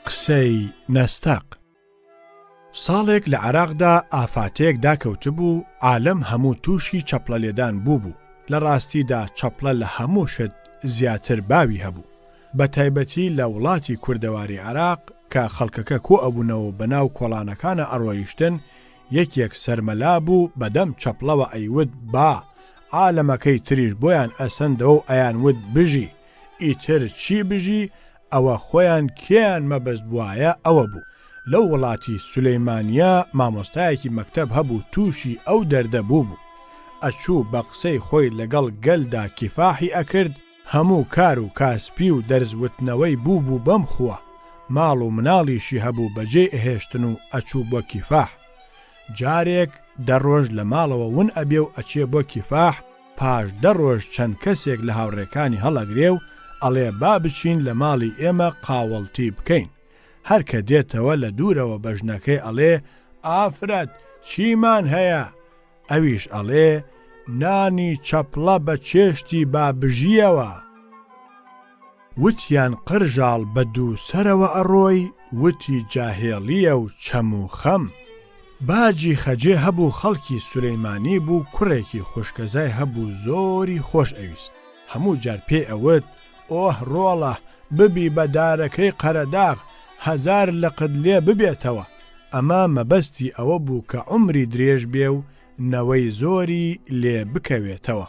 قسەی نەستەق. ساڵێک لە عێراقدا ئافاتێک داکەوتبوو، عالەم هەموو تووشی چەپڵە لێدان بووبوو، لە ڕاستیدا چەپڵە لە هەموو شت زیاتر باوی هەبوو، بە تایبەتی لە وڵاتی کوردەواری عێراق کە خەڵکەکە کۆ ئەبوونەوە و بەناو کۆڵانەکانا ئەڕۆیشتن، یەکێک سەرمەلا بوو بەدەم چەپڵەوە ئەیوت با، عالەمەکەی تریش بۆیان ئەسەندەوە و ئەیانوت بژی، ئیتر چی بژی ئەوە خۆیان کێیان مەبەست بوایە ئەوە بوو. لەو وڵاتی سولەیمانیە مامۆستایەکی مەکتەب هەبوو تووشی ئەو دەردە بووبوو. ئەچوو بە قسەی خۆی لەگەڵ گەلدا کیفاحی ئەکرد، هەموو کار و کاسپی و دەرس وتنەوەی بووبوو بەم خووە. ماڵ و مناڵیشی هەبوو بەجێی ئەهێشتن و ئەچوو بۆ کیفاح. جارێک دە ڕۆژ لە ماڵەوە ون ئەبێ و ئەچێ بۆ کیفاح، پاش دە ڕۆژ چەند کەسێک لە هاوڕێکانی هەڵئەگرێ و ئەڵێ با بچین لە ماڵی ئێمە قاوەڵتی بکەین. هەر کە دێتەوە لە دوورەوە بە ژنەکەی ئەڵێ ئافرەت چیمان هەیە؟ ئەویش ئەڵێ نانی چەپڵە بە چێشتی با بژییەوە. وتیان قرژاڵ بە دووسەرەوە ئەڕۆی، وتی جاهێڵییە و چەم و خەم. باجی خەجێ هەبوو خەڵکی سولەیمانی بوو کوڕێکی خوشکەزای هەبوو زۆری خۆش ئەویست. هەموو جار پێی ئەوت، ئۆه ڕۆڵە ببی بە دارەکەی قەرەداغ هەزار لقت لێ ببێتەوە. ئەمە مەبەستی ئەوە بوو کە عومری درێژ بێ و نەوەی زۆری لێ بکەوێتەوە.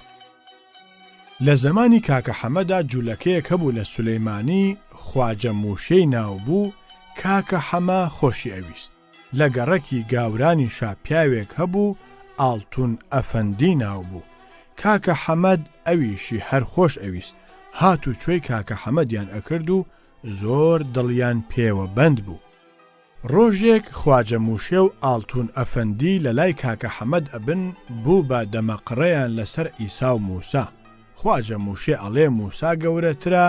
لە زەمانی کاکە حەمەدا جولەکەیەک هەبوو لە سولەیمانی خواجە موشێی ناو بوو، کاکە حەمە خۆشی ئەویست. لە گەڕەکی گاورانیشا پیاوێک هەبوو ئاڵتون ئەفەندی ناو بوو، کاکە حەمەد ئەویشی هەر خۆش ئەویست، هات و چۆی کاکە حەمەدیان ئەکرد و زۆر دڵیان پێوە بەند بوو. ڕۆژێک خواجە موشێ و ئاڵتون ئەفەندی لە لای کاکە حەمەد ئەبن بوو بە دەمەقڕەیان لە سەر عیسا و موسا. خواجە موشێ ئەڵێ موسا گەورەترە،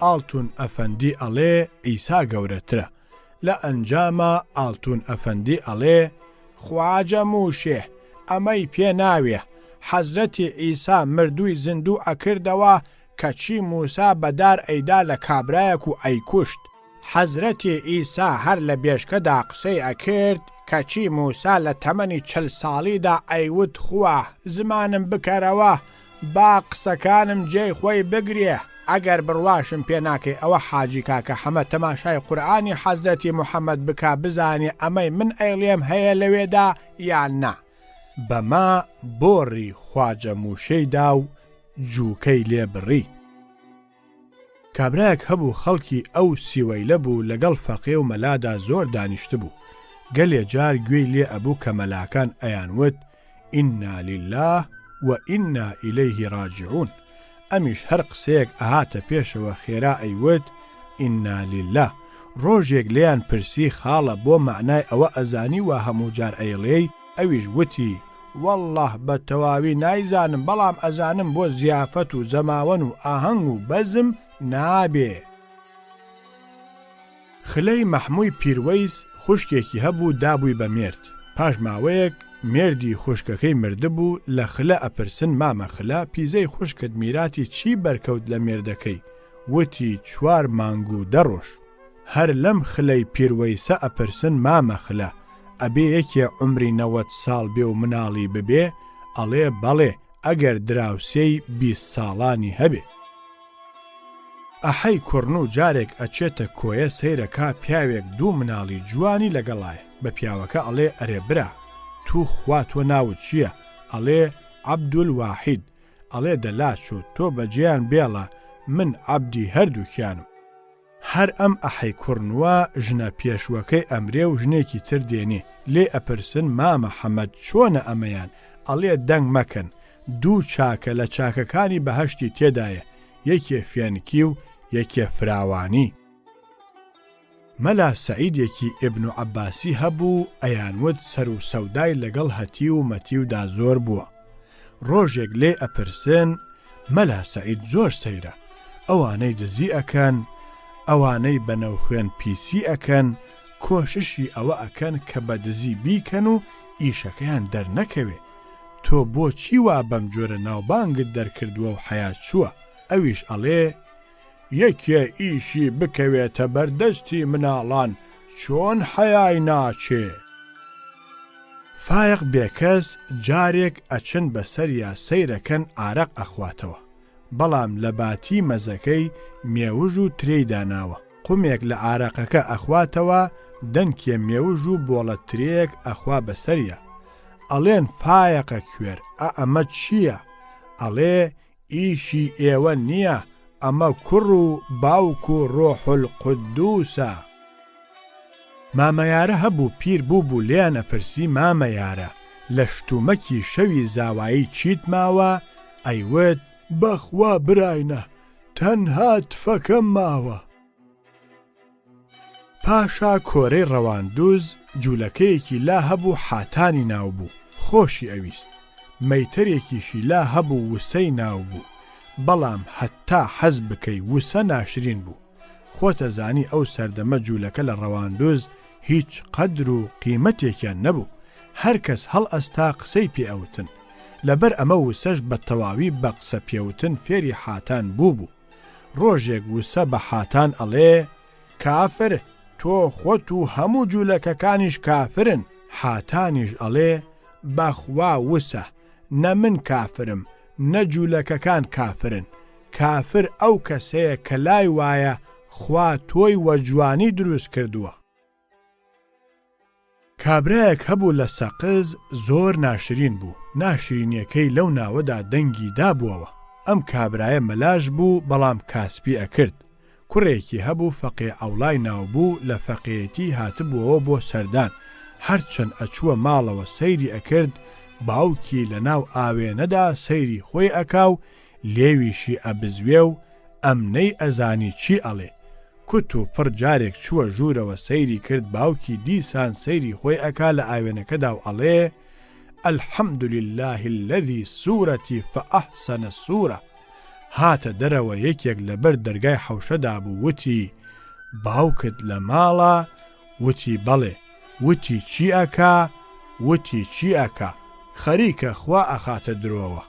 ئاڵتون ئەفەندی ئەڵێ عیسا گەورەترە. لە ئەنجاما ئاڵتون ئەفەندی ئەڵێ خواجە موشێ ئەمەی پێ ناوێ، حەزرەتی عیسا مردووی زیندوو ئەکردەوە کەچی موسا بە دار ئەیدا لە کابرایەک و ئەیکوشت. حەزرەتی عیسا هەر لە بێشکەدا قسەی ئەکرد، کەچی موسا لە تەمەنی چل ساڵیدا ئەیوت خوا زمانم بکەرەوە با قسەکانم جێی خۆی بگرێ، ئەگەر بڕواشم پێ ناکەی ئەوە حاجی کاکە حەمە تەماشای قورئانی حەزرەتی محەمەد بکا بزانێ ئەمەی من ئەیڵێم هەیە لەوێدا یان نا. بەمە بۆڕی خواجە موشێی دا و جووکەی لێ بڕی. کابرایەک هەبوو خەڵکی ئەو سیوەیلە بوو لەگەڵ فەقێ و مەلادا زۆر دانیشتبوو، گەلێ جار گوێی لێ ئەبوو کە مەلاکان ئەیانوت، انا للە و انا الیه راجعون، ئەمیش هەر قسەیەک ئەهاتە پێشەوە خێرا ئەیوت، انا للە، ڕۆژێک لێیان پرسی خاڵە بۆ مەعنای ئەوە ئەزانی وا هەموو جار ئەیڵێی؟ ئەویش وتی، وەڵڵا بە تەواوی نایزانم بەڵام ئەزانم بۆ زیافەت و زەماوەن و ئاهەنگ و بەزم نابێ. خلەی مەحمووی پیروەیس خوشکێکی هەبوو دابووی بە مێرد، پاش ماوەیەک مێردی خوشکەکەی مردبوو، لە خلە ئەپرسن مامە خلە پیزەی خوشکت میراتی چی بەرکەوت لە مێردەکەی، وتی چوار مانگ و دە ڕۆژ. هەر لەم خلەی پیروەیسە ئەپرسن مامە خلە ئەبێ یەکێ عومری 90 ساڵ بێ و مناڵی ببێ؟ ئەڵێ بەڵێ ئەگەر دراوسێی 20 ساڵانی هەبێ. ئەحەی کوڕنوو جارێک ئەچێتە کۆیە سەیرەکا پیاوێک دوو مناڵی جوانی لەگەڵایە بە پیاوەکە ئەڵێ ئەرێ برا تو خوا تۆ ناوت چیە؟ ئەڵێ عەبدول واحید ئەڵێ دە لاچۆ تۆ بەجێیان بێڵە من عەبدی هەردووکیانم. هەر ئەم ئەحەی کوڕنوە ژنە پێشوەکەی ئەمرێ و ژنێکی تر دێنێ، لێی ئەپرسن مامە حەمەد چۆنە ئەمەیان، ئەڵێ دەنگ مەکەن، دوو چاکە لە چاکەکانی بەهەشتی تێدایە، یەکێ فێنکی و یەکێ فراوانی. مەلا سەعیدێکی ئیبن عەباسی هەبوو ئەیانوت سەر و سەودای لەگەڵ هەتیو و مەتیودا زۆر بووە. ڕۆژێک لێی ئەپرسن مەلا سەعید زۆر سەیرە ئەوانەی دزی ئەکەن ئەوانەی بە نەوخوێن پیسی ئەکەن کۆششی ئەوە ئەکەن کە بە دزی بیکەن و ئیشەکەیان دەرنەکەوێ تۆ بۆچی وا بەم جۆرە ناوبانگت دەرکردووە و حەیات چووە ئەویش ئەڵێ. یەکێ ئیشی بکەوێتە بەردەستی مناڵان چۆن حەیای ناچێ؟ فایەق بێکەس جارێک ئەچن بەسەریا سەیرەکەن ئارەق ئەخواتەوە بەڵام لە باتی مەزەکەی مێوژ و ترێی داناوە قومێک لە ئارەقەکە ئەخواتەوە دەنکێ مێوژ و بۆڵە ترێیەک ئەخوا بەسەریا ئەڵێن فایەقە کوێر ئە ئەمە چییە ئەڵێ ئیشی ئێوە نییە ئەمە کوڕ و باوک و ڕۆح القدوسە. مامە یارە هەبوو پیر بووبوو لێیان ئەپرسی مامە یارە لە شتومەکی شەوی زاوایی چیت ماوە ئەیوت. بەخوا براینە تەنها تفەکەم ماوە. پاشا کۆرەی ڕەواندوز جولەکەیەکی لا هەبوو حاتانی ناو بوو خۆشی ئەویست مەیتەرێکیشی لا هەبوو وسەی ناو بوو بەڵام هەتا حەز بکەی وسە ناشرین بوو خۆتەزانی ئەو سەردەمە جولەکە لە ڕەواندوز هیچ قەدر و قیمەتێکیان نەبوو هەر کەس هەڵئەستا قسەی پێ ئەوتن لەبەر ئەمە وسەش بە تەواوی بە قسە پێوتن فێری حاتان بووبوو. ڕۆژێک وسە بە حاتان ئەڵێ، کافر، تۆ خۆت و هەموو جولەکەکانیش کافرن، حاتانیش ئەڵێ، بەخوا وسە، نە من کافرم، نە جولەکەکان کافرن، کافر ئەو کەسەیە کە لای وایە خوا تۆی وە جوانی دروست کردووە. کابرایەک هەبوو لە سەقز زۆر ناشرین بوو، ناشرینیەکەی لەو ناوەدا دەنگی دابووەوە، ئەم کابرایە مەلاش بوو بەڵام کاسپی ئەکرد، کوڕێکی هەبوو فەقێ عەوڵای ناوبوو لە فەقێیەتی هاتبووەوە بۆ سەردان، هەرچەند ئەچووە ماڵەوە سەیری ئەکرد باوکی لە ناو ئاوێنەدا سەیری خۆی ئەکا و لێویشی ئەبزوێ و ئەم نەی ئەزانی چی ئەڵێ، کوت و پڕ جارێک چووە ژوورەوە سەیری کرد باوکی دیسان سەیری خۆی ئەکا لە ئاوێنەکەدا و ئەڵێ، الحمدللە الذی صورتی فاحسن الصورە، هاتە دەرەوە یەکێک لەبەر دەرگای حەوشەدا بوو وتی، باوکت لە ماڵە؟ وتی، بەڵێ، وتی، چی ئەکا؟ وتی، چی ئەکا؟ خەریکە خوا ئەخاتە درۆوە.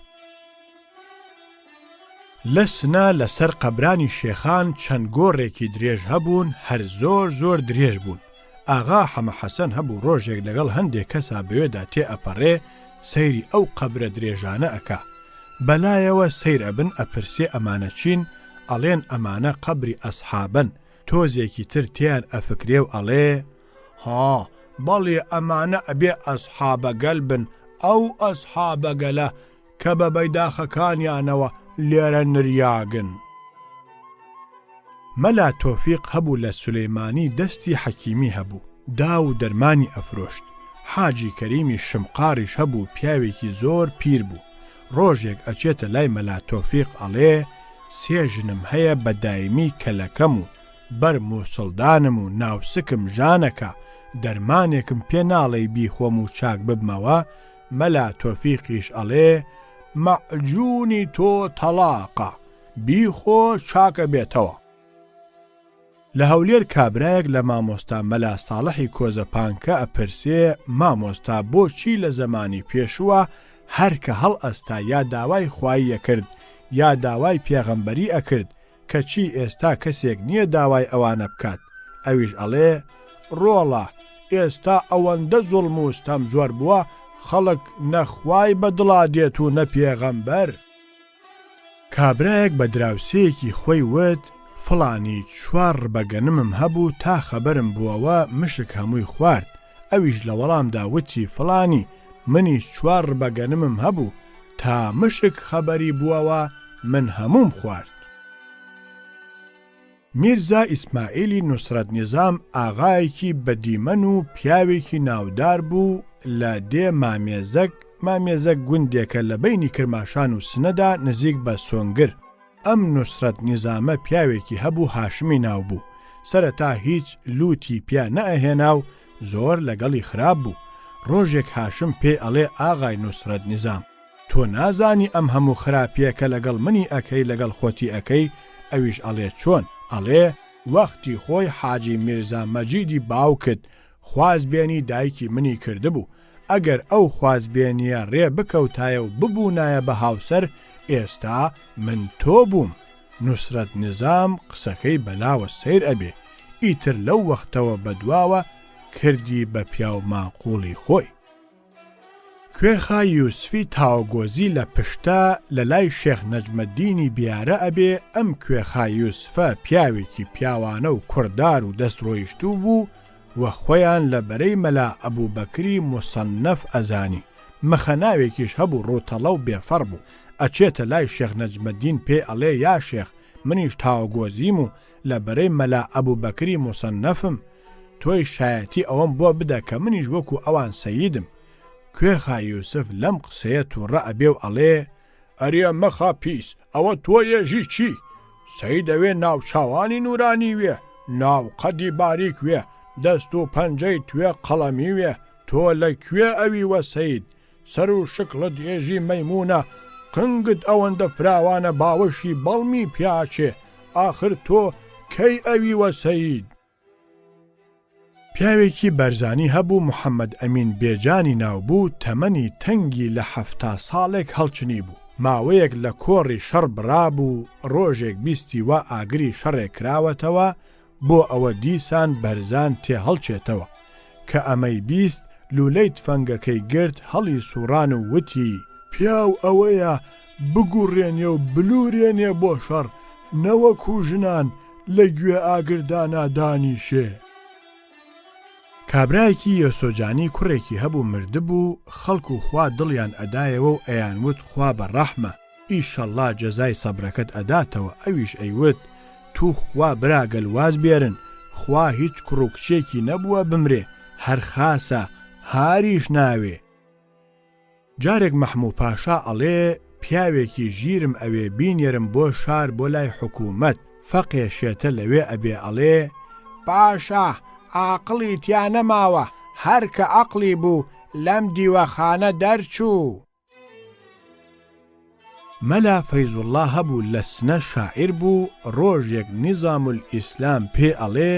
لە سنە لە سەر قەبرانی شێخان چەند گۆڕێکی درێژ هەبوون هەر زۆر زۆر درێژ بوون. ئاغا حەمە حەسەن هەبوو ڕۆژێک لەگەڵ هەندێ کەسا بەوێدا تێ ئەپەڕێ سەیری ئەو قەبرە درێژانە ئەکا. بەلایەوە سەیر ئەبن ئەپرسێ ئەمانە چین؟ ئەڵێن ئەمانە قەبری ئەسحابەن. تۆزێکی تر تێیان ئەفکرێ و ئەڵێ ها بەڵێ ئەمانە ئەبێ ئەسحابەگەل بن ئەو ئەسحابەگەلە کە بە بەیداخەکانیانەوە لێرە نریاگن. مەلا تۆفیق هەبوو لە سولەیمانی دەستی حەکیمی هەبوو، داو و دەرمانی ئەفرۆشت. حاجی کەریمی شمقاڕیش هەبوو پیاوێکی زۆر پیر بوو. ڕۆژێک ئەچێتە لای مەلا تۆفیق ئەڵێ سێ ژنم هەیە بە دایمی کەلەکەم و بەر موسڵدانم و ناوسکم ژانەکا، دەرمانێکم پێ ناڵێی بیخۆم و چاک ببمەوە؟ مەلا تۆفیقیش ئەڵێ مەعجونی تۆ تەڵاقە بیخۆ چاک ئەبێتەوە. لە هەولێر کابرایەک لە مامۆستا مەلا ساڵحی کۆزە پانکە ئەپرسێ مامۆستا بۆچی لە زەمانی پێشووە هەر کە هەڵئەستا یا داوای خوایی ئەکرد یا داوای پێغەمبەری ئەکرد کەچی ئێستا کەسێک نییە داوای ئەوانە بکات، ئەویش ئەڵێ، ڕۆڵە ئێستا ئەوەندە زوڵم و ستەم زۆر بووە، خەڵک نە خوای بە دڵا دێت و نە پێغەمبەر. کابرایەک بە دراوسێیەکی خۆی وت، فڵانی چوار ڕبە گەنمم هەبوو تا خەبەرم بووەوە مشک هەمووی خوارد، ئەویش لە وەڵامدا وتی، فڵانی منیش چوار ڕبە گەنمم هەبوو، تا مشک خەبەری بووەوە من هەمووم خوارد. میرزا ئیسماعیلی نوسرەت نیزام ئاغایەکی بە دیمەن و پیاوێکی ناودار بوو لە دێ مامێزەک، مامێزەک گوندێکە لە بەینی کرماشان و سنەدا نزیک بە سۆنگر، ئەم نوسرەت نیزامە پیاوێکی هەبوو هاشمی ناو بوو، سەرەتا هیچ لووتی پیا نەئەهێنا و زۆر لەگەڵی خراپ بوو، ڕۆژێک هاشم پێی ئەڵێ ئاغای نوسرەت نیزام تۆ نازانی ئەم هەموو خراپیە کە لەگەڵ منی ئەکەی لەگەڵ خۆتی ئەکەی، ئەویش ئەڵێ چۆن؟ ئەڵێ وەختی خۆی حاجی میرزا مەجیدی باوکت خوازبێنی دایکی منی کردبوو، ئەگەر ئەو خوازبێنییە رێ بکەوتایە و ببوونایە بە هاوسەر، ئێستا من تۆ بووم. نوسرەت نیزام قسەکەی بەلاوە سەیر ئەبێ، ئیتر لەو وەختەوە بەدواوە کردی بە پیاو ماقوڵی خۆی. کوێخا یوسفی تاوەگۆزی لە پشتە لە لای شێخ نەجمەدینی بیارە ئەبێ، ئەم کوێخا یوسفە پیاوێکی پیاوانە و کوڕدار و دەست ڕۆیشتوو بوو و خۆیان لە بەرەی مەلا ئەبوبەکری موسەننەف ئەزانی، مخە ناوێکیش هەبوو ڕووتەڵە و بێفەڕ بوو، ئەچێتە لای شێخ نەجمەدین پێی ئەڵێ یا شێخ منیش تاوەگۆزیم و لە بەرەی مەلا ئەبوبەکری موسەننەفم، تۆیش شایەتی ئەوەم بۆ بدە کە منیش وەکو ئەوان سەیدم. کوێخا یوسف لەم قسەیە توڕە ئەبێ و ئەڵێ، ئەرێ مەخە پیس، ئەوە تۆ ئێژی چی؟ سەید ئەوێ ناوچاوانی نورانی وێ، ناو قەدی باریک وێ، دەست و پەنجەی توێ قەڵەمی وێ، تۆ لە کوێ ئەوی وە سەید؟ سەر و شکڵت ئێژی مەیموونە، قنگت ئەوەندە فراوانە باوەشی بەڵمی پیا ئەچێ، ئاخر تۆ کەی ئەوی وە سەید؟ پیاوێکی بەرزانی هەبوو محەمەد ئەمین بێجانی ناو بوو تەمەنی تەنگی لە 70 ساڵێک هەڵچنیبوو ماوەیەک لە کۆڕی شەڕ بڕابوو ڕۆژێک بیستی وا ئاگری شەڕێک کراوەتەوە بۆ ئەوە دیسان بەرزان تێ هەڵچێتەوە کە ئەمەی 20 لوولەی تفەنگەکەی گرت هەڵی سوڕان و وتی، پیاو ئەوەیە بگوڕێنێ و بلوورێنێ بۆ شەڕ نەوەکوو ژنان لە گوێ ئاگردانا دانیشێ. کابرایەکی یۆسۆجانی کوڕێکی هەبوو مردبوو، خەڵک و خوا دڵیان ئەدایەوە و ئەیانوت خوا بە ڕەحمە، ئیشەڵڵا جەزای سەبرەکەت ئەداتەوە، ئەویش ئەیوت تو خوا برا گەل واز بێرن، خوا هیچ کوڕ و کچێکی نەبووە بمرێ، هەر خاسە هاریش ناوێ. جارێک مەحموو پاشا ئەڵێ پیاوێکی ژیرم ئەوێ بینێرم بۆ شار بۆ لای حکوومەت، فەقێ شێتە لەوێ ئەبێ ئەڵێ، پاشا ئاقڵی تیا نەماوە، هەر کە ئەقڵی بوو لەم دیوەخانە دەرچوو. مەلا فەیزوڵڵا هەبوو لە سنە شاعیر بوو، ڕۆژێک نیزامولئیسلام پێی ئەڵێ،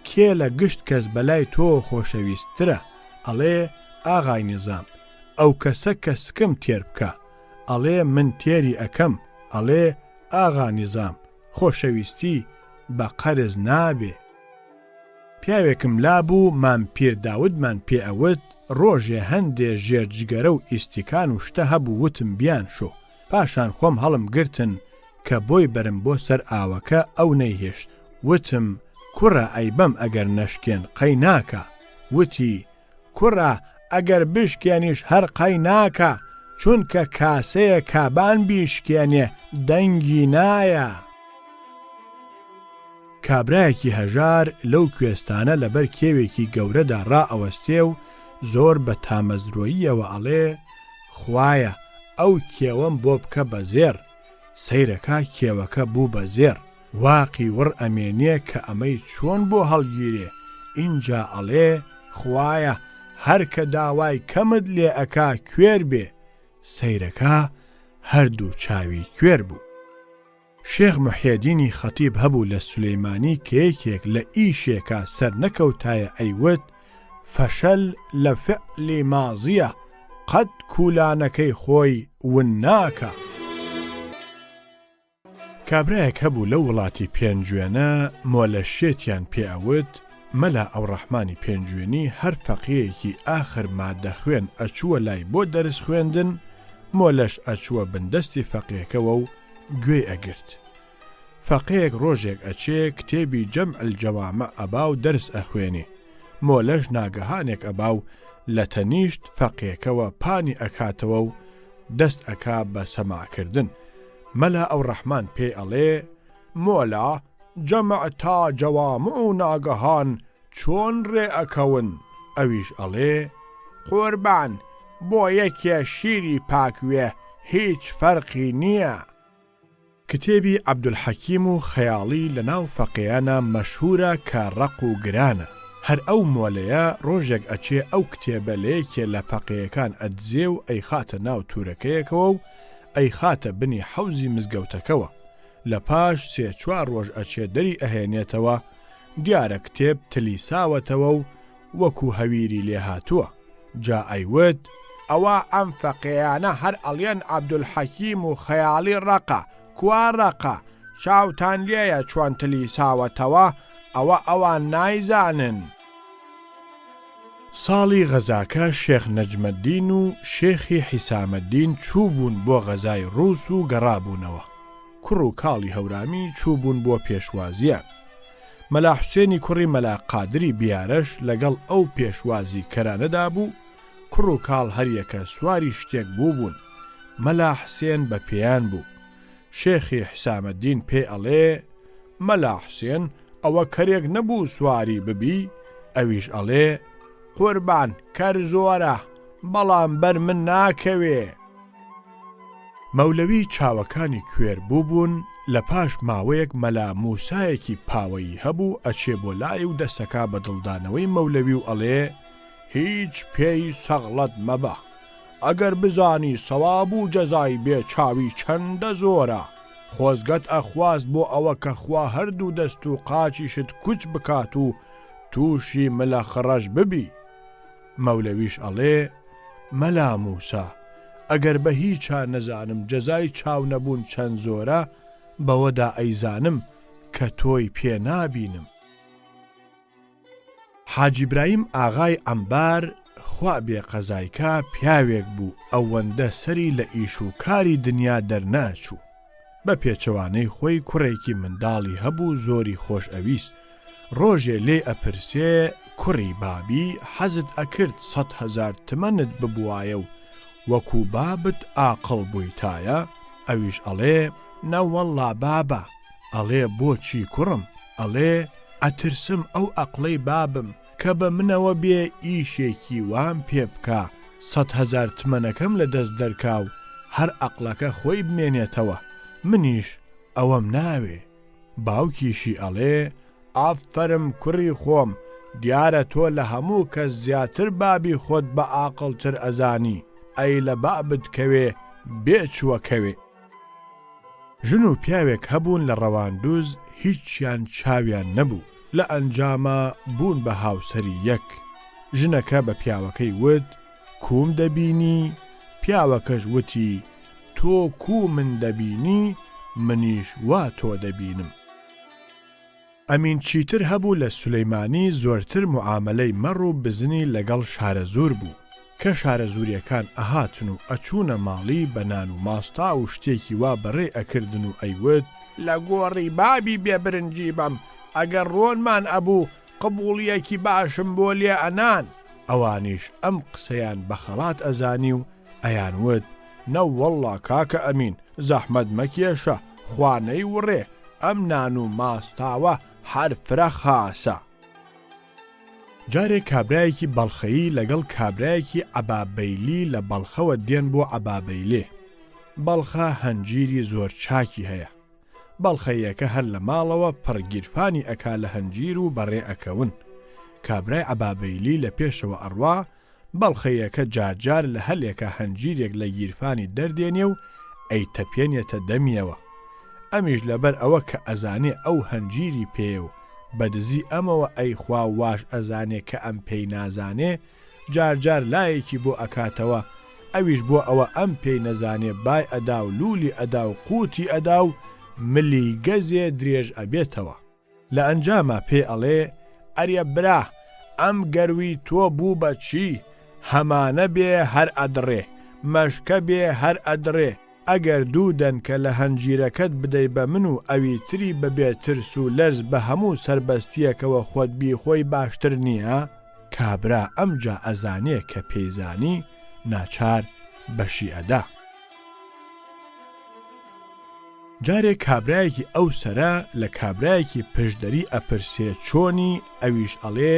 کێ لە گشت کەس بە لای تۆوە خۆشەویستترە؟ ئەڵێ، ئاغای نیزام، ئەو کەسە کە سکم تێر بکا. ئەڵێ، من تێری ئەکەم. ئەڵێ، ئاغا نیزام، خۆشەویستی بە قەرز نابێ. پیاوێکم لابوو مام پیر داودمان پێ ئەوت، ڕۆژێ هەندێ ژێر جگەرە و ئیستیکان و شتە هەبوو وتم بیانشۆ، پاشان خۆم هەڵم گرتن کە بۆی بەرم بۆ سەر ئاوەکە ئەو نەیهێشت، وتم کوڕە ئەیبەم ئەگەر نەشکێن قەی ناکا، وتی کوڕە ئەگەر بشکێنیش هەر قەی ناکا، چونکە کاسەیە کابان بیشکێنێ دەنگی نایە. کابرایەکی هەژار لەو کوێستانە لەبەر کێوێکی گەورەدا ڕائەوەستێ و زۆر بە تامەزرۆییەوە ئەڵێ، خوایە ئەو کێوەم بۆ بکە بە زێڕ. سەیرەکا کێوەکە بوو بە زێڕ. واقی وڕ ئەمێنێ کە ئەمەی چۆن بۆ هەڵگیرێ، ئینجا ئەڵێ، خوایە هەر کە داوای کەمت لێ ئەکا کوێر بێ. سەیرەکا هەردوو چاوی کوێر بوو. شێخ محێدینی خەتیب هەبوو لە سولەیمانی کە یەکێک لە ئیشێکا سەرنەکەوتایە ئەیوت، فەشەل لە فعلی مازیە، قەت کولانەکەی خۆی ون ناکا. کابرایەک هەبوو لەو وڵاتی پێنجوێنە مۆلە شێتیان پێ ئەوت، مەلا ئەوڕەحمانی پێنجوێنی هەر فەقێیەکی ئاخر مادە خوێن ئەچووە لای بۆ دەرس خوێندن، مۆلەش ئەچووە بن دەستی فەقێکەوە و گوێی ئەگرت. فەقێیەک ڕۆژێک ئەچێ کتێبی جەمع الجوامع ئەبا و دەرس ئەخوێنێ. مۆلەش ناگەهانێک ئەبا و لە تەنیشت فەقێکەوە پانی ئەکاتەوە و دەست ئەکا بە سەماع کردن. مەلا ئەوڕەحمان پێی ئەڵێ، مۆلا، جەمع تا جەوامع و ناگەهان چۆن ڕێ ئەکەون؟ ئەویش ئەڵێ، قوربان بۆ یەکێ شیری پاک وێ هیچ فەرقی نییە. کتێبی عەبدولحەکیم و خەیاڵی لە ناو فەقێیانا مەشهوورە کە ڕەق و گرانە. هەر ئەو مۆلەیە ڕۆژێک ئەچێ ئەو کتێبە لە یەکێ لە فەقێیەکان ئەدزێ و ئەیخاتە ناو توورەکەیەکەوە و ئەیخاتە بنی حەوزی مزگەوتەکەوە. لە پاش سێ چوار ڕۆژ ئەچێ دەری ئەهێنێتەوە، دیارە کتێب تلیساوەتەوە و وەکوو هەویری لێ هاتووە. جا ئەیوت. ئەوە ئەم فەقێیانە هەر ئەڵێن عەبدولحەکیم و خەیاڵی ڕەقە، کوا ڕەقە؟ چاوتان لێیە چۆن تلیساوەتەوە، ئەوە ئەوان نایزانن. ساڵی غەزاکە شێخ نەجمەدین و شێخی حیسامەدین چووبوون بۆ غەزای ڕووس و گەڕابوونەوە. کوڕ و کاڵی هەورامی چووبوون بۆ پێشوازییان. مەلا حوسێنی کوڕی مەلا قادری بیارەش لەگەڵ ئەو پێشوازی کەرانەدا بوو، کوڕ و کاڵ هەریەکە سواری شتێک بووبوون، مەلا حسێن بە پێیان بوو. شێخی حسامەدین پێی ئەڵێ، مەلا حسێن ئەوە کەرێک نەبوو سواری ببی؟ ئەویش ئەڵێ، قوربان کەر زۆرە، بەڵام بەر من ناکەوێ. مەولەوی چاوەکانی کوێر بووبوون، لە پاش ماوەیەک مەلا مووسایەکی پاوەیی هەبوو ئەچێ بۆ لای و دەستەکا بە دڵدانەوەی مەولەوی و ئەڵێ، هیچ پێی سەغڵەت مەبە، ئەگەر بزانی سەواب و جەزای بێ چاوی چەندە زۆرە، خۆزگەت ئەخواست بۆ ئەوە کە خوا هەردوو دەست و قاچیشت کوچ بکات و تووشی ملە خڕەش ببی. مەولەویش ئەڵێ، مەلا مووسا، ئەگەر بە هیچا نەزانم جەزای چاو نەبوون چەند زۆرە، بەوەدا ئەیزانم کە تۆی پێ نابینم. حاجی برایم ئاغای عەمبار خوا بێ قەزای کا پیاوێک بوو ئەوەندە سەری لە ئیش و کاری دنیا دەرنەئەچوو. بە پێچەوانەی خۆی کوڕێکی منداڵی هەبوو زۆری خۆش ئەویست. ڕۆژێ لێی ئەپرسێ کوڕی بابی حەزت ئەکرد 100,000 تمەنت ببوایە و وەکوو بابت ئاقڵ بوویتایە؟ ئەویش ئەڵێ نەوەڵڵا بابە. ئەڵێ بۆچی کوڕم؟ ئەڵێ ئەترسم ئەو ئەقڵەی بابم کە بە منەوە بێ ئیشێکی وام پێ بکا 100,000 تمەنەکەم لە دەست دەرکا و هەر ئەقڵەکە خۆی بمێنێتەوە منیش ئەوەم ناوێ. باوکیشی ئەڵێ ئافەرم کوڕی خۆم دیارە تۆ لە هەموو کەس زیاتر بابی خۆت بە ئاقڵتر ئەزانی ئەی لە بابت کەوێ بێچووە کەوێ. ژن و پیاوێک هەبوون لە ڕەواندوز هیچیان چاویان نەبوو، لە ئەنجاما بوون بە هاوسەری یەک. ژنەکە بە پیاوەکەی وت، کووم دەبینی؟ پیاوەکەش وتی، تۆ کوو من دەبینی، منیش وا تۆ دەبینم. ئەمین چیتر هەبوو لە سولەیمانی زۆرتر موعامەلەی مەڕ و بزنی لەگەڵ شارەزوور بوو. کە شارەزووریەکان ئەهاتن و ئەچوونە ماڵی بە نان و ماستاو و شتێکی وا بەڕێ ئەکردن و ئەیوت، لە گۆڕی بابی بێ برنجی بەم، ئەگەر ڕۆنمان ئەبوو قبووڵیەکی باشم بۆ لێ ئەنان. ئەوانیش ئەم قسەیان بە خەڵات ئەزانی و ئەیانوت، نەوەڵڵا کاکە ئەمین زەحمەت مەکێشە، خوا نەیوڕێ ئەم نان و ماستاوە هەر فرە خاسە. جارێ کابرایەکی بەڵخەیی لەگەڵ کابرایەکی عەبابەیلی لە بەڵخەوە دێن بۆ عەبابەیلێ. بەڵخە هەنجیری زۆر چاکی هەیە. بەڵخەییەکە هەر لە ماڵەوە پڕ گیرفانی ئەکا لە هەنجیر و بەڕێ ئەکەون. کابرای عەبابەیلی لە پێشەوە ئەڕوا، بەڵخەیەکە جار جار لە هەلێکا هەنجیرێک لە گیرفانی دەردێنێ و ئەیتەپێنێتە دەمیەوە. ئەمیش لەبەر ئەوە کە ئەزانێ ئەو هەنجیری پێیە و بە دزی ئەمەوە ئەیخوا و واش ئەزانێ کە ئەم پێی نازانێ، جار جار لایەکی بۆ ئەکاتەوە، ئەویش بۆ ئەوە ئەم پێی نەزانێ بای ئەدا و لوولی ئەدا و قووتی ئەدا و ملی گەزێ درێژ ئەبێتەوە. لە ئەنجاما پێی ئەڵێ، ئەرێ برا ئەم گەروی تۆ بوو بە چی، هەمانە بێ هەر ئەدڕێ، مەشکە بێ هەر ئەدڕێ، ئەگەر دوو دەنکە لە هەنجیرەکەت بدەی بە من و ئەوی تری بە بێ ترس و لەرز بە هەموو سەربەستییەکەوە خۆت بیخۆی باشتر نییە؟ کابرا ئەمجا ئەزانێ کە پێی زانی، ناچار بەشی ئەدا. جارێ کابرایەکی ئەو سەرە لە کابرایەکی پشدەری ئەپرسێ چۆنی ئەویش ئەڵێ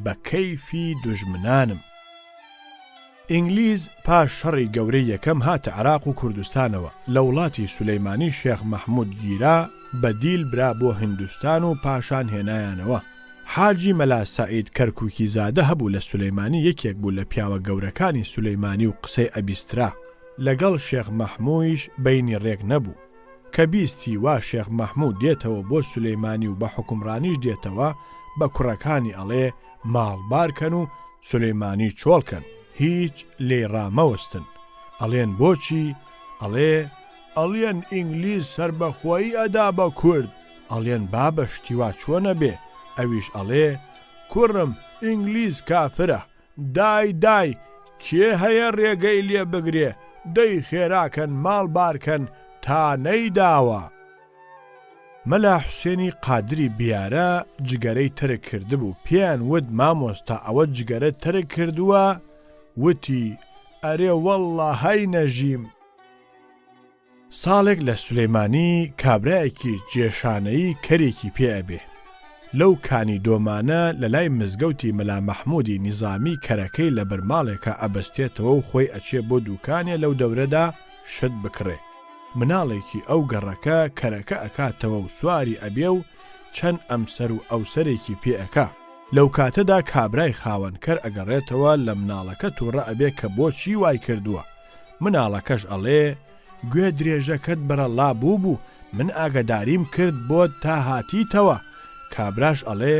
بە کەیفی دوژمنانم. ئینگلیز پاش شەڕی گەورەی یەکەم هاتە عراق و کوردستانەوە لە وڵاتی سولەیمانی شێخ مەحمود گیرا بە دیل برا بۆ هندوستان و پاشان هێنایانەوە حاجی مەلا سەعید کەرکوکی زادە هەبوو لە سولەیمانی یەکێک بوو لە پیاوە گەورەکانی سولەیمانی و قسەی ئەبیسترا لەگەڵ شێخ مەحموویش بەینی ڕێک نەبوو. کە بیستی وا شێخ مەحموو دێتەوە بۆ سولەیمانی و بە حوکمڕانیش دێتەوە، بە کوڕەکانی ئەڵێ ماڵ بار کەن و سولەیمانی چۆڵ کەن، هیچ لێی ڕامەوەستن. ئەڵێن بۆچی؟ ئەڵێ. ئەڵێن ئینگلیز سەربەخۆیی ئەدا بە کورد، ئەڵێن بابە شتی وا چۆن ئەبێ؟ ئەویش ئەڵێ، کوڕم ئینگلیز کافرە، دای دای کێ هەیە ڕێگەی لێ بگرێ، دەی خێراکەن ماڵ بارکەن تا نەیداوە. مەلا حوسێنی قادری بیارە جگەرەی تەرک کردبوو، پێیان وت مامۆستا ئەوە جگەرەت تەرک کردووە؟ وتی، ئەرێ وەڵڵا هەی نەژیم. ساڵێک لە سولەیمانی کابرایەکی جێشانەیی کەرێکی پێ ئەبێ. لەو کانی دۆمانە لە لای مزگەوتی مەلا مەحموودی نیزامی کەرەکەی لە بەر ماڵێکا ئەبەستێتەوە و خۆی ئەچێ بۆ دووکانێ لەو دەورەدا شت بکڕێ. مناڵێکی ئەو گەڕەکە کەرەکە ئەکاتەوە و سواری ئەبێ و چەند ئەمسەر و ئەوسەرێکی پێ ئەکا. لەو کاتەدا کابرای خاوەن کەر ئەگەڕێتەوە لە مناڵەکە تووڕە ئەبێ کە بۆچی وای کردووە. مناڵەکەش ئەڵێ، گوێ درێژەکەت بەرەڵا بووبوو، من ئاگەداریم کرد بۆت تا هاتیتەوە. کابراش ئەڵێ،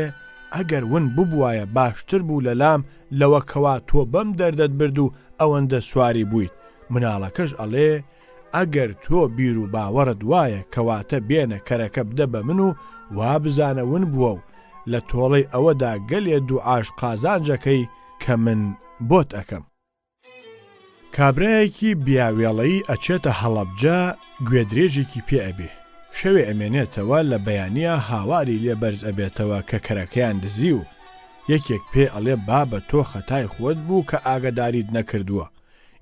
ئەگەر ون ببوایە باشتر بوو لەلام لەوە کەوا تۆ بەم دەردەت برد و ئەوەندە سواری بوویت. مناڵەکەش ئەڵێ، ئەگەر تۆ بیر و باوەڕت وایە کەواتە بێنە کەرەکە بدە بە من و وابزانە ون بووە و لە تۆڵەی ئەوەدا گەلێ دوعاش قازانجەکەی کە من بۆت ئەکەم. کابرایەکی بیاوێڵەیی ئەچێتە هەڵەبجە گوێدرێژێکی پێ ئەبێ، شەوێ ئەمێنێتەوە لە بەیانیا هاواری لێ بەرز ئەبێتەوە کە کەرەکەیان دزیو، یەکێک پێ ئەڵێ بابە تۆ خەتای خۆت بوو کە ئاگەداریت نەکردووە،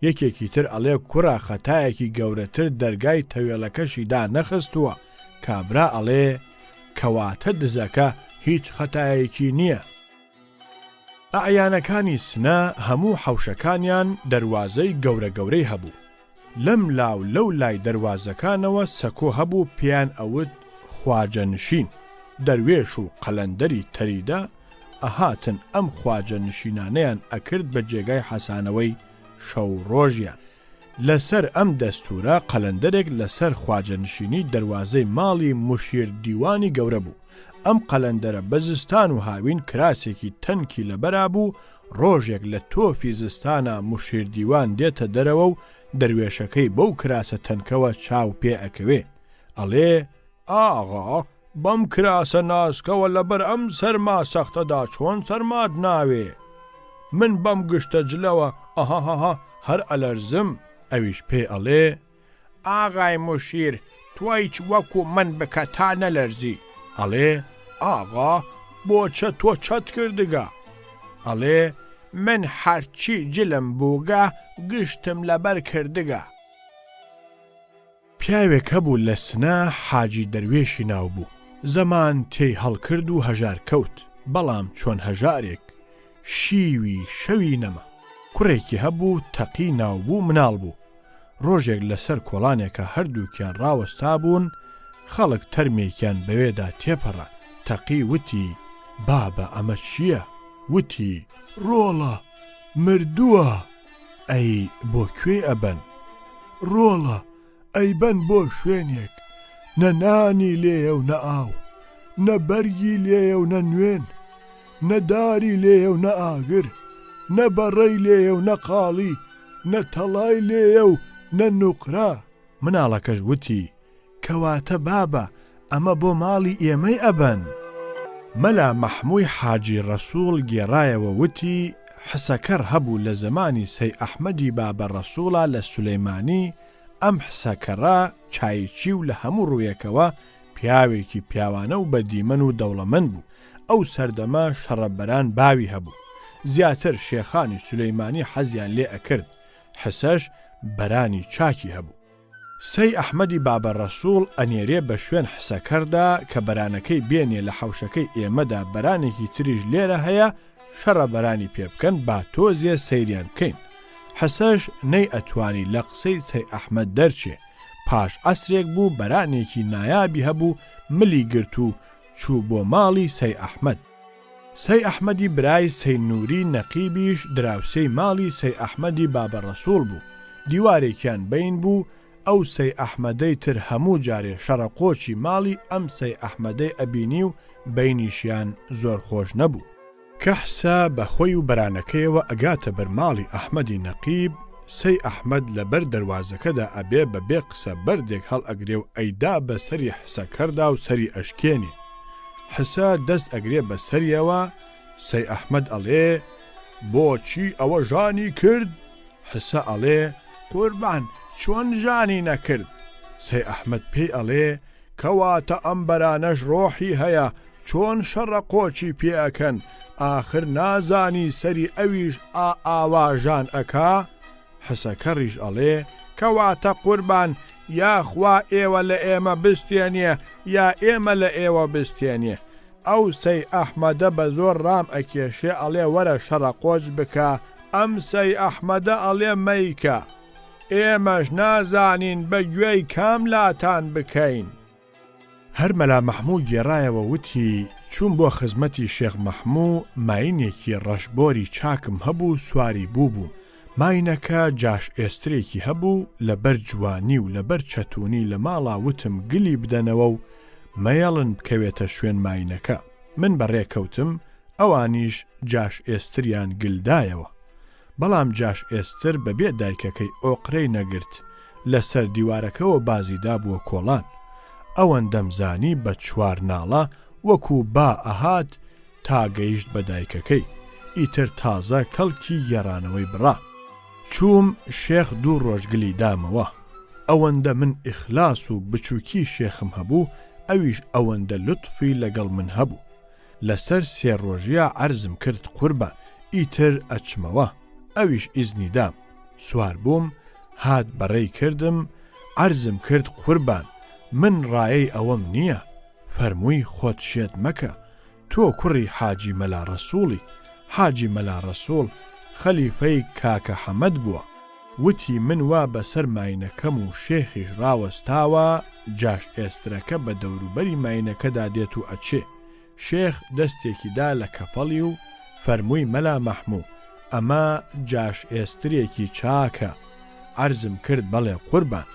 یەکێکی تر ئەڵێ کوڕە خەتایەکی گەورەتر دەرگای تەوێڵەکەشی دانەخستووە، کابرا ئەڵێ کەواتە دزەکە هیچ خەتایەکی نییە. ئەعیانەکانی سنە هەموو حەوشەکانیان دەروازەی گەورە گەورەی هەبوو. لەم لا و لەو لای دەروازەکانەوە سەکۆ هەبوو پێیان ئەوت خواجە نشین. دەروێش و قەلەندەری تەریدە ئەهاتن ئەم خواجە نشینانەیان ئەکرد بە جێگای حەسانەوەی شەو ڕۆژیان. لە سەر ئەم دەستوورە قەلەندەرێک لە سەر خواجەنشینی دەروازەی ماڵی موشیر دیوانی گەورە بوو. ئەم قەلەندەرە بە زستان و هاوین کراسێکی تەنکی لە بەرا بوو، ڕۆژێک لە تۆفی زستانا موشیر دیوان دێتە دەرەوە و دەروێشەکەی بەو کراسە تەنکەوە چاو پێ ئەکەوێ. ئەڵێ. ئاغا، بەم کراسە ناسکەوە لەبەر ئەم سەرما سەختەدا چۆن سەرمات ناوێ؟ من بەم گشتە جلەوە ئەهەهەهە هەر ئەلەرزم. ئەویش پێی ئەڵێ، ئاغای موشیر تۆیچ وەکوو من بکە تا نەلەرزی. ئەڵێ، ئاغا بۆ چە تۆ چەت کردگە؟ ئەڵێ، من هەرچی جلم بووگە گشتم لەبەر کردگە. پیاوێک هەبوو لە سنە حاجی دەروێشی ناو بوو، زەمان تێی هەڵکرد و هەژار کەوت، بەڵام چۆن هەژارێک، شیوی شەوی نەما. کوڕێکی هەبوو تەقی ناو بوو مناڵ بوو، ڕۆژێک لە سەر کۆڵانێکا هەردووکیان ڕاوەستابوون، خەڵک تەرمێکیان بەوێدا تێپەڕاند، تەقی وتی، بابە ئەمە چییە؟ وتی. ڕۆڵە مردووە. ئەی بۆ کوێی ئەبەن؟ ڕۆڵە ئەیبەن بۆ شوێنێک نە نانی لێیە و نە ئاو، نە بەرگی لێیە و نە نوێن، نە داری لێیە و نە ئاگر، نە بەڕەی لێیە و نە قاڵی، نە تەڵای لێیە و نە نوقرە. مناڵەکەش وتی، کەواتە بابە ئەمە بۆ ماڵی ئێمەی ئەبەن؟ مەلا مەحمووی حاجی ڕەسووڵ گێڕایەوە وتی، حسەکەڕ هەبوو لە زەمانی سەی ئەحمەدی بابە ڕەسووڵا لە سولەیمانی، ئەم حسەکەڕە چایچی و لە هەموو ڕوویەکەوە پیاوێکی پیاوانە و بە دیمەن و دەوڵەمەند بوو، ئەو سەردەمە شەڕە بەران باوی هەبوو، زیاتر شێخانی سولەیمانی حەزیان لێ ئەکرد، حسەش بەرانی چاکی هەبوو. سەی ئەحمەدی بابە ڕەسووڵ ئەنێرێ بە شوێن حسەکەردا کە بەرانەکەی بێنێ لە حەوشەکەی ئێمەدا بەرانێکی تریش لێرە هەیە شەڕە بەرانی پێ بکەن با تۆزێ سەیریان بکەین. حسەش نەی ئەتوانی لە قسەی سەی ئەحمەد دەرچێ. پاش عەسرێک بوو بەرانێکی نایابی هەبوو ملی گرت و چوو بۆ ماڵی سەی ئەحمەد. سەی ئەحمەدی برای سەی نوری نەقیبیش دراوسێی ماڵی سەی ئەحمەدی بابە ڕەسوڵ بوو، دیوارێکیان بەین بوو، ئەو سەی ئەحمەدەی تر هەموو جارێ شەڕەقۆچی ماڵی ئەم سەی ئەحمەدەی ئەبینی و بەینیشیان زۆر خۆش نەبوو. کە حسە بە خۆی و بەرانەکەیەوە ئەگاتە بەر ماڵی ئەحمەدی نەقیب، سەی ئەحمەد لە بەر دەروازەکەدا ئەبێ بە بێ قسە بەردێک هەڵئەگرێ و ئەیدا بە سەری حسەکەردا و سەری ئەشکێنێ. حسە دەست ئەگرێ بە سەریەوە، سەی ئەحمەد ئەڵێ، بۆ چی ئەوە ژانی کرد؟ حسە ئەڵێ، قوربان چۆن ژانی نەکرد؟ سەی ئەحمەد پێی ئەڵێ، کەواتە ئەم بەرانەش ڕۆحی هەیە، چۆن شەڕە قۆچی پێ ئەکەن، ئاخر نازانی سەری ئەویش ئا ئاوا ژان ئەکا؟ حسە کەڕیش ئەڵێ، کەواتە قوربان یا خوا ئێوە لە ئێمە بستێنێ یا ئێمە لە ئێوە بستێنێ. ئەو سەی ئەحمەدە بە زۆر ڕام ئەکێشێ ئەڵێ وەرە شەڕە قۆچ بکە، ئەم سەی ئەحمەدە ئەڵێ مەیکە. ئێمەش نازانین بە گوێی کام لاتان بکەین. هەر مەلا مەحموو گێڕایەوە وتی، چووم بۆ خزمەتی شێخ مەحموو، ماینێکی ڕەش بۆری چاکم هەبوو سواری بووبووم، ماینەکە جاش ئێسترێکی هەبوو، لەبەر جوانی و لەبەر چەتوونی لە ماڵا وتم گلی بدەنەوە و مەیەڵن بکەوێتە شوێن ماینەکە، من بەڕێ کەوتم، ئەوانیش جاش ئێستریان گل دایەوە. بەڵام جاش ئێستر بە بێ دایکەکەی ئۆقرەی نەگرت، لە سەر دیوارەکەوە بازی دابووە کۆڵان. ئەوەندەم زانی بە چوارناڵە وەکوو با ئەهات تا گەیشت بە دایکەکەی. ئیتر تازە کەڵکی گێڕانەوەی بڕا. چووم شێخ دوو ڕۆژ گلی دامەوە. ئەوەندە من ئیخلاس و بچووکی شێخم هەبوو، ئەویش ئەوەندە لوتفی لەگەڵ من هەبوو. لە سەر سێ ڕۆژیا عەرزم کرد قوربان ئیتر ئەچمەوە، ئەویش ئیزنی دام. سوار بووم، هات بەڕێی کردم، عەرزم کرد قوربان من ڕایەی ئەوەم نییە، فەرمووی خۆت شێت مەکە، تۆ کوڕی حاجی مەلا ڕەسووڵی، حاجی مەلا ڕەسووڵ خەلیفەی کاکە حەمەد بووە. وتی من وا بەسەر ماینەکەم و شێخیش ڕاوەستاوە، جاش ئێسترەکە بە دەوروبەری ماینەکەدا دێت و ئەچێ. شێخ دەستێکی دا لە کەفەڵی و فەرمووی مەلا مەحموو ئەمە جاش ئێسترێکی چاکە. عەرزم کرد بەڵێ قوربان.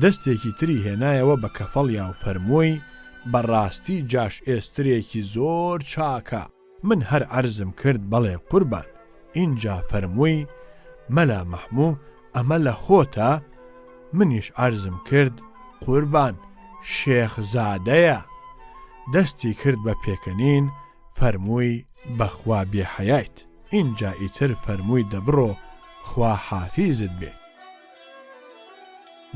دەستێکی تری هێنایەوە بە کەفەڵیا و فەرمووی بە ڕاستی جاش ئێسترێکی زۆر چاکە. من هەر عەرزم کرد بەڵێ قوربان. ئینجا فەرمووی مەلا مەحموو ئەمە لە خۆتە؟ منیش عەرزم کرد قوربان شێخ زادەیە. دەستی کرد بە پێکەنین فەرمووی بەخوا بێ حەیایت. ئینجا ئیتر فەرمووی دەبڕۆ خوا حافیزت بێ.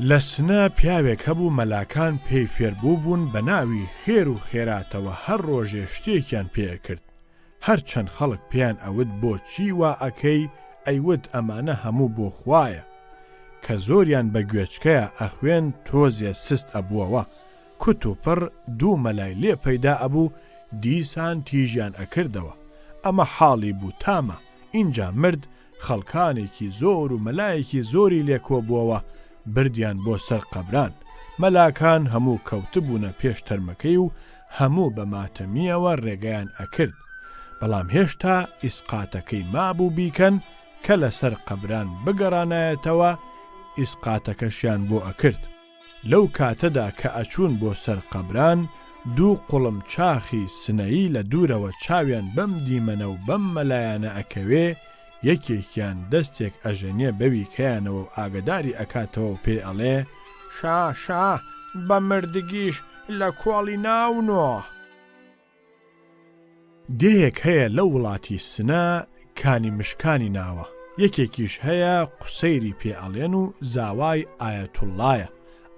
لە سنە پیاوێک هەبوو مەلاکان پێی فێر بووبوون بە ناوی خێر و خێراتەوە هەر ڕۆژێ شتێکیان پێ ئەکرد. هەر چەند خەڵک پێیان ئەوت بۆ چی وا ئەکەی ئەیوت ئەمانە هەموو بۆ خوایە. کە زۆریان بە گوێچکەیا ئەخوێند تۆزێ سست ئەبووەوە. کوت و پڕ دوو مەلای لێ پەیدا ئەبوو دیسان تیژیان ئەکردەوە. ئەمە حاڵی بوو تا ما. ئینجا مرد خەڵکانێکی زۆر و مەلایەکی زۆری لێ کۆبووەوە، بردیان بۆ سەر قەبران. مەلاکان هەموو کەوتبوونە پێش تەرمەکەی و هەموو بە ماتەمییەوە ڕێگەیان ئەکرد. بەڵام هێشتا ئیسقاتەکەی مابوو بیکەن، کە لەسەر قەبران بگەڕانایەتەوە، ئیسقاتەکەشیان بۆ ئەکرد. لەو کاتەدا کە ئەچوون بۆ سەر قەبران، دوو قوڵم چاخی سنەیی لە دوورەوە چاویان بەم دیمەنە و بەم مەلایانە ئەکەوێ، یەکێکیان دەستێک ئەژەنێ بەوی کەیانەوە و ئاگەداری ئەکاتەوە و پێی ئەڵێ، شا شا، بە مردگیش لە کۆڵی ناونۆ! دێیەک هەیە لە وڵاتی سنە کانی مشکانی ناوە، یەکێکیش هەیە قوسەیری پێ ئەڵێن و زاوای ئایەتوڵڵایە،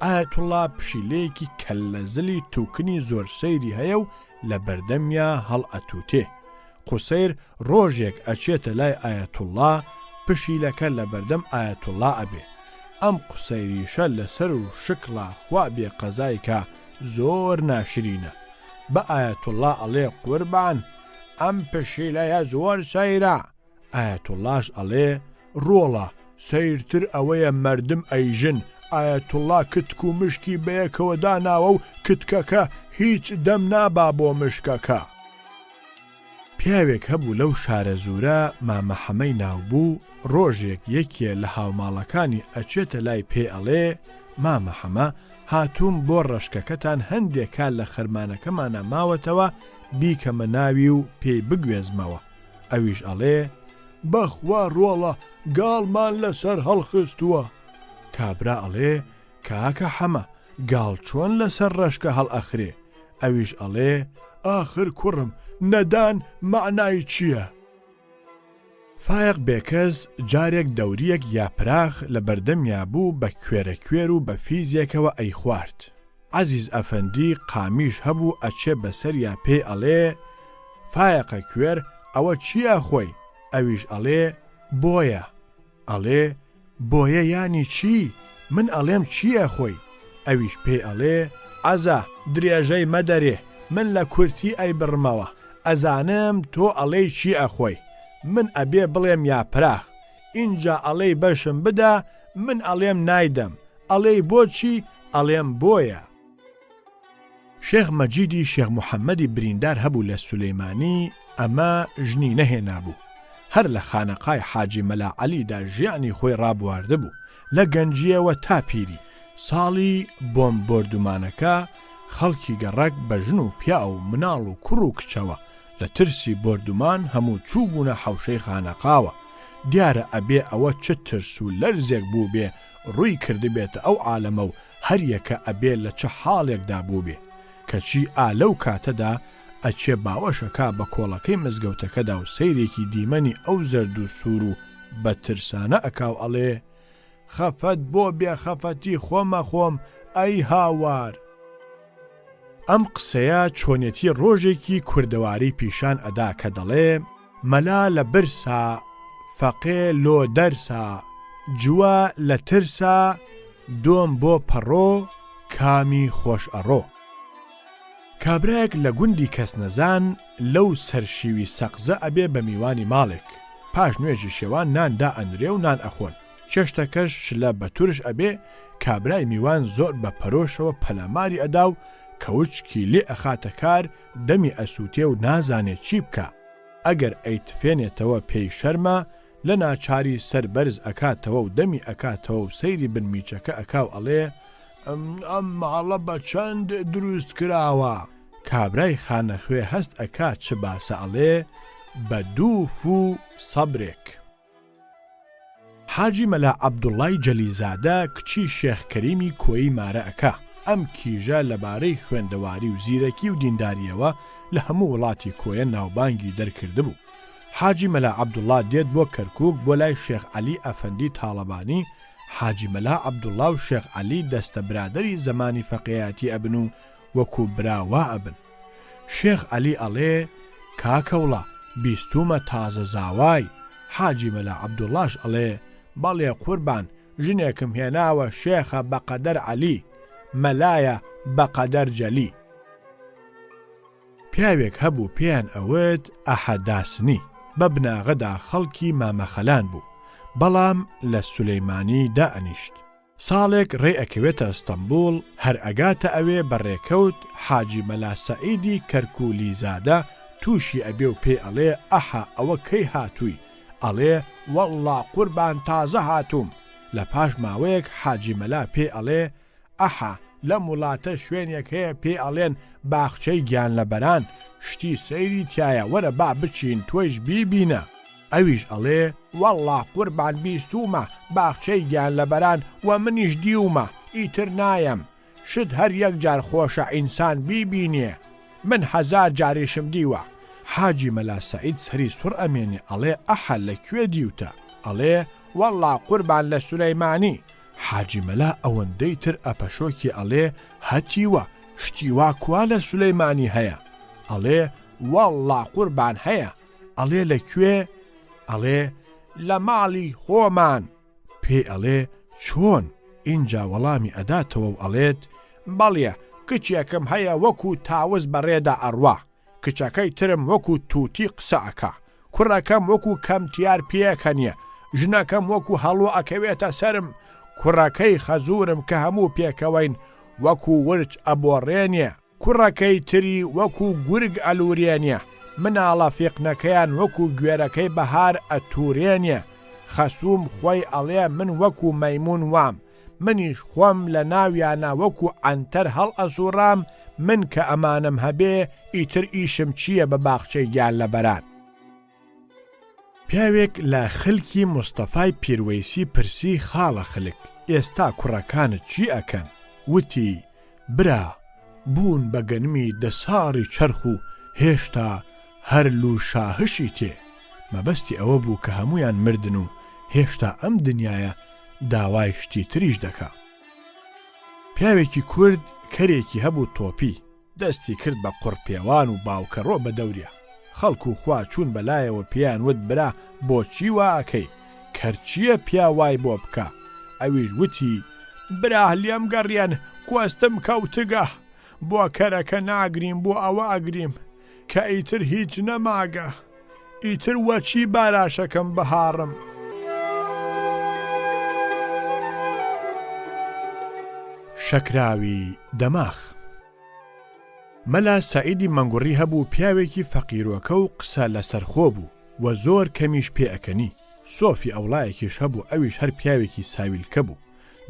ئایەتوڵڵا پشیلەیەکی کەللە زلی توکنی زۆر سەیری هەیە و لە بەردەمیا هەڵئەتوتێ. قوسەیر ڕۆژێک ئەچێتە لای ئایەتوڵڵا، پشیلەکە لە بەردەم ئایەتوڵڵا ئەبێ. ئەم قوسەیریشە لە سەر و شکڵا خوا بێ قەزای کا زۆر ناشرینە. بە ئایەتوڵڵا ئەڵێ قوربان ئەم پشیلەیە زۆر سەیرە. ئایەتوڵڵاش ئەڵێ ڕۆڵە سەیرتر ئەوەیە مەردم ئەیژن ئایەتوڵڵا کتک و مشکی بەیەکەوە داناوە و کتکەکە هیچ دەم نابا بۆ مشکەکە. پیاوێک هەبوو لەو شارەزوورە مامە حەمەی ناو بوو، ڕۆژێک یەکێ لە هاوماڵەکانی ئەچێتە لای پێی ئەڵێ، مامە حەمە هاتووم بۆ ڕەشکەکەتان هەندێ کار لە خەرمانەکەمانا ماوەتەوە بیکەمە ناوی و پێی بگوێزمەوە، ئەویش ئەڵێ. بەخوا ڕۆڵە گاڵمان لەسەر هەڵخستووە. کابرا ئەڵێ کاکە حەمە گاڵ چۆن لەسەر ڕەشکە هەڵئەخرێ؟ ئەویش ئەڵێ ئاخر کوڕم نەدان مەعنای چییە؟ فایەق بێکەس جارێک دەورییەک یاپراخ لە بەردەمیا بوو بە کوێرە کوێر و بە فیزێکەوە ئەیخوارد. عەزیز ئەفەندی قامیش هەبوو ئەچێ بەسەریا پێی ئەڵێ، فایەقە کوێر ئەوە چی ئەخۆی؟ ئەویش ئەڵێ، بۆیە. ئەڵێ، بۆیە یانی چی؟ من ئەڵێم چی ئەخۆی؟ ئەویش پێی ئەڵێ، عەزە درێژەی مەدەرێ، من لە کورتی ئەیبڕمەوە، ئەزانم تۆ ئەڵێی چی ئەخۆی، من ئەبێ بڵێم یاپراخ، ئینجا ئەڵێی بەشم بدە، من ئەڵێم نایدەم، ئەڵێی بۆچی؟ ئەڵێم بۆیە. شێخ مەجیدی شێخ محەمەدی بریندار هەبوو لە سولەیمانی، ئەمە ژنی نەهێنابوو، هەر لە خانەقای حاجی مەلا عەلیدا ژیانی خۆی ڕابواردبوو، لە گەنجییەوە تا پیری، ساڵی بۆمب بۆردومانەکە خەڵکی گەڕەک بە ژن و پیاو و مناڵ و کوڕ و کچەوە لە ترسی بۆردومان هەموو چووبوونە حەوشەی خانەقاوە، دیارە ئەبێ ئەوە چ ترس و لەرزێک بووبێ ڕووی کردبێتە ئەو عالەمە و هەریەکە ئەبێ لە چ حاڵێکدا بووبێ، کەچی ئا لەو کاتەدا ئەچێ باوەش ئەکا بە کۆڵەکەی مزگەوتەکەدا و سەیرێکی دیمەنی ئەو زەرد و سوور و بە ترسانە ئەکا و ئەڵێ، خەفەت بۆ بێ خەفەتی خۆم ئەخۆم ئەی هاوار! ئەم قسەیە چۆنێتی ڕۆژێکی کوردەواری پیشان ئەدا کە دەڵێ، مەلا لە برسا، فەقێ لۆ دەرسا، جووە لە ترسا، دۆم بۆ پەڕۆ، کامی خۆش ئەڕۆ. کابرایەک لە گوندی کەسنەزان لەو سەر شیوی سەقزە ئەبێ بە میوانی ماڵێک. پاش نوێژی شێوان نان دائەنرێ و نان ئەخۆن. چێشتەکەش شلە بە تورش ئەبێ، کابرای میوان زۆر بە پەرۆشەوە پەلاماری ئەدا و کەوچکی لێ ئەخاتە کار، دەمی ئەسووتێ و نازانێ چی بکا. ئەگەر ئەیتفێنێتەوە پێی شەرمە، لە ناچاری سەر بەرز ئەکاتەوە و دەمی ئەکاتەوە و سەیری بنمیچەکە ئەکا و ئەڵێ، ئەم ماڵە بە چەند دروست کراوە؟ کابرای خانەخوێ هەست ئەکا چ باسە ئەڵێ، بە دوو فوو سەبرێک. حاجی مەلا عەبدوڵای جەلیزادە کچی شێخ کەریمی کۆیی مارە ئەکا، ئەم کیژە لە بارەی خوێندەواری و زیرەکی و دیندارییەوە لە هەموو وڵاتی کۆیە ناوبانگی دەرکردبوو. حاجی مەلا عەبدوڵا دێت بۆ کەرکووک بۆ لای شێخ عەلی ئەفەندی تاڵەبانی، حاجی مەلا عەبدوڵا و شێخ عەلی دەستە برادەری زەمانی فەقێیاتی ئەبن و وەکوو برا وا ئەبن. شێخ عەلی ئەڵێ، کاکەوڵا بیستوومە تازە زاوای، حاجی مەلا عەبدوڵاش ئەڵێ، بەڵێ قوربان ژنێکم هێناوە شێخە بە قەدەر عەلی، مەلایە بە قەدەر جەلی. پیاوێک هەبوو پێیان ئەوت ئەحە داسنی، بە بناغەدا خەڵکی مامەخەلان بوو، بەڵام لە سولەیمانی دائەنیشت. ساڵێک ڕێ ئەکەوێتە ئەستەمبوڵ، هەر ئەگاتە ئەوێ بە ڕێکەوت حاجی مەلا سەعیدی کەرکولیزادە تووشی ئەبێ و پێی ئەڵێ ئەحە ئەوە کەی هاتووی؟ ئەڵێ وەڵڵا قوربان تازە هاتووم. لە پاش ماوەیەک حاجی مەلا پێی ئەڵێ ئەحە لەم وڵاتە شوێنێک هەیە پێی ئەڵێن باخچەی گیانلەبەران، شتی سەیری تیایە وەرە با بچین تۆیش بیبینە. ئەویش ئەڵێ، وەڵڵا قوربان بیستوومە باخچەی گیانلەبەران وە منیش دیومە، ئیتر نایەم. شت هەر یەک جار خۆشە ئینسان بیبینێ. من هەزار جاریشم دیوە. حاجی مەلا سەعید سەری سوڕ ئەمێنێ ئەڵێ، ئەحە لە کوێ دیوتە؟ ئەڵێ، وەڵڵا قوربان لە سولەیمانی. حاجی مەلا ئەوەندەی تر ئەپەشۆکێ ئەڵێ، هەتیوە، شتی وا کوا لە سولەیمانی هەیە؟ ئەڵێ، وەڵڵا قوربان هەیە. ئەڵێ لە کوێ؟ ئەڵێ لە ماڵی خۆمان. پێی ئەڵێ چۆن؟ ئینجا وەڵامی ئەداتەوە و ئەڵێت بەڵێ کچێکم هەیە وەکوو تاوس بە ڕێدا ئەڕوا، کچەکەی ترم وەکوو تووتی قسە ئەکا، کوڕەکەم وەکوو کەمتیار پێکەنێ، ژنەکەم وەکوو هەڵۆ ئەکەوێتە سەرم، کوڕەکەی خەزوورم کە هەموو پێکەوەین وەکوو ورچ ئەبۆڕێنێ. کوڕەکەی تری وەکو گورگ ئەلورێنێ، مناڵە فیقنەکەیان وەکو گوێرەکەی بەهار ئەتورێنێ، خەسووم خۆی ئەڵێ من وەکو مەیموون وام، منیش خۆم لە ناویانا وەکو عەنتەر هەڵئەسوڕام، من کە ئەمانەم هەبێ ئیتر ئیشم چییە بە باخچەی گیانلەبەران. پیاوێک لە خلکی مستەفای پیروەیسی پرسی خاڵە خلک ئێستا کوڕەکانت چی ئەکەن؟ وتی، برا بوون بە گەنمی دەساڕی چەرخ و هێشتا هەر لوشاهشی تێ، مەبەستی ئەوە بوو کە هەموویان مردن و هێشتا ئەم دنیایە داوای شتی تریش دەکا. پیاوێکی کورد کەرێکی هەبوو تۆپی، دەستی کرد بە قوڕ پێوان و باوکەڕۆ بە دەوریا. خەڵک و خوا چوون بە لایەوە پێیان وت برا بۆچی وا ئەکەی؟ کەر چییە پیاو وای بۆ بکا؟ ئەویش وتی، برا لێم گەڕێن کۆستم کەوتگە، بۆ کەرەکە ناگریم بۆ ئەوە ئەگریم کە ئیتر هیچ نەماگە، ئیتر وە چی باراشەکەم بهاڕم؟ شەکراوی دەماخ. مەلا سەعیدی مەنگوڕی هەبوو پیاوێکی فەقیرۆکە و قسە لەسەرخۆ بوو و زۆر کەمیش پێئەکەنی، سۆفی ئەوڵایەکیش هەبوو ئەویش هەر پیاوێکی ساویلکە بوو.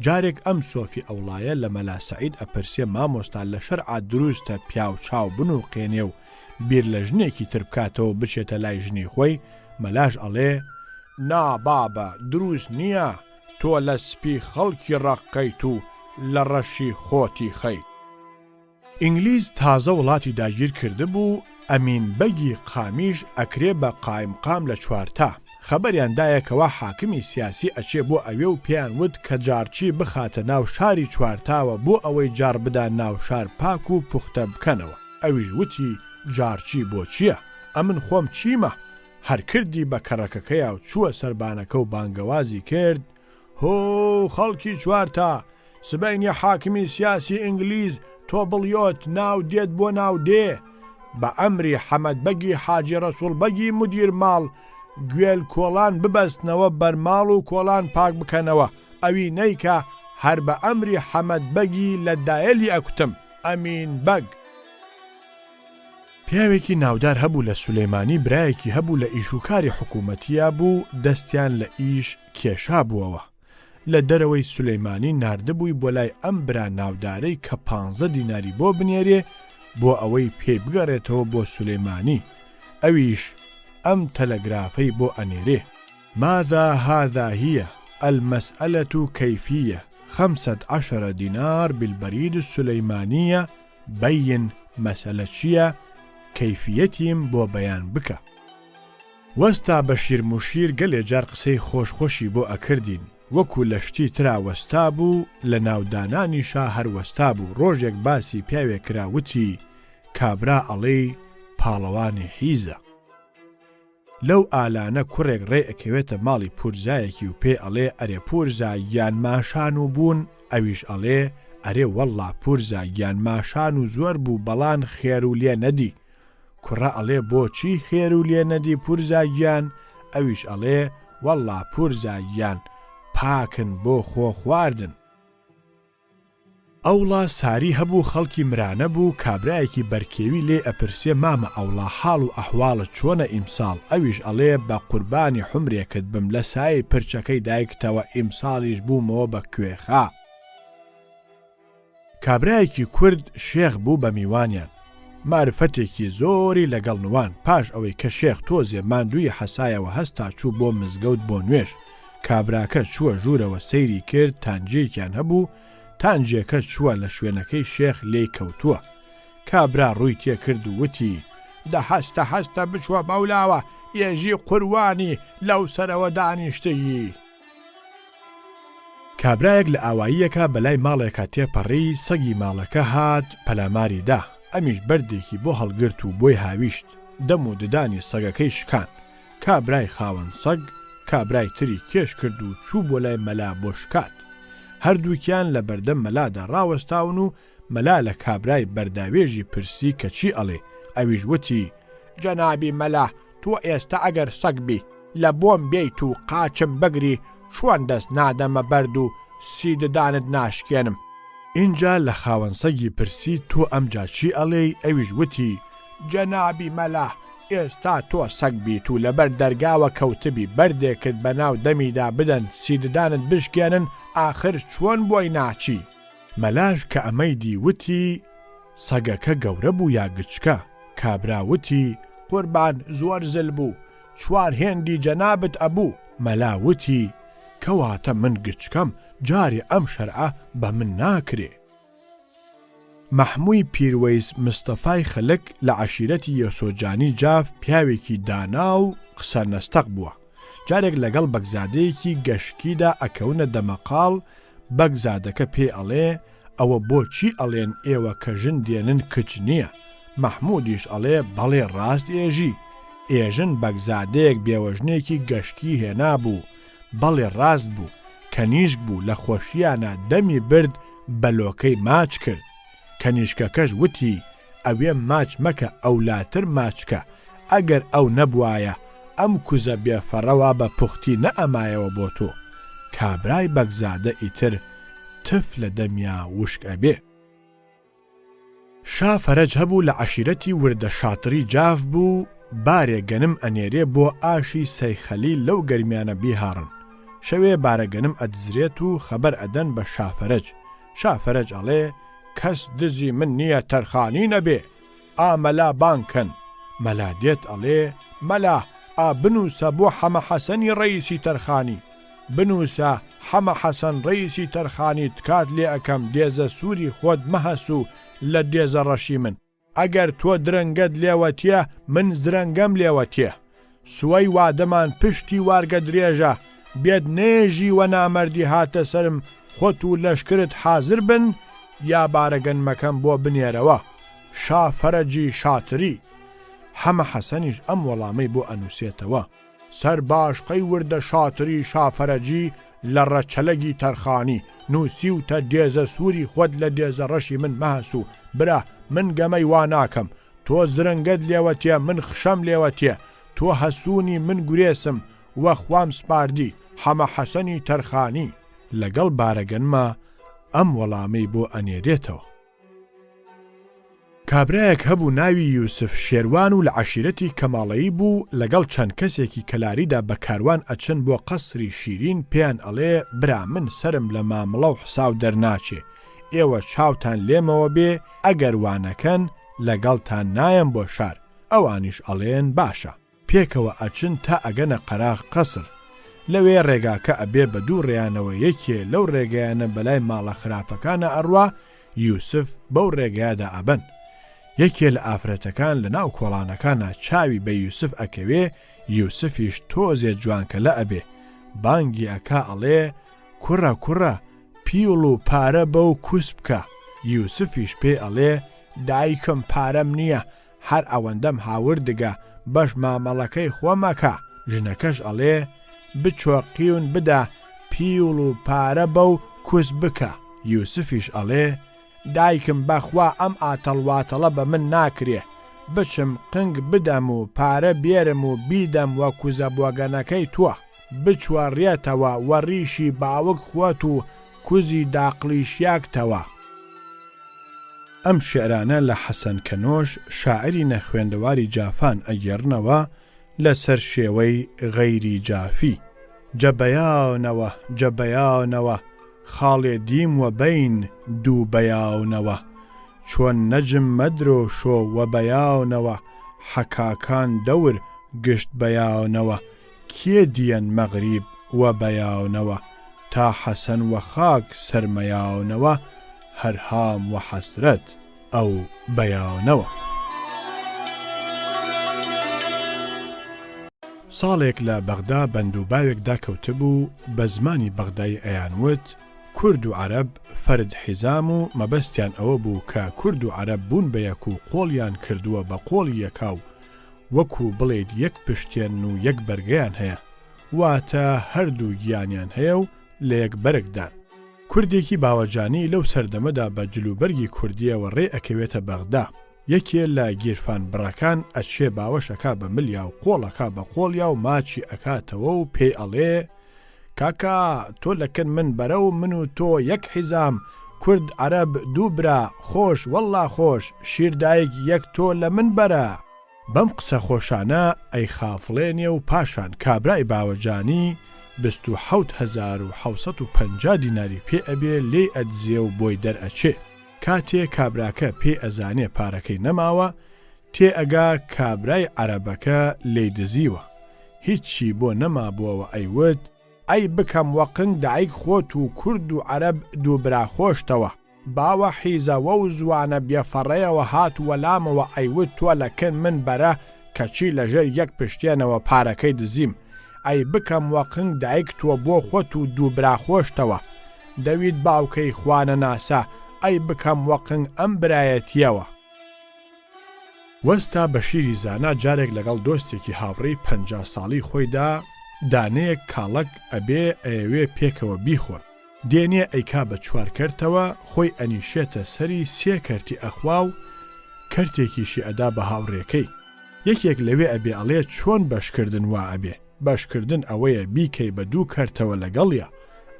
جارێک ئەم سۆفی ئەوڵایە لە مەلا سەعید ئەپرسێ مامۆستا لە شەرعا دروستە پیاو چاو بنوقێنێ و بیر لە ژنێکی تر بکاتەوە بچێتە لای ژنی خۆی، مەلاش ئەڵێ، نا بابە دروست نیە تۆ لە سپی خەڵکی ڕەق کەیت و لە ڕەشی خۆتی خەیت. ئینگلیز تازە وڵاتی داگیر کردبوو، ئەمین بەگی قامیش ئەکرێ بە قایمقام لە چوارتا، خەبەریان دایە کەوا حاکمی سیاسی ئەچێ بۆ ئەوێ و پێیان وت کە جاڕچی بخاتە ناو شاری چوارتاوە بۆ ئەوەی جاڕ بدا ناو شار پاک و پوختە بکەنەوە، ئەویش وتی جاڕچی بۆ چیە؟ ئەمن خۆم چیمە؟ هەر کردی بە کەڕەکەکەیا و چووە سەربانەکە و بانگەوازی کرد، هۆو خەڵکی چوارتا، سبەینێ حاکمی سیاسی ئینگلیز تۆبڵیۆت ناو دێت بۆ ناو دێ، بە ئەمری حەمەد بەگی حاجی ڕەسوڵ بەگی مودیر ماڵ گوێل کۆڵان ببەستنەوە بەرماڵ و کۆڵان پاک بکەنەوە، ئەوی نەیکا هەر بە ئەمری حەمەد بەگی لە دایەلی ئەکوتم، ئەمین بەگ. پیاوێکی ناودار هەبوو لە سولەیمانی برایەکی هەبوو لە ئیش و کاری حکوومەتیا بوو دەستیان لە ئیش کێشابووەوە لە دەرەوەی سولەیمانی ناردبووی بۆ لای ئەم برا ناودارەی کە پانزە دیناری بۆ بنێرێ بۆ ئەوەی پێی بگەڕێتەوە بۆ سولەیمانی ئەویش ئەم تەلەگرافەی بۆ ئەنێرێ. ماذا هذا هی المسألە کیفیە خمسە عشر دینار بالبرید السلیمانیە بین مەسەلە چیە کەیفیەتیم بۆ بەیان بکە. وەستا بەشیر موشیر گەلێ جار قسەی خۆش خۆشی بۆ ئەکردین وەکو لە شتی ترا وەستا بوو لە ناو دانانیشا هەر وەستا بوو ڕۆژێک باسی پیاوێک کرا وتی کابرا ئەڵێی پاڵەوانی حیزە. لەو ئالانە کوڕێک ڕێ ئەکەوێتە ماڵی پورزایەکی و پێی ئەڵێ ئەرێ پورزا گیان ماشان و بوون ئەویش ئەڵێ ئەرێ وەڵڵا پورزا گیان ماشان و زۆر بوو بەڵان خێرو لێ نەدی کوڕە ئەڵێ بۆچی خێرو لێ نەدی پورزا گیان ئەویش ئەڵێ وەڵڵا پورزا گیان پاکن بۆ خۆ خواردن. ئەوڵا ساری هەبوو خەڵکی مرانە بوو کابرایەکی بەرکێوی لێی ئەپرسێ مامە ئەوڵا حاڵ و ئەحواڵت چۆنە ئیمساڵ ئەویش ئەڵێ بە قوربانی حومرێکت بم لە سایەی پرچەکەی دایکتەوە ئیمساڵیش بوومەوە بە کوێخا. کابرایەکی کورد شێخ بوو بە میوانیان مارفەتێکی زۆری لەگەڵ نوان پاش ئەوەی کە شێخ تۆزێ ماندوویی حەسایەوە هەستا چوو بۆ مزگەوت بۆ نوێژ کابراکە چووە ژوورەوە سەیری کرد تانجیەکیان هەبوو تانجیەکە چووە لە شوێنەکەی شێخ لێی کەوتووە کابرا ڕووی تێکرد و وتی دە هەستە هەستە بچوە بەولاوە ئێژی قوروانی لەو سەرەوە دانیشتگی. کابرایەک لە ئاواییەکا بەلای ماڵێکا تێپەڕی، سەگی ماڵەکە هات پەلاماری دا، ئەمیش بەردێکی بۆ هەڵگرت و بۆی هاویشت، دەم و ددانی سەگەکەی شکان. کابرای خاوەن سەگ، کابرای تری کێش کرد و چوو بۆ لای مەلا بۆ شکات. هەردووکیان لە بەردەم مەلادا ڕاوەستاون و مەلا لە کابرای بەرداوێژی پرسی کە چی ئەڵێ، ئەویش وتی، جەنابی مەلا تۆ ئێستە ئەگەر سەگ بی لە بۆم بێیت و قاچم بگری چۆن دەست نادەمە بەرد و سی ددانت ناشکێنم. ئینجا لە خاوەن سەگی پرسی تۆ ئەمجا چی ئەڵێی، ئەویش وتی، جەنابی مەلا ئێستا تۆ سەگ بیت و لەبەر دەرگاوە کەوتبی بەردێکت بەناو دەمیدا بدەن سی ددانت بشکێنن ئاخر چۆن بۆی ناچی؟ مەلاش کە ئەمەی دی وتی، سەگەکە گەورە بوو یا گچکە؟ کابرا وتی، قوربان زۆر زل بوو. چوار هێندی جەنابت ئەبوو. مەلا وتی، کەواتە من گچکەم، جارێ ئەم شەرعە بە من ناکرێ. مەحمووی پیروەیس مستەفای خەلک لە عەشیرەتی یۆسۆجانی جاف پیاوێکی دانا و قسە نەستەق بووە. جارێک لەگەڵ بەگزادەیەکی گەشکیدا ئەکەونە دەمەقاڵ، بەگزادەکە پێی ئەڵێ، ئەوە بۆ چی ئەڵێن ئێوە کە ژن دێنن کچ نییە؟ مەحموودیش ئەڵێ، بەڵێ ڕاست ئێژی. ئێژن بەگزادەیەک بێوەژنێکی گەشکی هێنابوو، بەڵێ ڕاست بوو، کەنیشک بوو لە خۆشییانا دەمی برد بە لۆکەی ماچ کرد. کەنیشکەکەش وتی، ئەوێم ماچ مەکە ئەولاتر ماچ کە، ئەگەر ئەو نەبوایە ئەم کوزە بێ فەڕە وا بە پوختی نەئەمایەوە بۆ تۆ. کابرای بەگزادە ئیتر تف لە دەمیا وشک ئەبێ. شا فەرەج هەبوو لە عەشیرەتی وردە شاتڕی جاف بوو، بارێ گەنم ئەنێرێ بۆ ئاشی سەی خەلیل لەو گەرمیانە بیهاڕن. شەوێ بارە گەنم ئەدزرێت و خەبەر ئەدەن بە شا فەرەج. شا فەرەج ئەڵێ کەس دزی من نییە تەرخانی نەبێ. ئا مەلا بانگ کەن. مەلا دێت ئەڵێ مەلا ئا بنووسە بۆ حەمە حەسەنی ڕەیسی تەرخانی. بنووسە حەمە حەسەن ڕەیسی تەرخانی تکات لێ ئەکەم دێزە سووری خۆت مەهەسوو لە دێزە ڕەشی من. ئەگەر تۆ درەنگەت لێوە تێ من زرەنگەم لێوە تێ. سوەی وادەمان پشتی وارگە درێژە بێت نەیەژی وە نامەردی هاتە سەرم خۆت و لەشکرت حازر بن یا بارە گەنمەکەم بۆ بنێرەوە شا فەرەجی شاتری. حەمە حەسەنیش ئەم وەڵامەی بۆ ئەنووسێتەوە. سەر باشقەی وردە شاتری شافەرەجی لە ڕەچەلەگی تەرخانی، نووسیوتە دێزە سووری خۆت لە دێزە ڕەشی من مەهەسوو، برا من گەمەی وا ناکەم، تۆ زرنگەت لێوە تێ من خشەم لێوە تێ، تۆ هەسوونی من گورێسم، وە خوام سپاردی، حەمە حەسەنی تەرخانی. لەگەڵ بارەگەنما ئەم وەڵامەی بۆ ئەنێرێتەوە. کابرایەک هەبوو ناوی یوسف شێروان و لە عەشیرەتی کەماڵەیی بوو، لەگەڵ چەند کەسێکی کەلاریدا بە کاروان ئەچن بۆ قەسری شیرین، پێیان ئەڵێ برا من سەرم لە مامڵە و حساو دەرناچێ، ئێوە چاوتان لێمەوە بێ، ئەگەر وا نەکەن لەگەڵتان نایەم بۆ شار، ئەوانیش ئەڵێن باشە. پێکەوە ئەچن تا ئەگەنە قەراغ قەسر. لەوێ ڕێگاکە ئەبێ بە دوو ڕێیانەوە یەکێ لەو ڕێگەیانە بەلای ماڵە خراپەکانا ئەڕوا، یوسف بەو ڕێگەیادا ئەبەن. یەکێ لە ئافرەتەکان لە ناو کۆڵانەکانا چاوی بە یوسف ئەکەوێ، یوسفیش تۆزێ جوانکەلە ئەبێ. بانگی ئەکا ئەڵێ، کوڕە کوڕە، پیوڵ و پارە بەو کوس بکە. یوسفیش پێی ئەڵێ، دایکم پارەم نییە، هەر ئەوەندەم هاوردگە بەش مامەڵەکەی خۆم ئەکا، ژنەکەش ئەڵێ، بچۆ قیون بدە پیوڵ و پارە بەو کوس بکە، یوسفیش ئەڵێ، دایکم بەخوا ئەم ئاتەڵ واتەڵە بە من ناکرێ، بچم قنگ بدەم و پارە بێرم و بیدەم وە کوزە بۆگەنەکەی تۆ، بچوە ڕێتەوە وە ڕیشی باوک خۆت و کوزی داقڵیشیاکتەوە. ئەم شیعرانە لە حەسەن کەنۆش شاعیری نەخوێندەواری جافان ئەگێڕنەوە لە سەر شێوەی غەیری جافی. جە بەیانەوە جە بەیانەوە خاڵێ دیم وە بەین دوو بەیانەوە چۆن نەجم مەدرۆ شۆ وە بەیانەوە حەکاکان دەور گشت بەیانەوە کێ دیەن مەغریب وە بەیانەوە تا حەسەن وە خاک سەر مەیانەوە هەر هام وە حەسرەت ئەو بەیانەوە. ساڵێک لە بەغدا بەند و باوێک داکەوتبوو، بە زمانی بەغدایی ئەیانوت، کورد و عەرەب فەرد حیزام و مەبەستیان ئەوە بوو کە کورد و عەرەب بوون بە یەک و قۆڵیان کردووە بە قۆڵی یەکا و وەکوو بڵێیت یەک پشتێنن و یەک بەرگەیان هەیە، واتە هەردوو گیانیان هەیە و لە یەک بەرگدان. کوردێکی باوەجانی لەو سەردەمەدا بە جلوبەرگی کوردییەوە ڕێ ئەکەوێتە بەغدا. یەکێ لە گیرفان بڕەکان ئەچێ باوەش ئەکا بە ملیا و قۆڵ ئەکا بە قۆڵیا و ماچی ئەکاتەوە و پێی ئەڵێ، کاکە تۆ لە کن من بەرە و من و تۆ یەک حیزام، کورد عەرەب دوو برا، خۆش وەڵلا خۆش، شیر دایک یەک تۆ لە من بەرە. بەم قسە خۆشانە ئەیخافڵێنێ و پاشان کابرای باوەجانی 27750 دیناری پێ ئەبێ لێی ئەدزێ و بۆی دەرئەچێ. کاتێ کابراکە پێی ئەزانێ پارەکەی نەماوە، تێ ئەگا کابرای عەرەبەکە لێی دزیوە. هیچی بۆ نەمابۆوە ئەیوت، ئەی بکەم وە قنگ دایک خۆت و کورد و عەرەب دوو برا خۆشتەوە. باوە حیزە وەو زوانە بێ فەڕەیەوە هات وەلامەوە ئەیوت تۆ لە کن من بەرە کەچی لە ژێر یەک پشتێنەوە پارەکەی دزیم ئەی بکەم وە قنگ دایک تۆ بۆ خۆت و دوو برا خۆشتەوە دەویت باوکەی خوانەناسە ئەی بکەم وە قنگ ئەم برایەتیەوە. وەستا بەشیری زانا جارێک لەگەڵ دۆستێکی هاوڕێی 50 ساڵی خۆیدا دانەیەک کاڵەک ئەبێ ئەیەوێ پێکەوە بیخۆن. دێنێ ئەیکا بە چوار کەرتەوە خۆی ئەنیشێتە سەری سێ کەرتی ئەخوا و کەرتێکیشی ئەدا بە هاوڕێکەی. یەکێک لەوێ ئەبێ ئەڵێ چۆن بەشکردن وا ئەبێ؟ بەشکردن ئەوەیە بیکەی بە دوو کەرتەوە لەگەڵیا.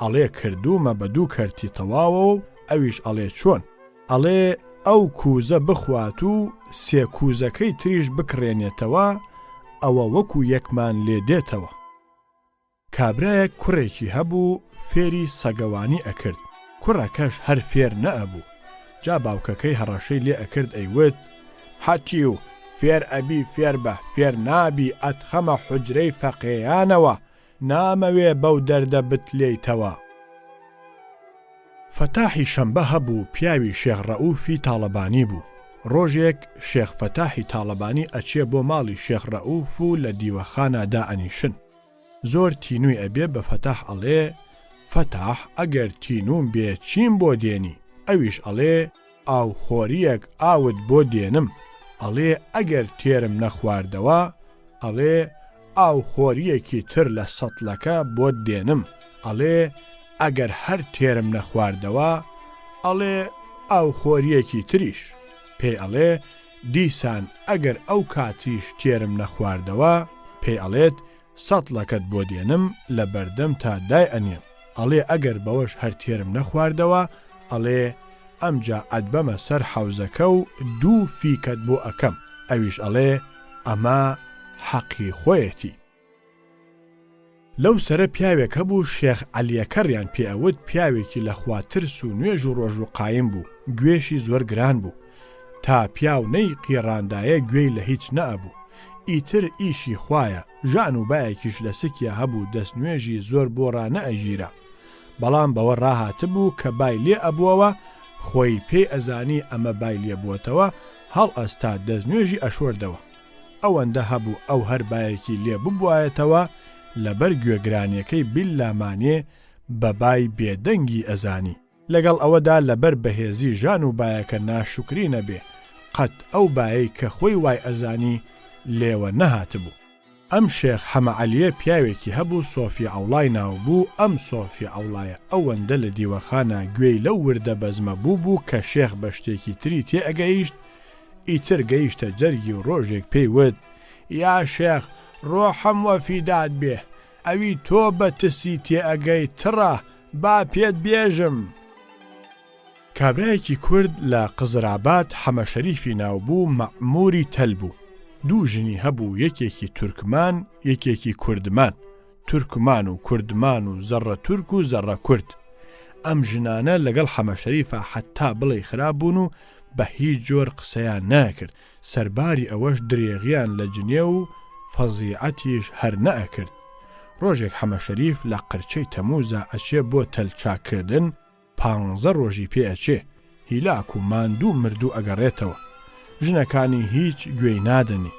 ئەڵێ کردوومە بە دوو کەرتی تەواوەوە و ئەویش ئەڵێ چۆن؟ ئەڵێ ئەو کوزە بخوات و سێ کوزەکەی تریش بکڕێنێتەوە ئەوە وەکو یەکمان لێ دێتەوە. کابرایەک کوڕێکی هەبوو فێری سەگەوانی ئەکرد، کوڕەکەش هەر فێر نەئەبوو، جا باوکەکەی هەڕەشەی لێ ئەکرد ئەیوت، هەتیو فێر ئەبی فێر بە، فێر نابی ئەتخەمە حوجرەی فەقێیانەوە، نامەوێ بەو دەردە بتلێیتەوە. فەتاحی شەمبە هەبوو پیاوی شێخ ڕەئوفی تاڵەبانی بوو، ڕۆژێک شێخ فەتاحی تاڵەبانی ئەچێ بۆ ماڵی شێخ ڕەئوف و لە دیوەخانا دائەنیشن، زۆر تینووی ئەبێ بە فەتاح ئەڵێ، فەتاح ئەگەر تینووم بێ چیم بۆ دێنی؟ ئەویش ئەڵێ، ئاوخۆرییەک ئاوت بۆ دێنم. ئەڵێ، ئەگەر تێرم نەخواردەوە؟ ئەڵێ، ئاوخۆرییەکی تر لە سەتڵەکە بۆت دێنم. ئەڵێ، ئەگەر هەر تێرم نەخواردەوە؟ ئەڵێ، ئاوخۆرییەکی تریش. پێی ئەڵێ، دیسان ئەگەر ئەو کاتیش تێرم نەخواردەوە، پێی ئەڵێت، سەتڵەکەت بۆ دێنم لە بەردەمتا دایئەنێم، ئەڵێ ئەگەر بەوەش هەر تێرم نەخواردەوە، ئەڵێ ئەمجا ئەتبەمە سەر حەوزەکە و دوو فیکەت بۆ ئەکەم، ئەویش ئەڵێ ئەمە حەقی خۆیەتی. لەو سەرە پیاوێک هەبوو شێخ عەلیەکەڕیان پێ ئەوت پیاوێکی لە خوا ترس و نوێژ و ڕۆژوو قایم بوو گوێشی زۆر گران بوو تا پیاو نەی قیڕاندایە گوێی لە هیچ نەئەبوو ئیتر ئیشی خوایە ژان و بایەکیش لە سکیا هەبوو دەست نوێژی زۆر بۆ ڕانەئەگیرا بەڵام بەوە ڕاهاتبوو کە بای لێ ئەبووەوە خۆی پێی ئەزانی ئەمە بای لێ بووەتەوە هەڵئەستا دەست نوێژی ئەشۆردەوە. ئەوەندە هەبوو ئەو هەر بایەکی لێ ببوایەتەوە لەبەر گوێگرانیەکەی بیللا مانێ بە بای بێدەنگی ئەزانی. لەگەڵ ئەوەدا لەبەر بەهێزی ژان و بایەکە ناشوکری نەبێ قەت ئەو بایەی کە خۆی وای ئەزانی لێوە نەهاتبوو. ئەم شێخ حەمە عەلیە پیاوێکی هەبوو سۆفی عەوڵای ناو بوو، ئەم سۆفی عەوڵایە ئەوەندە لە دیوەخانا گوێی لەو وردە بەزمە بوو بوو کە شێخ بە شتێکی تری تێ ئەگەیشت، ئیتر گەیشتە جەرگی و ڕۆژێک پێی وت، یا شێخ ڕۆحم وە فیدات بێ، ئەوی تۆ بە تسی تێ ئەگەی تڕە، با پێت بێژم. کابرایەکی کورد لە قزراباد حەمە شەریفی ناو بوو مەعموری تەل بوو دوو ژنی هەبوو یەکێکی تورکمان یەکێکی کوردمان تورکمان و کوردمان و زەڕە تورک و زەڕە کورد ئەم ژنانە لەگەڵ حەمە شەریفا حەتا بڵێی خراپ بوون و بە هیچ جۆر قسەیان نەئەکرد سەرباری ئەوەش درێغیان لە جنێو و فەزیعەتیش هەر نەئەکرد ڕۆژێک حەمە شەریف لە قرچەی تەموزا ئەچێ بۆ تەل چاک کردن پانزە ڕۆژی پێ ئەچێ، هیلاک و ماندوو مردوو ئەگەڕێتەوە. ژنەکانی هیچ گوێی نادەنێ.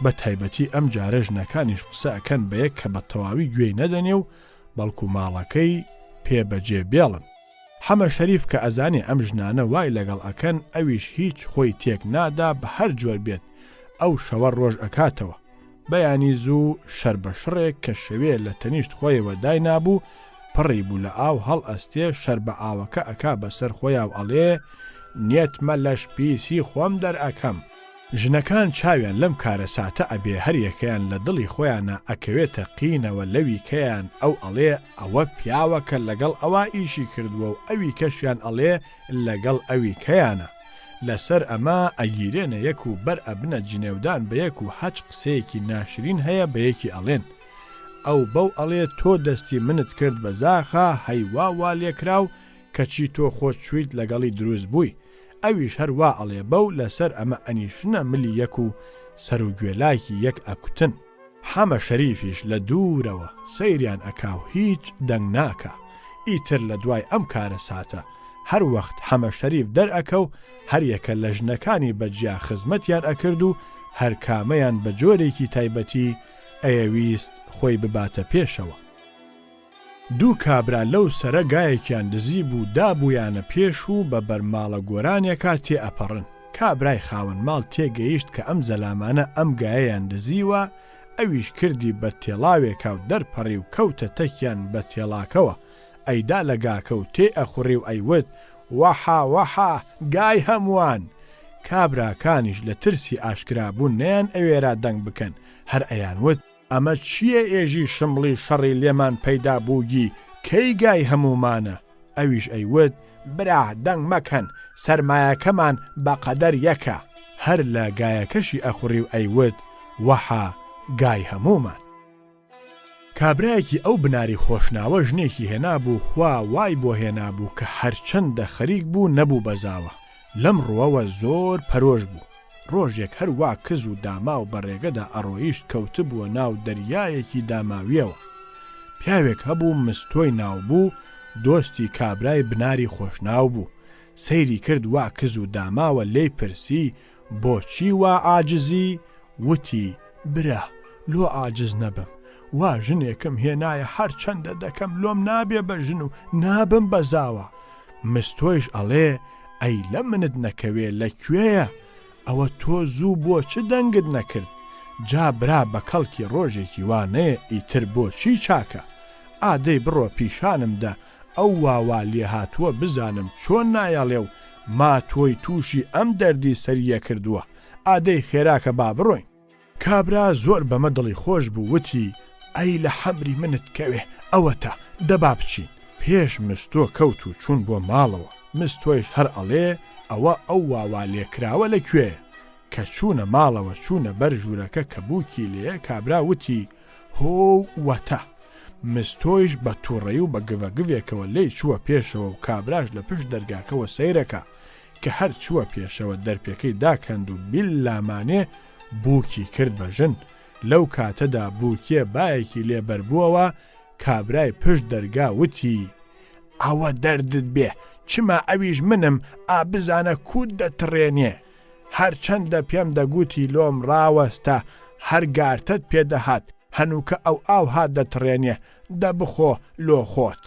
بە تایبەتی ئەم جارە ژنەکانیش قسە ئەکەن بە یەک کە بە تەواوی گوێی نەدەنێ و بەڵکو ماڵەکەی پێ بە جێ بێڵن. حەمە شەریف کە ئەزانێ ئەم ژنانە وای لەگەڵ ئەکەن ئەویش هیچ خۆی تێک نادا بە هەر جۆر بێت ئەو شەوە ڕۆژ ئەکاتەوە. بەیانی زوو شەربەشڕێک کە شەوێ لە تەنیشت خۆیەوە داینابوو پڕی بوو لە ئاو هەڵئەستێ شەربە ئاوەکە ئەکا بەسەر خۆیا و ئەڵێ، نیەتمە لەش پیسی خۆم دەرئەکەم. ژنەکان چاویان لەم کارەساتە ئەبێ هەریەکەیان لە دڵی خۆیانا ئەکەوێتە قینەوە لەوی کەیان ئەو ئەڵێ ئەوە پیاوەکە لەگەڵ ئەوا ئیشی کردووە و ئەوی کەشیان ئەڵێ لەگەڵ ئەوی کەیانە. لەسەر ئەمە ئەگیرێنە یەک و بەر ئەبنە جنێودان بە یەک و هەچ قسەیەکی ناشرین هەیە بە یەکی ئەڵێن. ئەو بەو ئەڵێ تۆ دەستی منت کرد بە زاخە هەی وا وا لێکراو کەچی تۆ خۆت چویت لەگەڵی دروست بووی ئەویش هەر وا ئەڵێ بەو لەسەر ئەمە ئەنیشنە ملی یەک و سەرو گوێلاکی یەک ئەکوتن. حەمە شەریفیش لە دوورەوە سەیریان ئەکا و هیچ دەنگ ناکا. ئیتر لە دوای ئەم کارەساتە هەر وەخت حەمە شەریف دەرئەکەو هەر یەکە لە ژنەکانی بە جیا خزمەتیان ئەکرد و هەر کامەیان بە جۆرێکی تایبەتی ئەیەویست خۆی بباتە پێشەوە. دوو کابرا لەو سەرە گایەکیان دزیبوو دابوویانە پێش و بە بەر ماڵە گۆرانێکا تێ ئەپەڕن. کابرای خاوەن ماڵ تێ گەیشت کە ئەم زەلامانە ئەم گایەیان دزیوە، ئەویش کردی بە تێڵاوێکا و دەرپەڕی و کەوتە تەکیان بە تێڵاکەوە، ئەیدا لە گاکە و تێی ئەخوڕی و ئەیوت، وەحا وەحا گای هەمووان! کابراکانیش لە ترسی ئاشکرابوون نەیان ئەوێرا دەنگ بکەن، هەر ئەیانوت، ئەمە چییە ئێژی شمڵی شەڕی لێمان پەیدا بووگی کەی گای هەموومانە؟ ئەویش ئەیوت، برا دەنگ مەکەن، سەرمایەکەمان بە قەدەر یەکە. هەر لە گایەکەشی ئەخوڕی و ئەیوت، وەحا گای هەموومان. کابرایەکی ئەو بناری خۆشناوە ژنێکی هێنابوو خوا وای بۆ هێنابوو کە هەرچەندە خەریک بوو نەبوو بە زاوا. لەم ڕووەوە زۆر پەرۆش بوو. ڕۆژێک هەر وا کز و داماو بە ڕێگەدا ئەڕۆیشت کەوتبووە ناو دەریایەکی داماوییەوە. پیاوێک هەبوو مستۆی ناو بوو، دۆستی کابرای بناری خۆشناو بوو. سەیری کرد وا کز و داماوە لێی پرسی بۆچی وا عاجزی؟ وتی، برا لۆ عاجز نەبم، وا ژنێکم هێنایە هەر چەندە دەکەم لۆم نابێ بە ژن و نابم بە زاوا. مستۆیش ئەڵێ، ئەی لە منت نەکەوێ لە کوێیە؟ ئەوە تۆ زوو بۆ چ دەنگت نەکرد؟ جا برا بە کەڵکی ڕۆژێکی وا نەیە ئیتر بۆ چی چاکە؟ ئادەی بڕۆ پیشانم دە ئەو واوا لێهاتووە بزانم چۆن نایەڵێ و ما تۆی تووشی ئەم دەردی سەرییە کردووە، ئادەی خێراکە با بڕۆین. کابرا زۆر بەمە دڵی خۆش بوو وتی، ئەی لە حەمری منت کەوێ، ئەوەتا، دە با بچین. پێش مستۆ کەوت و چوون بۆ ماڵەوە. مستۆیش هەر ئەڵێ، ئەوە ئەو واوا لێکراوە لە کوێیە؟ کە چوونە ماڵەوە چوونە بەر ژوورەکە کە بووکی لێیە کابرا وتی، هۆو وەتە. مستۆیش بە توڕەیی و بە گڤەگڤێکەوە لێی چووە پێشەوە و کابراش لە پشت دەرگاکەوە سەیرەکا. کە هەر چووە پێشەوە دەرپێکەی داکەند و بیللا مانێ بووکی کرد بە ژن. لەو کاتەدا بووکێ بایەکی لێ بەربووەوە، کابرای پشت دەرگا وتی، ئەوە دەردت بێ، چما ئەویش منم، ئا بزانە کووت دەتڕێنێ. هەرچەندە پێم دەگوتی لۆم ڕاوەستە هەر گارتەت پێ دەهات، هەنووکە ئەو ئاوها دەتڕێنێ، دە بخۆ لۆ خۆت.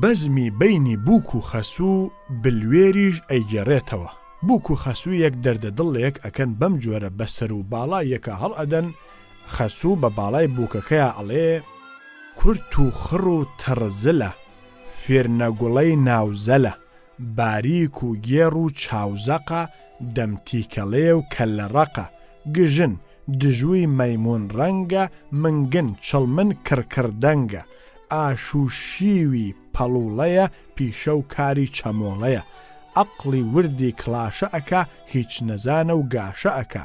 بەزمی بەینی بووک و خەسوو بلوێریش ئەیگێڕێتەوە. بووک و خەسوویەک دەردە دڵ لەیەک ئەکەن بەم جۆرە بە سەر و باڵای یەکا هەڵئەدەن، خەسوو بە باڵای بووکەکەیا ئەڵێ، کورت و خڕ و تڕ زلە، فیرنەگوڵەی ناو زەلە، باریک و گێڕ و چاو زەقە، دەم تیکەڵێ و کەللە ڕەقە، گژن، دژووی مەیموون ڕەنگە، منگن، چڵمن، کڕکڕ دەنگە، ئاش و شیوی پەڵوڵەیە، پیشە و کاری چەمۆڵەیە، ئەقڵی وردی کڵاشە ئەکا، هیچ نەزانە و گاشە ئەکا،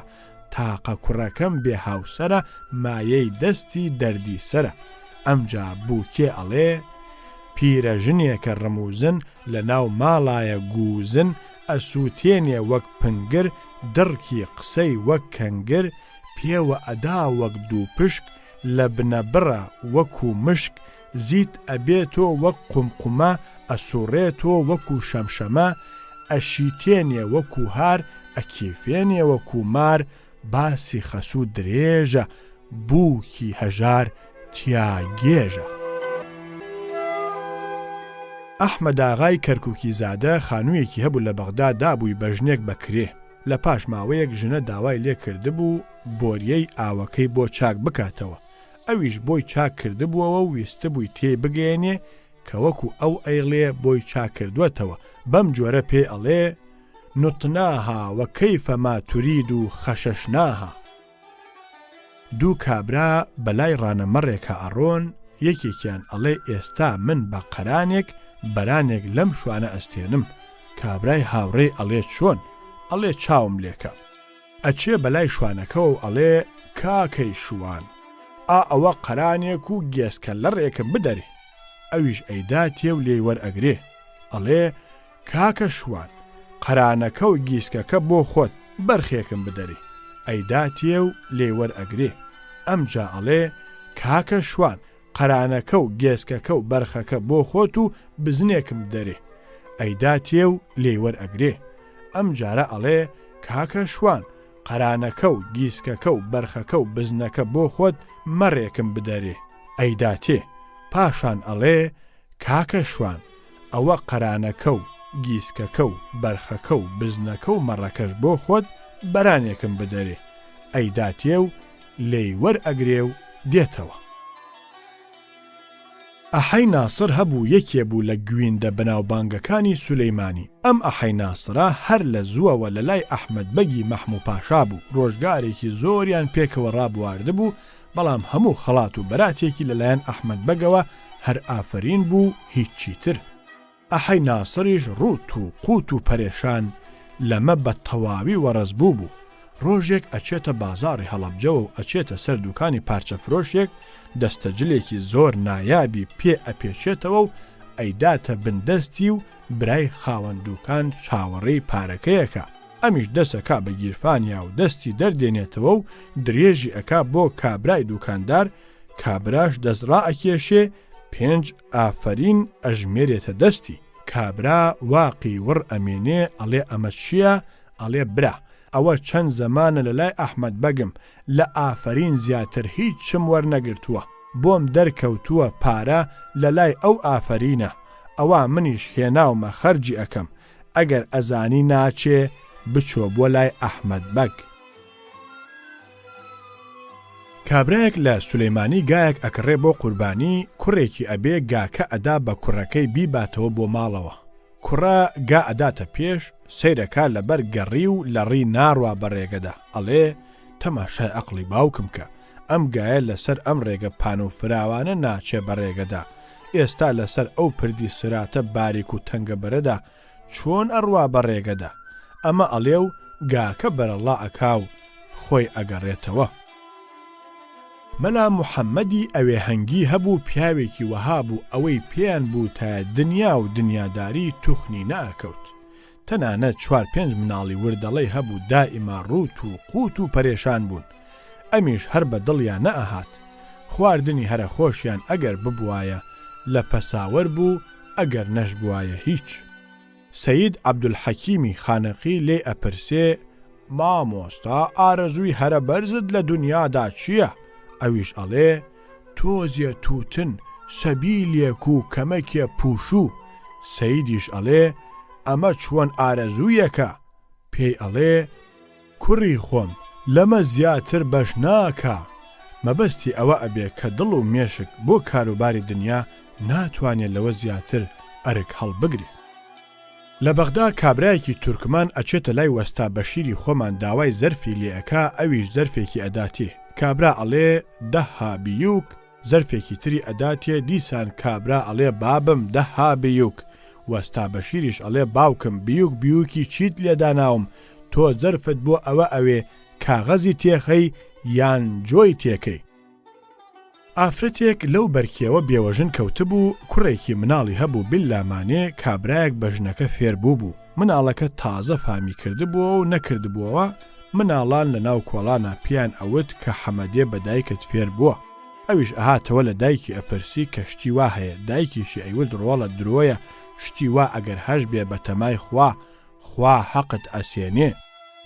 تاقە کوڕەکەم بێ هاوسەرە، مایەی دەستی دەردی سەرە. ئەمجا بووکێ ئەڵێ، پیرەژنێکە ڕموزن، لە ناو ماڵایە گووزن، ئەسووتێنێ وەک پنگر، دڕکی قسەی وەک کەنگر، پێوە ئەدا وەک دووپشک، لە بنەبڕە وەکوو مشک، زیت ئەبێتۆ وەک قومقومە، ئەسووڕێتۆ وەکوو شەمشەمە، ئەشیتێنێ وەکوو هار، ئەکیفێنێ وەکوو مار، باسی خەسوو درێژە، بووکی هەژار تیا گێژە. ئەحمەداغای کەرکووکیزادە خانوویەکی هەبوو لە بەغدا دابووی بە ژنێک بە کرێ. لە پاش ماوەیەک ژنە داوای لێ کردبوو بۆریەی ئاوەکەی بۆ چاک بکاتەوە. ئەویش بۆی چاک کردبووەوە و ویستبووی تێی بگەیەنێ کە وەکوو ئەو ئەیڵێ بۆی چاک کردووەتەوە، بەم جۆرە پێی ئەڵێ، نطناها و کیفما ترید خششناها. دوو کابرا بە لای ڕانە مەڕێکا ئەڕۆن، یەکێکیان ئەڵێ ئێستا من بە قەرانێک بەرانێک لەم شوانە ئەستێنم، کابرای هاوڕێی ئەڵێ چۆن؟ ئەڵێ چاوم لێکە. ئەچێ بە لای شوانەکەوە و ئەڵێ کاکەی شوان ئا ئەوە قەرانێک و گێسکە لەڕێکم بدەرێ. ئەویش ئەیداتێ و لێی وەرئەگرێ. ئەڵێ کاکە شوان، قەرانەکە و گیسکەکە بۆ خۆت، بەرخێکم بدەرێ. ئەیداتێ و لێی وەرئەگرێ. ئەمجا ئەڵێ، کاکە شوان، قەرانەکە و گێسکەکە و بەرخەکە بۆ خۆت و بزنێکم بدەرێ. ئەیداتێ و لێی وەرئەگرێ. ئەمجارە ئەڵێ، کاکە شوان، قەرانەکە و گیسکەکە و بەرخەکە و بزنەکە بۆ خۆت مەڕێکم بدەرێ. ئەیداتێ. پاشان ئەڵێ، کاکە شوان، ئەوە قەرانەکە و گیسکەکە و بەرخەکە و بزنەکە و مەڕەکەش بۆ خۆت بەرانێکم بدەرێ. ئەیداتێ و لێی وەرئەگرێ و دێتەوە. ئەحەی ناسر هەبوو یەکێ بوو لە گویندە بەناوبانگەکانی سولەیمانی، ئەم ئەحەی ناسرە هەر لە زووەوە لە لای ئەحمەد بەگی مەحموو پاشا بوو، ڕۆژگارێکی زۆریان پێکەوە ڕابواردبوو، بەڵام هەموو خەڵات و بەراتێکی لە لایەن ئەحمەد بەگەوە هەر ئافەرین بوو هیچی تر. ئەحەی ناسریش ڕووت و قووت و پەرێشان لەمە بە تەواوی وەڕەز بووبوو. ڕۆژێک ئەچێتە بازاڕی هەڵەبجەوە و ئەچێتە سەر دووکانی پارچە فرۆشێک، دەستە جلێکی زۆر نایابی پێ ئەپێچێتەوە و ئەیداتە بن دەستی و برای خاوەن دووکان چاوەڕێی پارەکەی ئەکا. ئەمیش دەس ئەکا بە گیرفانیا و دەستی دەردێنێتەوە و درێژی ئەکا بۆ کابرای دووکاندار، کابراش دەست ڕائەکێشێ پێنج ئافەرین ئەژمێرێتە دەستی. کابرا واقی وڕ ئەمێنێ ئەڵێ ئەمە چییە؟ ئەڵێ برا ئەوە چەند زەمانە لە لای ئەحمەد بەگم لە ئافەرین زیاتر هیچم وەرنەگرتووە، بۆم دەرکەوتووە پارە لە لای ئەو ئافەرینە، ئەوا منیش هێناومە خەرجی ئەکەم، ئەگەر ئەزانی ناچێ بچۆ بۆ لای ئەحمەد بەگ. کابرایەک لە سولەیمانی گایەک ئەکڕێ بۆ قوربانی، کوڕێکی ئەبێ گاکە ئەدا بە کوڕەکەی بیباتەوە بۆ ماڵەوە. کوڕە گا ئەداتە پێش، سەیرەکا لەبەر گەڕی و لەڕی ناڕوا بە ڕێگەدا، ئەڵێ، تەماشای ئەقڵی باوکم کە، ئەم گایە لەسەر ئەم ڕێگە پان و فراوانە ناچێ بە ڕێگەدا، ئێستا لەسەر ئەو پردی سراتە باریک و تەنگەبەرەدا چۆن ئەڕوا بە ڕێگەدا؟ ئەمە ئەڵێ و گاکە بەرەڵا ئەکا و خۆی ئەگەڕێتەوە. مەلا محەمەدی ئەوێهەنگی هەبوو پیاوێکی وەها بوو ئەوەی پێیان بووتایە دنیا و دنیاداری توخنی نەئەکەوت. تەنانەت چوار پێنج مناڵی وردەڵەی هەبوو دائیما ڕووت و قووت و پەرێشان بوون. ئەمیش هەر بە دڵیا نەئەهات. خواردنی هەرە خۆشیان ئەگەر ببوایە لە پەساوەر بوو ئەگەر نەشبوایە هیچ. سەید عەبدولحەکیمی خانەقی لێی ئەپرسێ، مامۆستا ئارەزووی هەرە بەرزت لە دونیادا چییە؟ ئەویش ئەڵێ، تۆزێ تووتن، سەبیلێک و کەمەکێ پووشوو. سەیدیش ئەڵێ، ئەمە چۆن ئارەزوویەکە؟ پێی ئەڵێ، کوڕی خۆم لەمە زیاتر بەش ناکا، مەبەستی ئەوە ئەبێ کە دڵ و مێشک بۆ کاروباری دنیا ناتوانێ لەوە زیاتر ئەرک هەڵبگرێ. لە بەغدا کابرایەکی تورکمان ئەچێتە لای وەستا بەشیری خۆمان داوای زەرفی لێ ئەکا ئەویش زەرفێکی ئەداتێ کابرا ئەڵێ دەها بیوک زەرفێکی تری ئەداتێ دیسان کابرا ئەڵێ بابم دەها بیوک وەستا بەشیریش ئەڵێ باوکم بیوک بیوکی چیت لێ داناوم تۆ زەرفت بۆ ئەوە ئەوێ کاغەزی تێخەی یان جۆی تێکەی. ئافرەتێک لەو بەرکێوە بێوەژن کەوتبوو، کوڕێکی مناڵی هەبوو بیللا مانێ کابرایەک بە ژنەکە فێر بووبوو، مناڵەکە تازە فامی کردبووەوە و نەکردبووەوە، مناڵان لە ناو کۆڵانا پێیان ئەوت کە حەمەدێ بە دایکت فێر بووە. ئەویش ئەهاتەوە لە دایکی ئەپرسی کە شتی وا هەیە، دایکیشی ئەیوت ڕۆڵە درۆیە شتی وا ئەگەر هەشبێ بە تەمای خوا، خوا حەقت ئەسێنێ.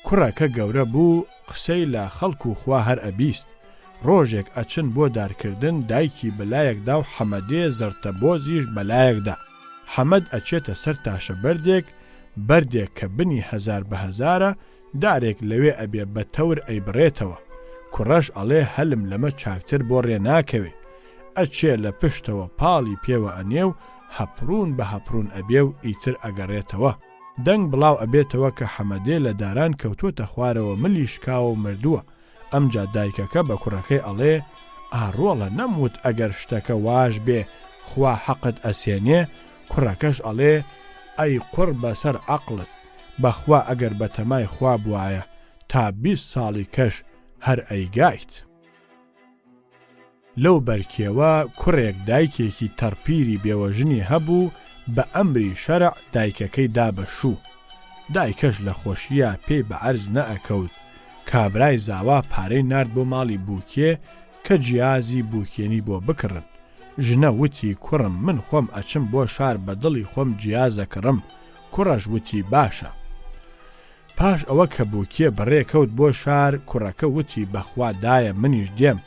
کوڕەکە گەورە بوو قسەی لە خەڵک و خوا هەر ئەبیست. ڕۆژێک ئەچن بۆ دارکردن دایکی بە لایەکدا و حەمەدێ زەرتەبۆزیش بە لایەکدا. حەمەد ئەچێتە سەر تاشە بەردێک، بەردێک کە بنی هەزار بە هەزارە، دارێک لەوێ ئەبێ بە تەور ئەیبڕێتەوە. کوڕەش ئەڵێ هەلم لەمە چاکتر بۆ ڕێ ناکەوێ. ئەچێ لە پشتەوە پاڵی پێوە ئەنێ و هەپڕوون بە هەپڕوون ئەبێ و ئیتر ئەگەڕێتەوە. دەنگ بڵاو ئەبێتەوە کە حەمەدێ لە داران کەوتووەتە خوارەوە ملی شکاوە و مردووە. ئەمجا دایکەکە بە کوڕەکەی ئەڵێ، ئا ڕۆڵە نەموت ئەگەر شتەکە واش بێ خوا حەقت ئەسێنێ، کوڕەکەش ئەڵێ، ئەی قوڕ بەسەر عەقڵت، بەخوا ئەگەر بەتەمای خوا بوایە تا 20 ساڵی کەش هەر ئەیگایت. لەو بەرکێوە کوڕێک دایکێکی تەڕپیری بێوەژنی هەبوو بە ئەمری شەرع دایکەکەی دا بە شوو. دایکەش لە خۆشییا پێی بە عەرز نەئەکەوت. کابرای زاوا پارەی نارد بۆ ماڵی بووکێ کە جیازی بووکێنی بۆ بکڕن. ژنە وتی کوڕم من خۆم ئەچم بۆ شار بە دڵی خۆم جیاز ئەکڕم، کوڕەش وتی باشە. پاش ئەوە کە بووکێ بەڕێ کەوت بۆ شار کوڕەکە وتی بەخوا دایە منیش دێم،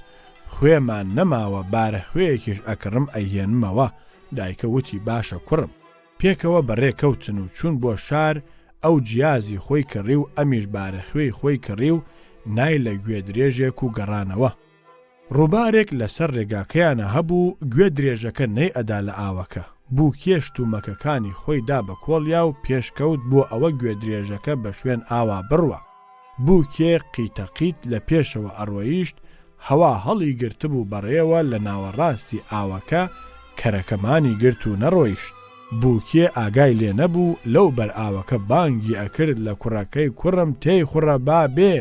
خوێمان نەماوە بارە خوێیەکیش ئەکڕم ئەیهێنمەوە، دایکە وتی باشە کوڕم. پێکەوە بەڕێ کەوتن و چوون بۆ شار، ئەو جیازی خۆی کڕی و ئەمیش بارە خوێی خۆی کڕی و نای لە گوێ درێژێک و گەڕانەوە. ڕووبارێک لە سەر ڕێگاکەیانا هەبوو، گوێ درێژەکە نەیئەدا لە ئاوەکە، بووکێ شتومەکەکانی خۆی دا بە کۆڵیا و پێش کەوت بۆ ئەوە گوێ درێژەکە بە شوێن ئاوا بڕوا. بووکێ قیتە قیت لە پێشەوە ئەڕۆیشت، هەوا هەڵی گرتبوو بەڕێوە لە ناوەڕاستی ئاوەکە کەرەکە مانی گرت و نەڕۆیشت. بووکێ ئاگای لێ نەبوو لەو بەر ئاوەکە بانگی ئەکرد لە کوڕەکەی کوڕم تێی خوڕە با بێ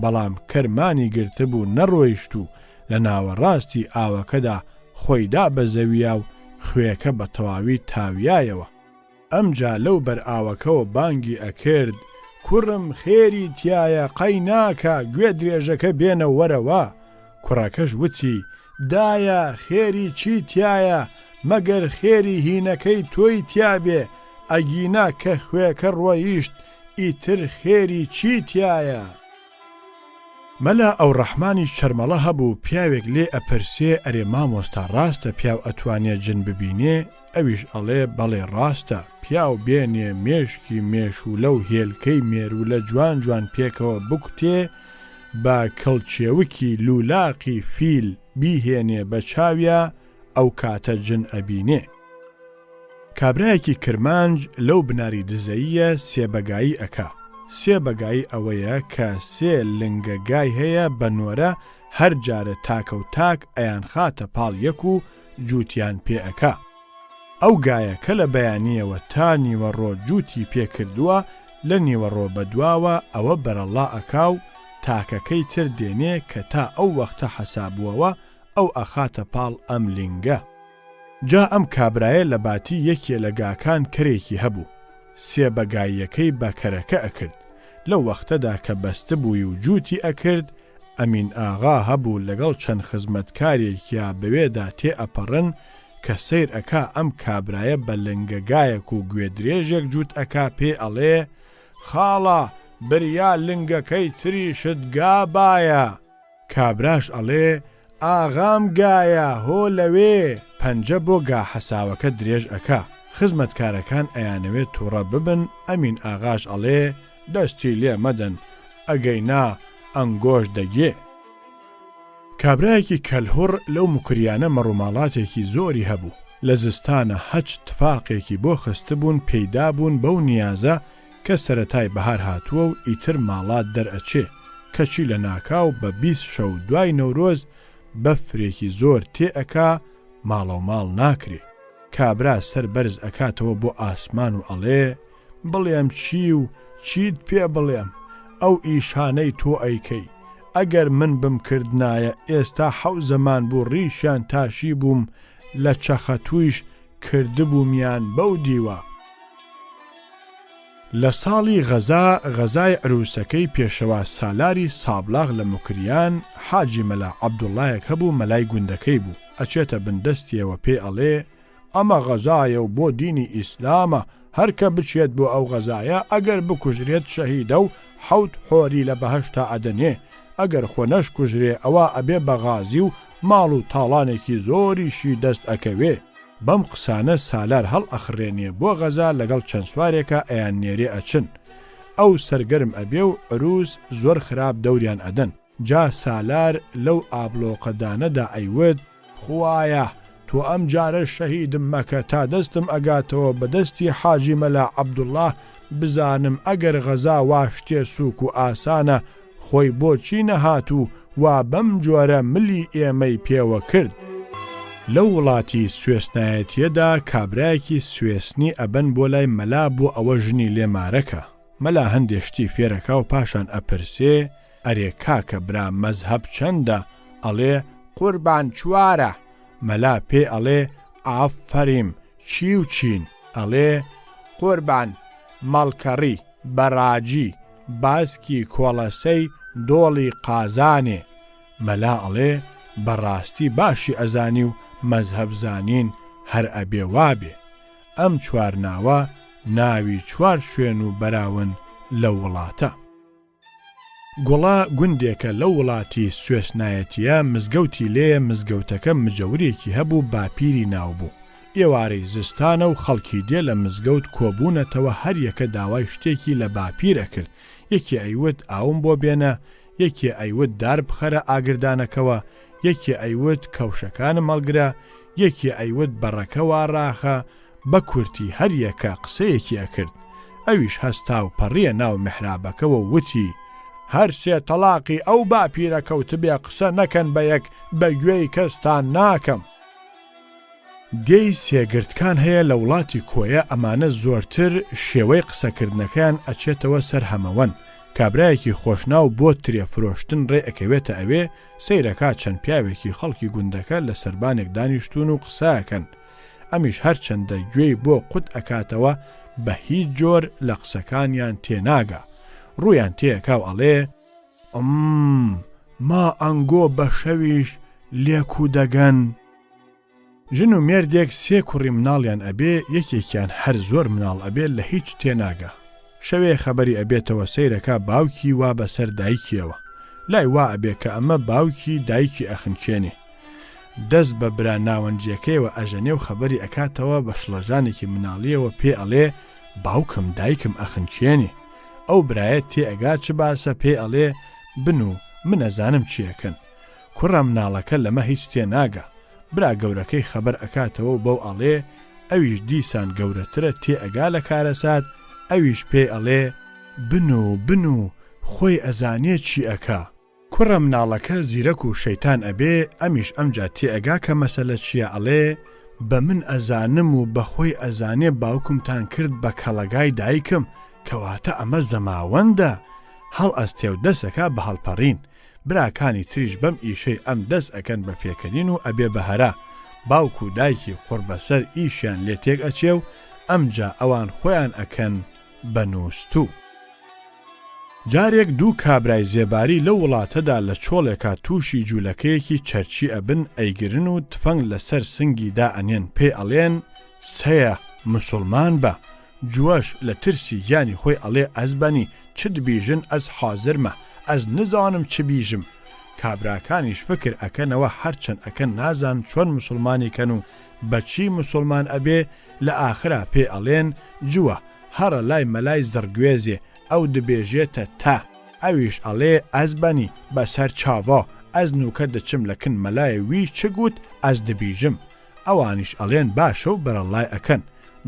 بەڵام کەر مانی گرتبوو نەڕۆیشت و لە ناوەڕاستی ئاوەکەدا خۆی دا بە زەویا و خوێکە بە تەواوی تاویایەوە. ئەمجا لەو بەر ئاوەکەوە بانگی ئەکرد، کوڕم خێری تیایە قەی ناکا گوێ درێژەکە بێنە وەرەوە، کوڕەکەش وتی، دایە خێری چی تیایە مەگەر خێری هینەکەی تۆی تیابێ، ئەگینا کە خوێکە ڕۆیشت ئیتر خێری چی تیایە؟ مەلا ئەوڕەحمانی چەرمەڵە هەبوو پیاوێک لێ ئەپرسێ ئەرێ مامۆستا ڕاستە پیاو ئەتوانێ جن ببینێ ئەویش ئەڵێ بەڵێ ڕاستە پیاو بێنێ مێشکی مێشوولە و هێلکەی مێروولە جوان جوان پێکەوە بکوتێ بە کڵچێوکی لولاقی فیل بیهێنێ بە چاویا ئەو کاتە جن ئەبینێ. کابرایەکی کرمانج لەو بناری دزەییە سێ بەگایی ئەکا. سێ بەگایی ئەوەیە کە سێ لنگە گای هەیە بە نۆرە هەر جارە تاکە و تاک ئەیانخاتە پاڵ یەک و جووتیان پێ ئەکا. ئەو گایە کە لە بەیانییەوە تا نیوەڕۆ جووتی پێ کردووە لە نیوەڕۆ بە دواوە ئەوە بەرەڵا ئەکا و تاکەکەی تر دێنێ کە تا ئەو وەختە حەسابووەوە ئەو ئەخاتە پاڵ ئەم لینگە. جا ئەم کابرایە لە باتی یەکێ لە گاکان کەرێکی هەبوو، سێ بە گاییەکەی بە کەرەکە ئەکرد، لەو وەختەدا کە بەستبووی و جووتی ئەکرد، ئەمین ئاغا هەبوو لەگەڵ چەند خزمەتکارێکیا بەوێدا تێ ئەپەڕن، کە سەیر ئەکا ئەم کابرایە بە لنگە گایەک و گوێ درێژێک جووت ئەکا پێی ئەڵێ، خاڵە بریا لنگەکەی تریشت گا بایە! کابراش ئەڵێ، ئاغام گایە، هۆ لەوێ! پەنجە بۆ گا حەساوەکە درێژ ئەکا. خزمەتکارەکان ئەیانەوێ توڕە ببن، ئەمین ئاغاش ئەڵێ، دەستی لێ مەدەن، ئەگەینا ئەنگۆش دەگێ. کابرایەکی کەلهوڕ لەو موکریانە مەڕوماڵاتێکی زۆری هەبوو. لە زستانە هەچ تفاقێکی بۆ خستبوون پێی دابوون بەو نیازە کە سەرەتای بەهار هاتووە و ئیتر ماڵات دەرئەچێ، کەچی لە ناکاو بە 20 شەو دوای نەورۆز بەفرێکی زۆر تێ ئەکا ماڵەوماڵ ناکرێ. کابرا سەر بەرز ئەکاتەوە بۆ ئاسمان و ئەڵێ، بڵێم چی و چیت پێ بڵێم، ئەو ئیشانەی تۆ ئەیکەی، ئەگەر من بمکردنایە ئێستا حەو زەمان بوو ڕیشیان تاشیبووم لە چەخەتوویش کردبوومیان بەو دیوە. لە ساڵی غەزا غەزای عروسەکەی پێشەوا سالاری سابڵاغ لە موکریان، حاجی مەلا عەبدوڵڵایەک هەبوو مەلای گوندەکەی بوو، ئەچێتە بن دەستیەوە پێی ئەڵێ، ئەمە غەزایە و بۆ دینی ئیسلامە، هەر کە بچێت بۆ ئەو غەزایە ئەگەر بکوژرێت شەهیدە و حەوت حۆری لە بەهەشتا ئەدەنێ، ئەگەر خۆ نەشکوژرێ ئەوا ئەبێ بە غازی و ماڵ و تاڵانێکی زۆریشی دەست ئەکەوێ. بەم قسانە سالار هەڵئەخڕێنێ بۆ غەزا لەگەڵ چەند سوارێکا ئەیاننێرێ ئەچن. ئەو سەرگەرم ئەبێ و عروس زۆر خراپ دەوریان ئەدەن. جا سالار لەو ئابڵۆقە دانەدا ئەیوت، خوایە تۆ ئەم جارەش شەهیدم مەکە تا دەستم ئەگاتەوە بە دەستی حاجی مەلا عەبدوڵڵا بزانم ئەگەر غەزا وا شتێ سووک و ئاسانە خۆی بۆچی نەهات و وا بەم جۆرە ملی ئێمەی پێوە کرد؟ لەو وڵاتی سوێسنایەتییەدا کابرایەکی سوێسنی ئەبەن بۆ لای مەلا بۆ ئەوە ژنی لێ مارەکا. مەلا هەندێ شتی فێرەکا و پاشان ئەپرسێ، ئەرێ کاکە برا مەزهەب چەندە؟ ئەڵێ، قوربان چوارە! مەلا پێی ئەڵێ، ئافەریم، چی و چین؟ ئەڵێ، قوربان، مەڵکەڕی، بەراجی، باسکی کۆڵەسەی. دۆڵی قازانێ. مەلا ئەڵێ بە ڕاستی باشی ئەزانی و مەزهەب زانین هەر ئەبێ وابێ. ئەم چوار ناوە ناوی چوار شوێن و بەراون لەو وڵاتە. گوڵە گوندێکە لەو وڵاتی سوێسنایەتیە مزگەوتی لێیە مزگەوتەکە مجەورێکی هەبوو باپیری ناوبوو ئێوارەی زستانە و خەڵکی دێ لە مزگەوت کۆبوونەتەوە هەر یەکە داوای شتێکی لە باپیر ئەکرد یەکێ ئەیوت ئاوم بۆ بێنە یەکێ ئەیوت دار بخەرە ئاگردانەکەوە یەکێ ئەیوت کەوشەکانم هەڵگرە یەکێ ئەیوت بەڕەکە وا ڕاخە بە کورتی هەر یەکە قسەیەکی ئەکرد. ئەویش هەستا و پەڕییە ناو میحرابەکەوە و وتی، هەر سێ تەڵاقی ئەو باپیرە کەوتبێ قسە نەکەن بە یەک بە گوێی کەستان ناکەم. دێی سێگرتکان هەیە لە وڵاتی کۆیە ئەمانە زۆرتر شێوەی قسەکردنەکەیان ئەچێتەوە سەر هەمەوەن. کابرایەکی خۆشناو بۆ ترێ فرۆشتن ڕێ ئەکەوێتە ئەوێ، سەیرەکا چەند پیاوێکی خەڵکی گوندەکە لە سەربانێک دانیشتوون و قسەئەکەن. ئەمیش هەرچەندە گوێی بۆ قوت ئەکاتەوە بە هیچ جۆر لە قسەکانیان تێناگا. ڕوویان تێئەکا و ئەڵێ. ئمم، ما ئەنگۆ بە شەویش لێکوو دەگەن؟ ژن و مێردێک سێ کوڕی مناڵیان ئەبێ، یەکێکیان هەر زۆر مناڵ ئەبێ لە هیچ تێناگا. شەوێ خەبەری ئەبێتەوە سەیرەکا باوکی وا بەسەر دایکیەوە. لای وا ئەبێ کە ئەمە باوکی دایکی ئەخنکێنێ. دەست بە برا ناوەنجیەکەیەوە ئەژەنێ و خەبەری ئەکاتەوە بە شڵەژانێکی مناڵیەوە پێ ئەڵێ باوکم دایکم ئەخنکێنێ. ئەو برایە تێئەگا چ باسە پێی ئەڵێ بنوو من ئەزانم چی ئەکەن. کوڕە مناڵەکە لەمە هیچ تێناگا. برا گەورەکەی خەبەر ئەکاتەوە و بەو ئەڵێ ئەویش دیسان گەورەترە تێئەگا لە کارەسات ئەویش پێی ئەڵێ بنوو بنوو خۆی ئەزانێ چی ئەکا. کوڕە مناڵەکە زیرەک و شەیتان ئەبێ ئەمیش ئەمجا تێئەگا کە مەسەلە چیە ئەڵێ بە من ئەزانم و بە خۆی ئەزانێ باوکمتان کرد بە کەڵەگای دایکم کەواتە ئەمە زەماوەندە هەڵئەستێ و دەس ئەکا بە هەڵپەڕین براکانی تریش بەم ئیشەی ئەم دەس ئەکەن بە پێکەنین و ئەبێ بە هەرا باوک و دایکی قوڕبەسەر ئیشیان لێ تێک ئەچێ و ئەمجا ئەوان خۆیان ئەکەن بە نووستوو. جارێک دوو کابرای زێباری لەو وڵاتەدا لە چۆڵێکا تووشی جوولەکەیەکی چەرچی ئەبن ئەیگرن و تفەنگ لە سەر سنگی دائەنێن پێی ئەڵێن سەیە موسوڵمان بە، جووەش لە ترسی گیانی خۆی ئەڵێ ئەزبەنی چ دبیژن ئەز حازرمە ئەز نزانم چ بیژم کابراکانیش فکر ئەکەنەوە هەرچەند ئەکەن نازان چۆن موسوڵمانی کەن و بە چی موسوڵمان ئەبێ لە ئاخرا پێی ئەڵێن جووە هەڕە لای مەلای زڕگوێزێ ئەو دبێژێتە تە، ئەویش ئەڵێ ئەزبەنی بە سەر چاڤا ئەز نوکە دچم لە کن مەلایێ وی چ گوت ئەز دبیژم. ئەوانیش ئەڵێن باشە و بەرەڵلای ئەکەن.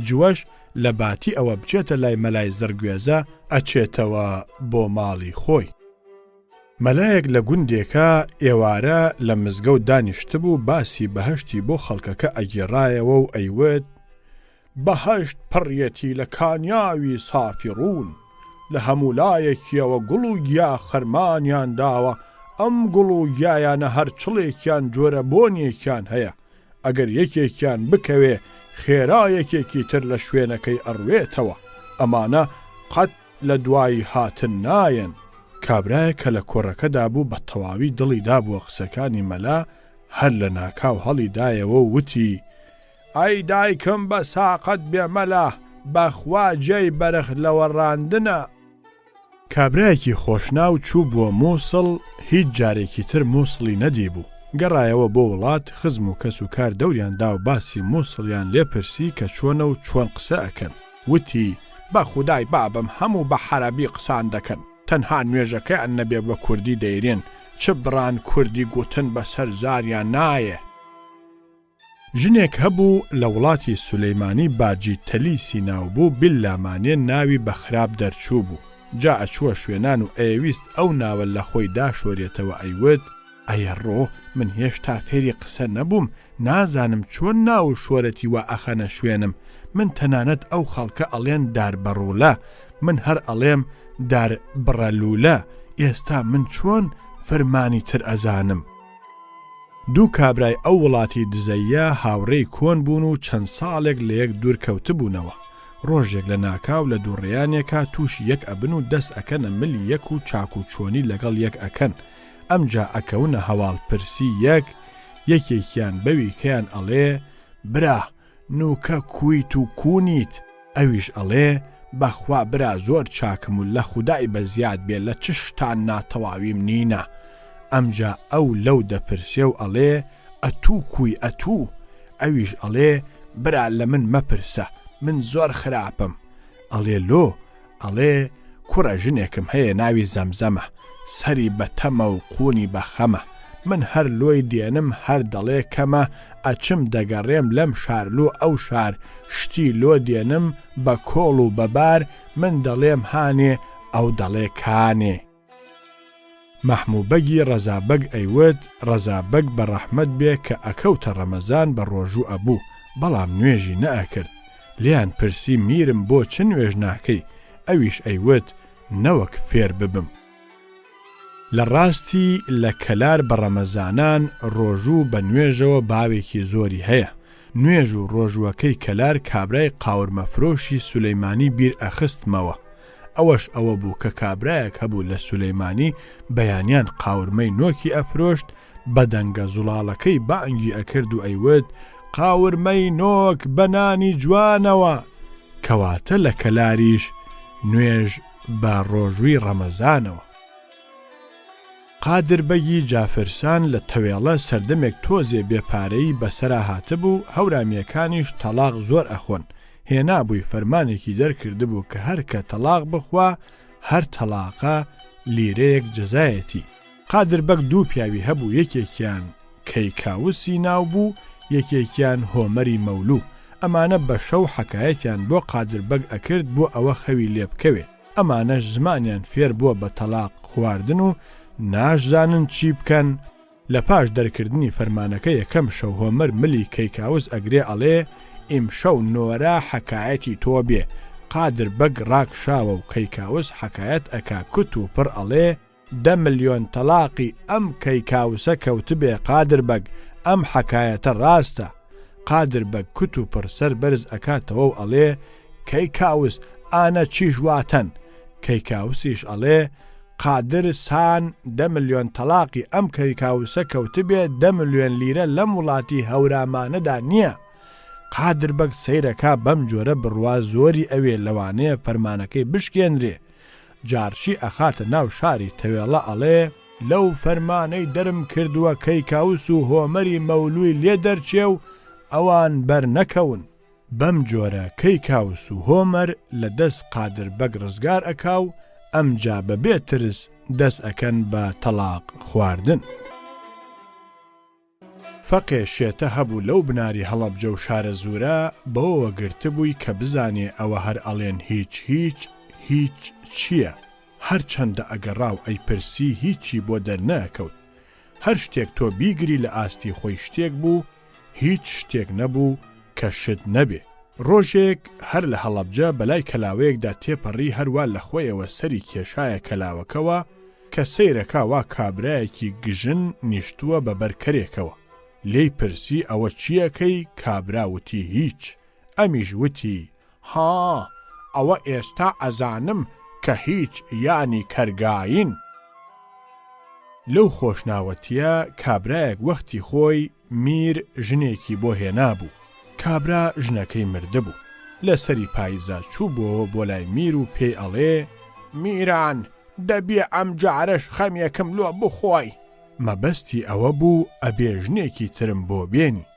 جووەش لە باتی ئەوە بچێتە لای مەلای زڕگوێزە ئەچێتەوە بۆ ماڵی خۆی. مەلایەک لە گوندێکا ئێوارە لە مزگەوت دانیشتبوو باسی بەهەشتی بۆ خەڵکەکە ئەگێڕایەوە و ئەیوت، بەهەشت پڕیەتی لە کانیاوی سافی ڕوون، لە هەموو لایەکیەوە گوڵ و گیا خەرمانیان داوە، ئەم گوڵ و گیایانە هەر چڵێکیان جۆرە بۆنێکیان هەیە، ئەگەر یەکێکیان بکەوێ خێرا یەکێکی تر لە شوێنەکەی ئەڕوێتەوە، ئەمانە قەت لە دوای هاتن نایەن. کابرایەک کە لە کۆڕەکەدا بوو بە تەواوی دڵی دابووە قسەکانی مەلا، هەر لە ناکاو هەڵی دایەوە و وتی، ئەی دایکم بە ساقەت بێ مەلا بەخوا جێی بەرخ لەوەڕاندنە. کابرایەکی خۆشناو چووبووە مووسڵ هیچ جارێکی تر مووسڵی نەدیبوو، گەڕایەوە بۆ وڵات خزم و کەس و کار دەوریان داو باسی مووسڵیان لێ پرسی کە چۆنە و چۆن قسە ئەکەن، وتی، بە خودای بابم هەموو بە حەرەبی قسان دەکەن تەنها نوێژەکەیان نەبێ بە کوردی دەیرێن چ بڕان کوردی گوتن بە سەر زاریان نایێ. ژنێک هەبوو لە وڵاتی سولەیمانی باجی تەلیسی ناو بوو بیللا مانێ ناوی بە خراپ دەرچوو بوو جا ئەچووە شوێنان و ئەیەویست ئەو ناوە لە خۆی داشۆرێتەوە ئەیوت، ئەیەڕۆ من هێشتا فێری قسە نەبووم نازانم چۆن ناو و شۆرەتی وا ئەخەنە شوێنم من تەنانەت ئەو خەڵکە ئەڵێن دار بەڕوولە من هەر ئەڵێم دار بڕەلوولە ئێستا من چۆن فرمانی تر ئەزانم. دوو کابرای ئەو وڵاتی دزەییە هاوڕێی کۆن بوون و چەند ساڵێک لە یەک دوور کەوتبوونەوە. ڕۆژێک لە ناکاو لە دووڕێیانێکا تووشی یەک ئەبن و دەست ئەکەنە ملی یەک و چاک و چۆنی لەگەڵ یەک ئەکەن، ئەمجا ئەکەونە هەواڵ پرسی یەک، یەکێکیان بەوی کەیان ئەڵێ، برا نوکە کویت و کونیت؟ ئەویش ئەڵێ، بەخوا برا زۆر چاکم و لە خودای بەزیاد بێ لە چ شتان ناتەواویم نینە. ئەمجا ئەو لەو دەپرسێ و ئەڵێ، ئەتوو کوی ئەتوو؟ ئەویش ئەڵێ، برا لە من مەپرسە، من زۆر خراپم. ئەڵێ لۆ؟ ئەڵێ، کوڕە ژنێکم هەیە ناوی زەمزەمە، سەری بە تەمە و قوونی بە خەمە، من هەر لۆی دێنم هەر دەڵێ کەمە، ئەچم دەگەڕێم لەم شار لۆ ئەو شار، شتی لۆ دێنم بە کۆڵ و بە بار، من دەڵێم هانێ ئەو دەڵێ کانێ. مەحموو بەگی ڕەزا بەگ ئەیوت، ڕەزا بەگ بە ڕەحمەت بێ کە ئەکەوتە ڕەمەزان بە ڕۆژوو ئەبوو، بەڵام نوێژی نەئەکرد. لێیان پرسی میرم بۆ چ نوێژ ناکەی؟ ئەویش ئەیوت، نەوەک فێر ببم. لە ڕاستی لە کەلار بە ڕەمەزانان ڕۆژوو بە نوێژەوە باوێکی زۆری هەیە. نوێژ و ڕۆژووەکەی کەلار کابرای قاورمەفرۆشی سولەیمانی بیر ئەخستمەوە. ئەوەش ئەوە بوو کە کابرایەک هەبوو لە سولەیمانی بەیانیان قاورمەی نۆکی ئەفرۆشت، بە دەنگە زوڵاڵەکەی بانگی ئەکرد و ئەیوت، قاورمەی نۆک بە نانی جوانەوە! کەواتە لە کەلاریش نوێژ بە ڕۆژووی ڕەمەزانەوە. قادر بەگی جافرسان لە تەوێڵە سەردەمێک تۆزێ بێ پارەیی بەسەرا هاتبوو، هەورامییەکانیش تەڵاق زۆر ئەخۆن، هێنابووی فەرمانێکی دەرکردبوو کە هەر کە تەڵاق بخوا هەر تەڵاقە لیرەیەک جەزایەتی. قادر بەگ دوو پیاوی هەبوو یەکێکیان کەیکاوسی ناو بوو یەکێکیان هۆمەری مەولوو، ئەمانە بە شەو حەکایەتیان بۆ قادر بەگ ئەکرد بۆ ئەوە خەوی لێ بکەوێ، ئەمانەش زمانیان فێر بووە بە تەڵاق خواردن و ناشزانن چی بکەن، لە پاش دەرکردنی فەرمانەکە یەکەم شەو هۆمەر ملی کەیکاوس ئەگرێ ئەڵێ ئیمشەو نۆرە حەکایەتی تۆ بێ، قادر بەگ ڕاکشاوە و کەیکاوس حەکایەت ئەکا کوت و پڕ ئەڵێ دە ملیۆن تەڵاقی ئەم کەیکاوسە کەوتبێ قادر بەگ ئەم حەکایەتە ڕاستە، قادر بەگ کوت و پڕ سەر بەرز ئەکاتەوە و ئەڵێ کەیکاوس ئانە چیش واتەن؟ کەیکاوسیش ئەڵێ قادر سان دە ملیۆن تەڵاقی ئەم کەیکاوسە کەوتبێ دە ملیۆن لیرە لەم وڵاتی هەورامانەدا نییە. قادر بەگ سەیرەکا بەم جۆرە بڕوا زۆری ئەوێ لەوانەیە فەرمانەکەی بشکێنرێ. جارچی ئەخاتە ناو شاری تەوێڵە ئەڵێ، لەو فەرمانەی دەرم کردووە کەیکاوس و هۆمەری مەولووی لێ دەرچێ و ئەوان بەر نەکەون. بەم جۆرە کەیکاوس و هۆمەر لە دەست قادر بەگ ڕزگار ئەکا و ئەمجا بە بێ ترس دەست ئەکەن بە تەڵاق خواردن. فەقێ شێتە هەبوو لەو بناری هەڵەبجە و شارەزوورە بەوەوە گرتبووی کە بزانێ ئەوە هەر ئەڵێن هیچ هیچ، هیچ چییە؟ هەر چەندە ئەگەڕا و ئەیپرسی هیچی بۆ دەرنەئەکەوت. هەر شتێک تۆ بیگری لە ئاستی خۆی شتێک بوو، هیچ شتێک نەبوو کە شت نەبێ. ڕۆژێک هەر لە هەڵەبجە بەلای کەلاوەیەکدا تێپەڕی هەروا لە خۆیەوە سەری کێشایە کەلاوەکەوە کە سەیرەکا وا کابرایەکی گژن نیشتووە بە بەر کەرێکەوە. لێی پرسی ئەوە چییەکەی کابرا وتی هیچ. ئەمیش وتی ها ئەوە ئێستا ئەزانم کە هیچ یانی کەرگاین. لەو خۆشناوەتیە کابرایەک وەختی خۆی میر ژنێکی بۆ هێنابوو، کابرا ژنەکەی مردبوو، لە سەری پایزا چووبۆوە بۆ لای میر و پێی ئەڵێ، میران دەبێ ئەمجارەش خەمێکم لۆ بخۆی. مەبەستی ئەوە بوو ئەبێ ژنێکی ترم بۆ بێنی.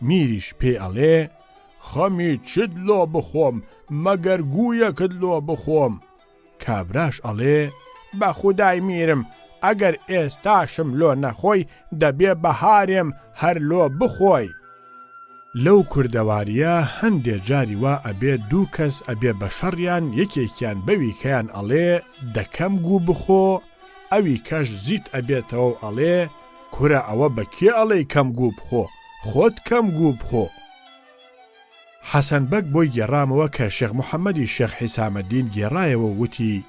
میریش پێی ئەڵێ، خەمی چت لۆ بخۆم، مەگەر گوویەکت لۆ بخۆم؟ کابراش ئەڵێ، بە خودای میرم ئەگەر ئێستاشم لۆ نەخۆی، دەبێ بەهارێم هەر لۆ بخۆی. لەو کوردەوارییە هەندێ جاری وا ئەبێ دوو کەس ئەبێ بە شەڕیان یەکێکیان بەویکەیان ئەڵێ دەکەم گوو بخۆ، ئەوی کەش زیت ئەبێتەوە و ئەڵێ، کورە ئەوە بە کێ ئەڵێی کەم گوو بخۆ، خۆت کەم گوو بخۆ. حەسەن بەگ بۆی گێڕامەوە کە شێخ محەمەدی شێخ حیسامەدین گێڕایەوە و وتی،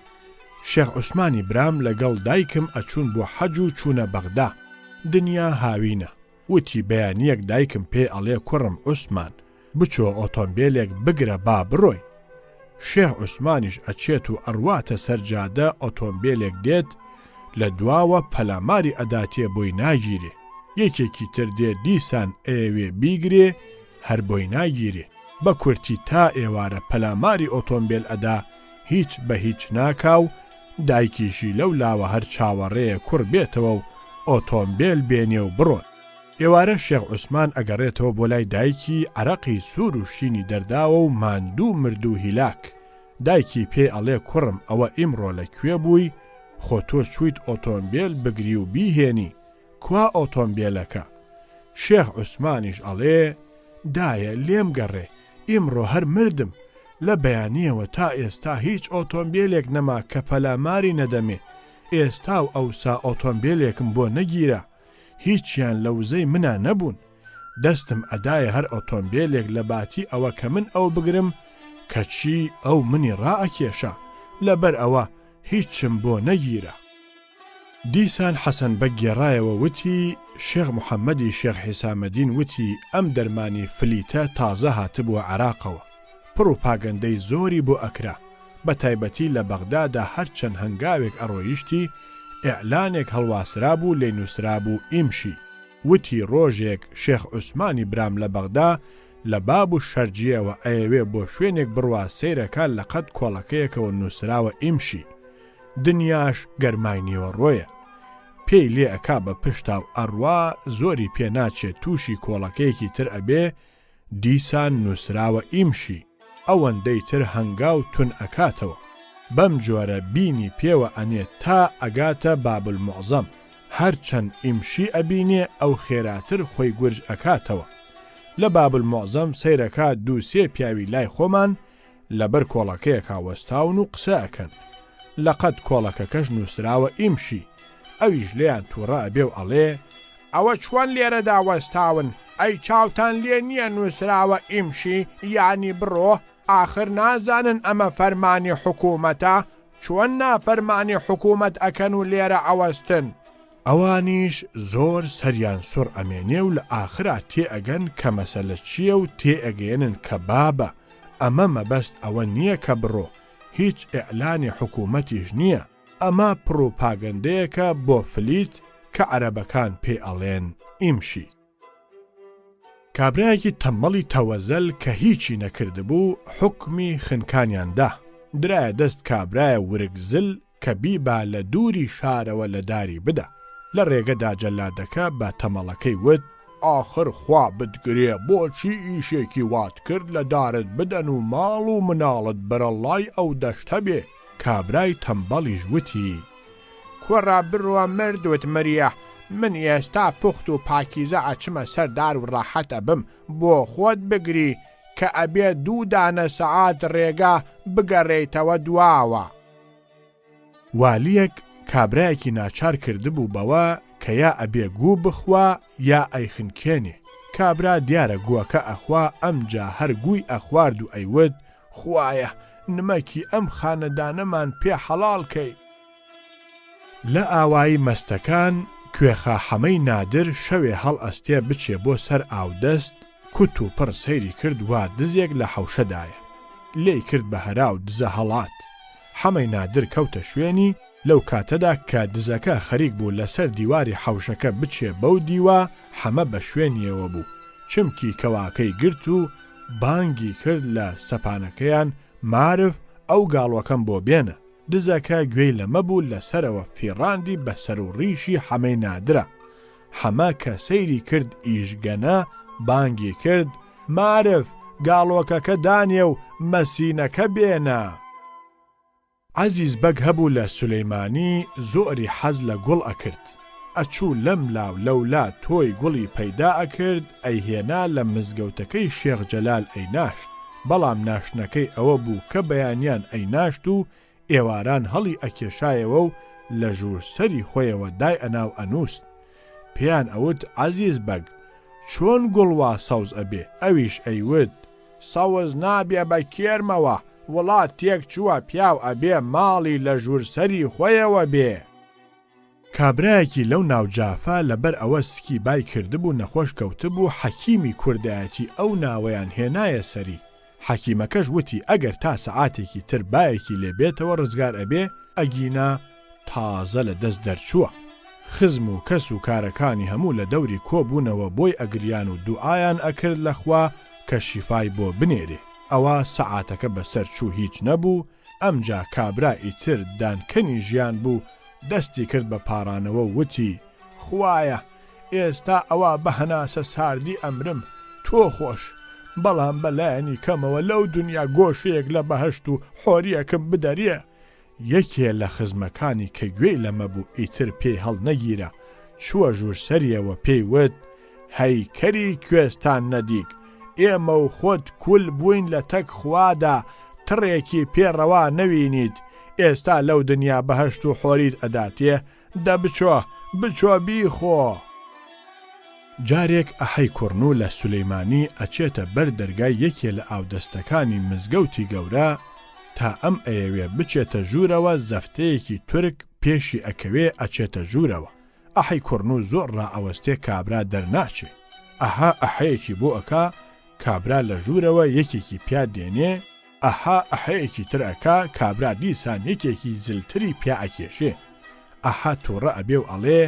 شێخ عوسمانی برام لە گەڵ دایکم ئەچوون بۆ حەج و چوونە بەغدا. دنیا هاوینە. وتی بەیانییەک دایکم پێی ئەڵێ کوڕم عوسمان بچۆ ئۆتۆمبێلێک بگرە با بڕۆین. شێخ عوسمانیش ئەچێت و ئەڕواتە سەر جادە ئۆتۆمبێلێک دێت لە دواوە پەلاماری ئەداتێ بۆی ناگیرێ، یەکێکی تر دێ دیسان ئەیەوێ بیگرێ هەر بۆی ناگیرێ، بە کورتی تا ئێوارە پەلاماری ئۆتۆمبێل ئەدا هیچ بە هیچ ناکا و دایکیشی لەو لاوە هەر چاوەڕێیە کوڕ بێتەوە و ئۆتۆمبێل بێنێ و بڕۆن. ئێوارە شێخ عوسمان ئەگەڕێتەوە بۆ لای دایکی، عەرەقی سوور و شینی دەرداوە و ماندوو مردوو هیلاک. دایکی پێی ئەڵێ کوڕم ئەوە ئیمڕۆ لە کوێ بووی، خۆ تۆ چوویت ئۆتۆمبێل بگری و بیهێنی، کوا ئۆتۆمبێلەکە؟ شێخ عوسمانیش ئەڵێ دایە لێم گەڕێ ئیمڕۆ هەر مردم، لە بەیانییەوە تا ئێستا هیچ ئۆتۆمبێلێک نەما کە پەلاماری نەدەمێ، ئێستا و ئەوسا ئۆتۆمبێلێکم بۆ نەگیرا، هیچیان لە وزەی منا نەبوون، دەستم ئەدایە هەر ئۆتۆمبێلێک لە باتی ئەوە کە من ئەو بگرم، کەچی ئەو منی ڕائەکێشا، لەبەر ئەوە هیچم بۆ نەگیرا. دیسان حەسەن بەگ گێڕایەوە وتی، شێخ محەمەدی شێخ حیسامەدین وتی ئەم دەرمانی فلیتە تازە هاتبووە عێراقەوە، پڕوپاگەندەی زۆری بۆ ئەکرا، بە تایبەتی لە بەغدادا هەر چەند هەنگاوێک ئەڕۆیشتی ئیعلانێک هەڵواسرابوو لێی نووسرابوو ئیمشی، وتی ڕۆژێک شێخ عوسمانی برام لە بەغدا لە باب و شەرجیەوە ئەیەوێ بۆ شوێنێک بڕوا سەیرەکا لە قەد کۆڵەکەیەکەوە نووسراوە ئیمشی، دنیاش گەرمای نیوەڕۆیە. پێی لێ ئەکا بە پشتا و ئەڕوا زۆری پێ ناچێ تووشی کۆڵەکەیەکی تر ئەبێ دیسان نووسراوە ئیمشی ئەوەندەی تر هەنگاو تون ئەکاتەوە. بەم جۆرە بینی پێوە ئەنێ تا ئەگاتە باب المعظم هەر چەند ئیمشی ئەبینێ ئەو خێراتر خۆی گورج ئەکاتەوە. لە باب المعظم سەیرەکا دوو سێ پیاوی لای خۆمان لەبەر کۆڵەکەیەکا وەستاون و قسە ئەکەن. لە قەد کۆڵەکەکەش نووسراوە ئیمشی. ئەویش لێیان تووڕە ئەبێ و ئەڵێ. ئەوە چۆن لێرەدا وەستاون؟ ئەی چاوتان لێ نییە نووسراوە ئیمشی یانی بڕۆ؟ ئاخر نازانن ئەمە فەرمانی حکوومەتە؟ چۆن نافەرمانی حکوومەت ئەکەن و لێرە ئەوەستن؟ ئەوانیش زۆر سەریان سوڕ ئەمێنێ و لە ئاخرا تێئەگەن کە مەسەلە چییە و تێئەگەیەنن کە بابە ئەمە مەبەست ئەوە نییە کە بڕۆ، هیچ ئیعلانی حکوومەتیش نییە، ئەمە پڕوپاگەندەیەکە بۆ فلیت کە عەرەبەکان پێی ئەڵێن ئیمشی. کابرایەکی تەممەڵی تەوەزەل کە هیچی نەکردبوو حوکمی خنکانیان دا، درایە دەست کابرایە ورگ زل کە بیبا لە دووری شارەوە لە داری بدا. لە ڕێگەدا جەلادەکە بە تەمەڵەکەی وت، ئاخر خوا بتگرێ بۆچی ئیشێکی وات کرد لە دارت بدەن و ماڵ و مناڵت بەرەڵڵای ئەو دەشتە بێ؟ کابرای تەمبەڵیش وتی، کوڕە بڕۆ مردوت مریە، من ئێستا پوخت و پاکیزە ئەچمە سەر دار و ڕاحەت ئەبم، بۆ خۆت بگری کە ئەبێ دوو دانە سەعات ڕێگا بگەڕێیتەوە دواوە. والیەک کابرایەکی ناچار کردبوو بەوە کە یا ئەبێ گوو بخوا یا ئەیخنکێنێ، کابرا دیارە گووەکە ئەخوا ئەمجا هەر گووی ئەخوارد و ئەیوت، خوایە نمەکی ئەم خانەدانەمان پێ حەڵاڵ کەی. لە ئاوایی مەستەکان کوێخا حەمەی نادر شەوێ هەڵئەستێ بچێ بۆ سەر ئاودەست، کوت و پڕ سەیری کرد وا دزێک لە حەوشەدایە. لێی کرد بە هەرا و دزە هەڵات. حەمەی نادر کەوتە شوێنی، لەو کاتەدا کە دزەکە خەریک بوو لە سەر دیواری حەوشەکە بچێ بەو دیوا، حەمە بە شوێنیەوە بوو. چمکی کەواکەی گرت و بانگی کرد لە سەپانەکەیان، مارف ئەو گاڵۆکەم بۆ بێنە. دزەکە گوێی لەمە بوو لە سەرەوە فیڕاندی بە سەر و ڕیشی حەمەی نادرا. حەمە کە سەیری کرد ئیش گەنە، بانگی کرد، مارف گاڵۆکەکە دانێ و مەسینەکە بێنە. عەزیز بەگ هەبوو لە سولەیمانی زۆری حەز لە گوڵ ئەکرد. ئەچوو لەم لا و لەولا تۆی گوڵی پەیدا ئەکرد ئەیهێنا لە مزگەوتەکەی شێخ جەلال ئەیناشت، بەڵام ناشتنەکەی ئەوە بوو کە بەیانیان ئەیناشت و ئێواران هەڵی ئەکێشایەوە و لە ژوور سەری خۆیەوە دایئەنا و ئەنووست. پێیان ئەوت عەزیز بەگ چۆن گوڵ وا سەوز ئەبێ؟ ئەویش ئەیوت سەوز نابێ بە کێرمەوە، وڵات تێک چووە پیاو ئەبێ ماڵی لە ژوور سەری خۆیەوە بێ. کابرایەکی لەو ناو جافە لەبەر ئەوە سکی بای کردبوو نەخۆش کەوتبوو حەکیمی کوردایەتی ئەو ناوەیان هێنایە سەری. حەکیمەکەش وتی ئەگەر تا سەعاتێکی تر بایەکی لێ بێتەوە ڕزگار ئەبێ، ئەگینا تازە لە دەست دەرچووە. خزم و کەس و کارەکانی هەموو لە دەوری کۆ بوونەوە بۆی ئەگریان و دوعایان ئەکرد لە خوا کە شیفای بۆ بنێرێ. ئەوا سەعاتەکە بەسەر چوو هیچ نەبوو، ئەمجا کابرا ئیتر دانکەنی ژیان بوو دەستی کرد بە پاڕانەوە و وتی، خوایە ئێستا ئەوا بە هەناسە ساردی ئەمرم، تۆ خۆش، بەڵام بە لایەنی کەمەوە لەو دنیا گۆشەیەک لە بەهەشت و حۆرییەکم بدەرێ. یەکێ لە خزمەکانی کە گوێی لەمە بوو ئیتر پێی هەڵنەگیرا، چووە ژوور سەریەوە پێی وت، هەی کەری کوێستان نەدیک، ئێمە و خۆت کول بووین لە تەک خوادا تڕێکی پێ ڕەوا نەوینیت، ئێستا لەو دنیا بەهەشت و حۆریت ئەداتێ، دە بچۆ، بچۆ بیخۆ! جارێک ئەحەی کوڕنوو لە سولەیمانی ئەچێتە بەر دەرگای یەکێ لە ئاودەستەکانی مزگەوتی گەورە، تا ئەم ئەیەوێ بچێتە ژوورەوە زەفتەیەکی تورک پێشی ئەکەوێ ئەچێتە ژوورەوە، ئەحەی کوڕنوو زۆر ڕائەوەستێ کابرا دەرناچێ، ئەها ئەحەیەکی بۆ ئەکا، کابرا لە ژوورەوە یەکێکی پیا دێنێ، ئەها ئەحەیەکی تر ئەکا، کابرا دیسان یەکێکی زلتری پیا ئەکێشێ. ئەحە توڕە ئەبێ و ئەڵێ،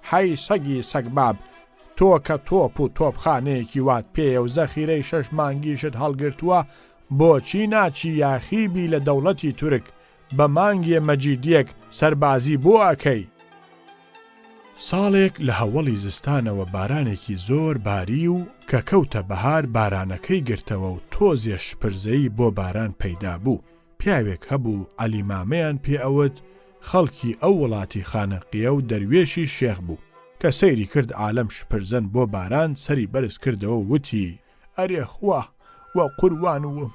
حەی سەگی سەگباب، تۆ کە تۆپ و تۆپخانەیەکی وات پێیە و زەخیرەی شەش مانگیشت هەڵگرتووە، بۆچی ناچی یاخی بی لە دەوڵەتی تورک، بە مانگێ مەجیدیەک سەربازی بۆ ئەکەی؟ ساڵێک لە هەوەڵی زستانەوە بارانێکی زۆر باری و کە کەوتە بەهار بارانەکەی گرتەوە و تۆزێ شپرزەیی بۆ باران پەیدا بوو. پیاوێک هەبوو عەلی مامەیان پێ ئەوت خەڵکی ئەو وڵاتی خانەقیە و دەروێشی شێخ بوو. کە سەیری کرد عالەم شپرزەن بۆ باران سەری بەرز کردەوە و وتی. ئەرێ خوا وە قوروان وم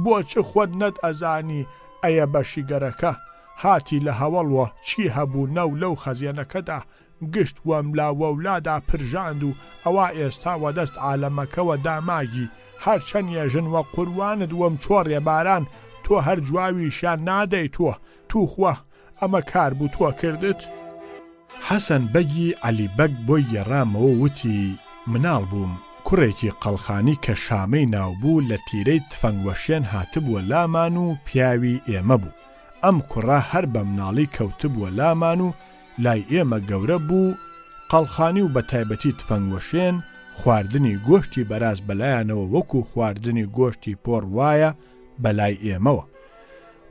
بۆ چ خۆت نەت ئەزانی ئەیە بەشی گەرەکە هاتی لە هەوەڵوە چی هەبوو نەو لەو خەزێنەکەدا گشت وەملا وەولادا پرژاند و ئەوا ئێستا وەدەست عالەمەکەوە داماگی هەر چەن یەژن وە قوروانت وم چۆڕێ باران تۆ هەر جواویشیان نادەی تۆ توخوا ئەمە کار بوو تۆ کردت؟ حەسەن بەگی عەلی بەگ بۆی گێڕامەوە وتی، مناڵ بووم، کوڕێکی قەڵخانی کە شامەی ناو بوو لە تیرەی تفەنگوەشێن هاتبووە لامان و پیاوی ئێمە بوو. ئەم کوڕە هەر بە مناڵی کەوتبووە لامان و لای ئێمە گەورە بوو، قەڵخانی و بە تایبەتی تفەنگوەشێن خواردنی گۆشتی بەراز بەلایانەوە وەکوو خواردنی گۆشتی پۆڕ وایە بەلای ئێمەوە.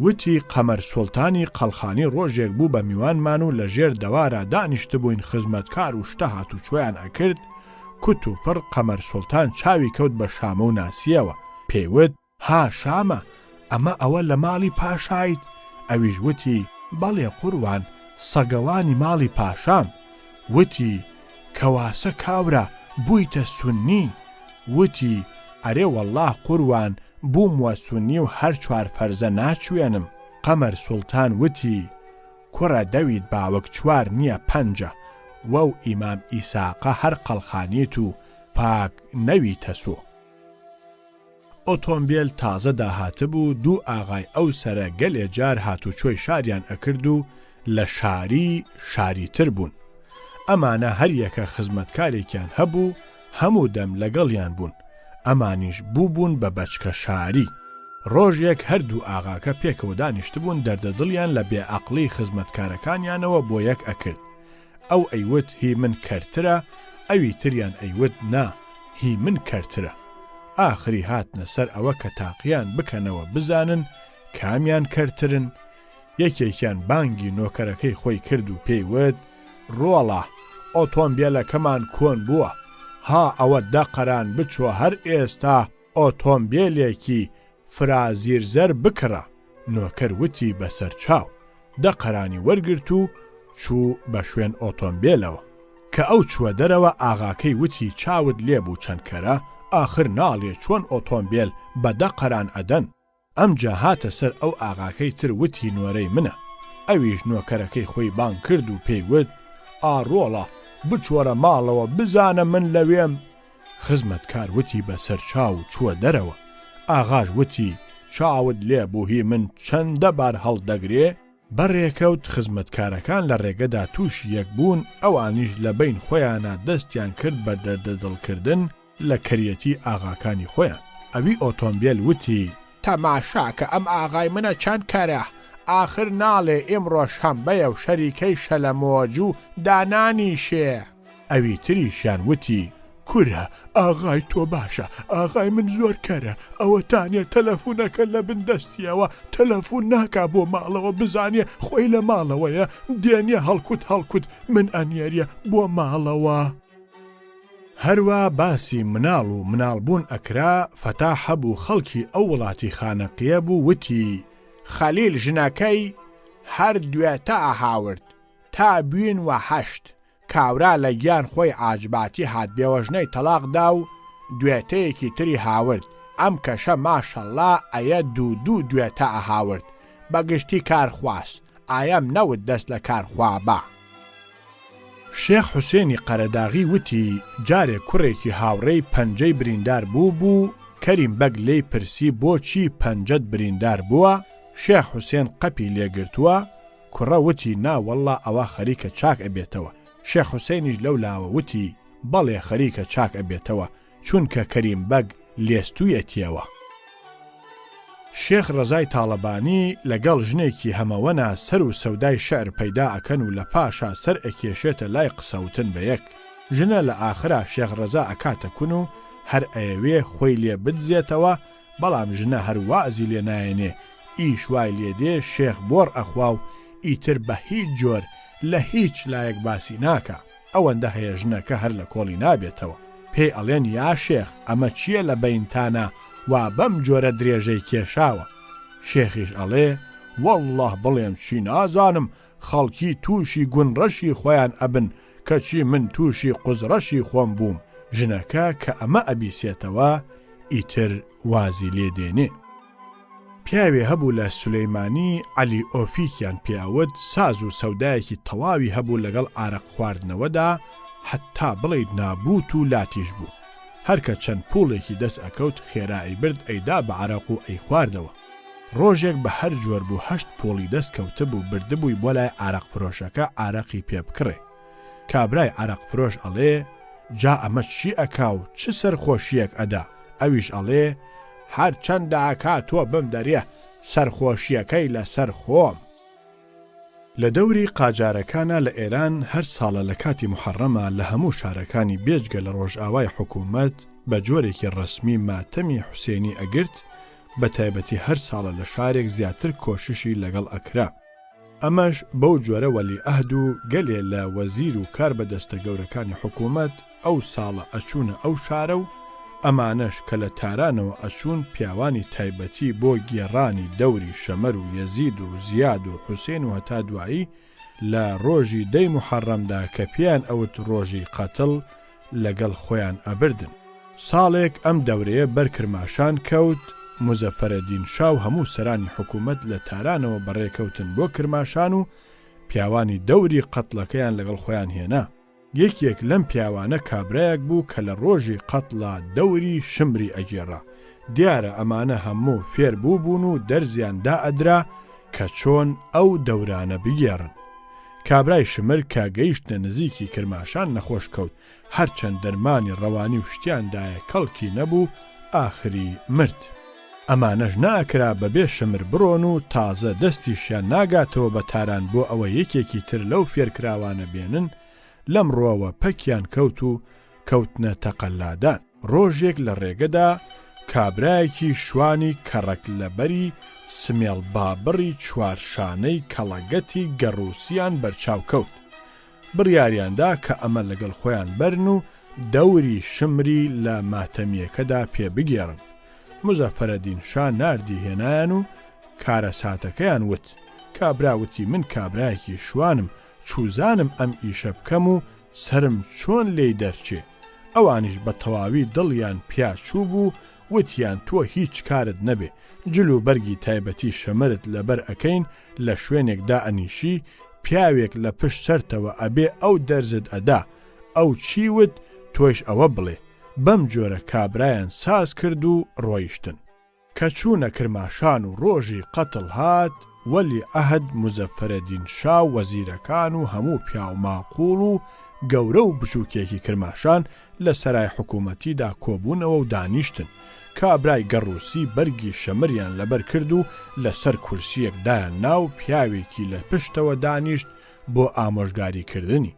وتی، قەمەر سوڵتانی قەڵخانی ڕۆژێک بوو بە میوانمان و لە ژێر دەوارا دانیشتبووین خزمەتکار و شتە هاتوچۆیان ئەکرد، کوت و پڕ قەمەر سوڵتان چاوی کەوت بە شامە و ناسییەوە، پێی وت، ها شامە ئەمە ئەوە لە ماڵی پاشایت؟ ئەویش وتی، بەڵێ قوروان سەگەوانی ماڵی پاشام. وتی، کەواسە کاورا بوویتە سوننی؟ وتی، ئەرێ وەڵڵا قوروان بووم وە سوننی و هەر چوار فەرزە ناچوێنم. قەمەر سوڵتان وتی، کوڕە دەویت باوک چوار نییە پەنجە، وەو ئیمام ئیساقە هەر قەڵخانیت و پاک نەویتەسۆ. ئۆتۆمبێل تازە داهاتبوو، دوو ئاغای ئەو سەرە گەلێ جار هاتوچۆی شاریان ئەکرد و لە شاری شاریتر بوون. ئەمانە هەر یەکە خزمەتکارێکیان هەبوو، هەموو دەم لەگەڵیان بوون. ئەمانیش بووبوون بە بەچکە شاری. ڕۆژێک هەر دوو ئاغاکە پێکەوە دانیشتبوون دەردەدڵیان لە بێئەقڵی خزمەتکارەکانیانەوە بۆ یەک ئەکرد. ئەو ئەیوت هی من کەرترە، ئەوی تریان ئەیوت نا هی من کەرترە. ئاخری هاتنە سەر ئەوە کە تاقیان بکەنەوە بزانن کامیان کەرترن. یەکێکیان بانگی نۆکەرەکەی خۆی کرد و پێی وت، ڕۆڵە، ئۆتۆمبێلەکەمان کۆن بووە، ها ئەوە دە قەران بچۆ هەر ئێستا ئۆتۆمبێلێکی فرازیرزەر بکڕە. نۆکەر وتی بەسەرچاو. دە قەرانی وەرگرت و چوو بە شوێن ئۆتۆمبێلەوە. کە ئەو چووە دەرەوە ئاغاکەی وتی چاوت لێ بوو چەند کەرە، ئاخر ناڵێ چۆن ئۆتۆمبێل بە دە قەران ئەدەن. ئەمجا هاتە سەر ئەو ئاغاکەی تر وتی نۆرەی منە. ئەویش نۆکەرەکەی خۆی بانگ کرد و پێی وت ئا ڕۆڵە بچۆرە ماڵەوە بزانە من لەوێم. خزمەتکار وتی بە سەرچاو و چووە دەرەوە. ئاغاش وتی، چاوت لێ بوو هی من چەندە بار هەڵدەگرێ؟ بەڕێکەوت خزمەتکارەکان لە ڕێگەدا تووشی یەک بوون، ئەوانیش لە بەین خۆیانا دەستیان کرد بە دەردەدڵکردن لە کەریەتی ئاغاکانی خۆیان. ئەوی ئۆتۆمبێل وتی. تەماشا کە ئەم ئاغای منە چەند کەرە، ئاخر ناڵێ ئیمڕۆ شەمبەیە و شەریکەی شەلەمۆجوو دانانیشێ. ئەوی تریشیان وتی. کورە ئاغای تۆ باشە، ئاغای من زۆر کەرە، ئەوەتانێ تەلەفونەکە لە بن دەستیەوە تەلەفون ناکا بۆ ماڵەوە بزانێ خۆی لە ماڵەوەیە، دێنێ هەڵکوت هەڵکوت من ئەنێریە بۆ ماڵەوە. هەروا باسی مناڵ و مناڵبوون ئەکرا، فەتاح هەبوو خەڵکی ئەو وڵاتی خانەقیە بوو وتی، خەلیل ژنەکەی هەر دوێتە ئەهاورد تا بوین وە هەشت، کاورا لە گیان خۆی عاجباتی هات بێوەژنەی تەڵاق دا و دوێتەیەکی تری هاورد، ئەم کەشە ماشەڵا ئەیە دوو دوو دوێتە ئەهاورد، بە گشتی کار خواس، ئایەم نەوت دەست لە کار خوا با. شێخ حوسێنی قەرەداغی وتی، جارێ کوڕێکی هاوڕێی پەنجەی بریندار بوو بوو، کەریم بەگ لێی پرسی بۆ چی پەنجەت بریندار بووە، شێخ حوسێن قەپی لێ گرتووە، کوڕە وتی نا وەڵڵا ئەوە خەریکە چاک ئەبێتەوە، شێخ حوسێنیش لەو لاوە وتی بەڵێ خەریکە چاک ئەبێتەوە، چونکە کەریم بەگ لێستویەتیەوە. شێخ ڕەزای تاڵەبانی لە گەڵ ژنێکی هەمەوەنا سەر و سەودای شعر پەیدا ئەکەن و لە پاشا سەر ئەکێشێتە لای قسەوتن بە یەک. ژنە لە ئاخرا شێخ ڕەزا ئەکاتە کون و هەر ئەیەوێ خۆی لێ بدزێتەوە بەڵام ژنە هەر وازی لێ نایەنێ ئیش وای لێ دێ شێخ بۆڕ ئەخوا و ئیتر بە هیچ جۆر لە هیچ لایەک باسی ناکا. ئەوەندە هەیە ژنەکە هەر لە کۆڵی نابێتەوە. پێی ئەڵێن یا شێخ ئەمە چییە لە بەینتانا وا بەم جۆرە درێژەی کێشاوە؟ شێخیش ئەڵێ وەڵڵا بڵێم چی نازانم خەڵکی تووشی گون ڕەشی خۆیان ئەبن کەچی من تووشی قوزڕەشی خۆم بووم. ژنەکە کە ئەمە ئەبیسێتەوە ئیتر وازی لێ دێنێ. پیاوێ هەبوو لە سولەیمانی، عەلی ئۆفیکیان پێ ئەوت، ساز و سەودایەکی تەواوی هەبوو لەگەڵ ئارەق خواردنەوەدا، حەتتا بڵێیت نابووت و لاتیش بوو. هەر کە چەند پووڵێکی دەست ئەکەوت خێرا ئەیبرد ئەیدا بە عەرەق و ئەیخواردەوە. ڕۆژێک بە هەر جۆر بوو هەشت پووڵی دەست کەوتبوو بردبووی بۆ لای عارەق فرۆشەکە عارەقی پێ بکڕێ. کابرای عەرەق فرۆش ئەڵێ، جا ئەمە چی ئەکا و چ سەرخۆشییەک ئەدا؟ ئەویش ئەڵێ، هەر چەندە ئەکا تۆ بمدەرێ، سەرخۆشییەکەی لە سەر خۆم. لە دەوری قاجارەکانا لە ئێران هەر ساڵە لە کاتی موحەڕەما لە هەموو شارەکانی بێجگە لە ڕۆژئاوای حکوومەت بە جۆرێکی ڕەسمی ماتەمی حوسێنی ئەگرت، بە تایبەتی هەر ساڵە لە شارێک زیاتر کۆششی لەگەڵ ئەکرا. ئەمەش بەو جۆرە وەلیعەهد و گەلێ لە وەزیر و کار بەدەستە گەورەکانی حکوومەت ئەو ساڵە ئەچوونە ئەو شارە و ئەمانەش کە لە تارانەوە ئەچوون پیاوانی تایبەتی بۆ گێڕانی دەوری شەمەر و یەزید و زیاد و حوسێن و هەتا دوایی لە ڕۆژی دەی موحەڕەمدا کە پێیان ئەوت ڕۆژی قەتڵ لەگەڵ خۆیان ئەبردن. ساڵێک ئەم دەورەیە بەر کرماشان کەوت، موزەفەرەدین شا و هەموو سەرانی حکوومەت لە تارانەوە بەڕێ کەوتن بۆ کرماشان و پیاوانی دەوری قەتڵەکەیان لەگەڵ خۆیان هێنا. یەکێک لەم پیاوانە کابرایەک بوو کە لە ڕۆژی قەتڵا دەوری شمری ئەگێڕا. دیارە ئەمانە هەموو فێر بووبوون و دەرزیان دائەدرا کە چۆن ئەو دەورانە بگێڕن. کابرای شمر کە گەیشتنە نزیکی کرماشان نەخۆش کەوت، هەرچەند دەرمانی ڕەوانی و شتیان دایە کەڵکی نەبوو، ئاخری مرد. ئەمانەش نەئەکرا بەبێ شمر بڕۆن و تازە دەستیشیان ناگاتەوە بە تاران بۆ ئەوە یەکێکی تر لەو فێرکراوانە بێنن، لەم ڕوەوە پەکیان کەوت و کەوتنە تەقەلادان. ڕۆژێک لە ڕێگەدا کابرایەکی شوانی کەڕەک لەبەری سمێڵ بابڕی چوارشانەی کەڵەگەتی گەڕووسیان بەرچاو کەوت. بڕیاریان دا کە ئەمە لەگەڵ خۆیان بەرن و دەوری شمری لە ماتەمییەکەدا پێ بگێڕن. موزەفەرەدین شا ناردی هێنایان و کارەساتەکەیان وت. کابرا وتی من کابرایەکی شوانم چوزانم ئەم ئیشە بکەم و سەرم چۆن لێی دەرچێ؟ ئەوانیش بە تەواوی دڵیان پیا چووبوو، وتیان تۆ هیچ کارت نەبێ، جل و بەرگی تایبەتی شەمەرت لەبەر ئەکەین، لە شوێنێک دائەنیشی، پیاوێک لە پشت سەرتەوە ئەبێ ئەو دەرزت ئەدا، ئەو چی وت تۆیش ئەوە بڵێ. بەم جۆرە کابرایان ساز کرد و ڕۆیشتن. کە چوونە کرماشان و ڕۆژی قەتڵ هات، وەلی عەهد موزەفەرەدین شا و وەزیرەکان و هەموو پیاو ماقووڵ و گەورە و بچووکێکی کرماشان لە سەرای حکوومەتیدا کۆبوونەوە و دانیشتن. کابرای گەڕووسی بەرگی شەمریان لەبەر کرد و لە سەر کورسییەک دایان نا و پیاوێکی لە پشتەوە دانیشت بۆ ئامۆژگاری کردنی.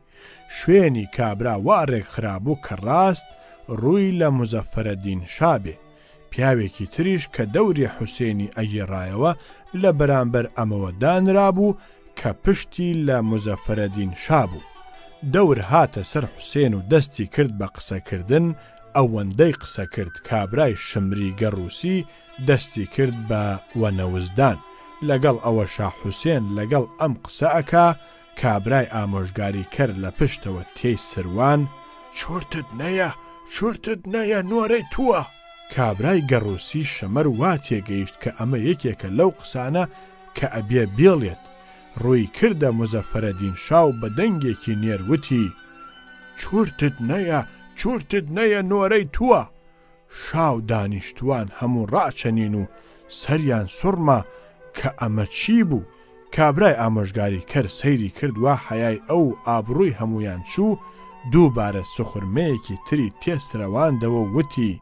شوێنی کابرا وا ڕێک خرابوو کە ڕاست ڕووی لە موزەفەرەدین شا بێ. پیاوێکی تریش کە دەوری حوسێنی ئەگێڕایەوە لە بەرامبەر ئەمەوە دانرابوو کە پشتی لە موزەفەرەدین شا بوو. دەور هاتە سەر حوسێن و دەستی کرد بە قسە کردن، ئەوەندەی قسە کرد کابرای شمری گەڕووسی دەستی کرد بە وەنەوزدان. لەگەڵ ئەوەشا حوسێن لەگەڵ ئەم قسە ئەکا، کابرای ئامۆژگاری کەر لە پشتەوە تێی سروان، چورتت نەیە، چورتت نەیە نۆرەی تووە! کابرای گەڕووسی شەمەر وا تێگەیشت کە ئەمە یەکێکە لەو قسانە کە ئەبێ بیڵێت، ڕووی کردە موزەفەرەدین شا و بە دەنگێکی نێر وتی، چورتت نەیە، چورتت نەیە نۆرەی تووە! شا و دانیشتووان هەموو ڕاچەنین و سەریان سوڕما کە ئەمە چی بوو؟ کابرای ئامۆژگاری کەر سەیری کرد وا حەیای ئەو و ئابڕووی هەموویان چوو، دووبارە سوخورمەیەکی تری تێ سرەواندەوە و وتی.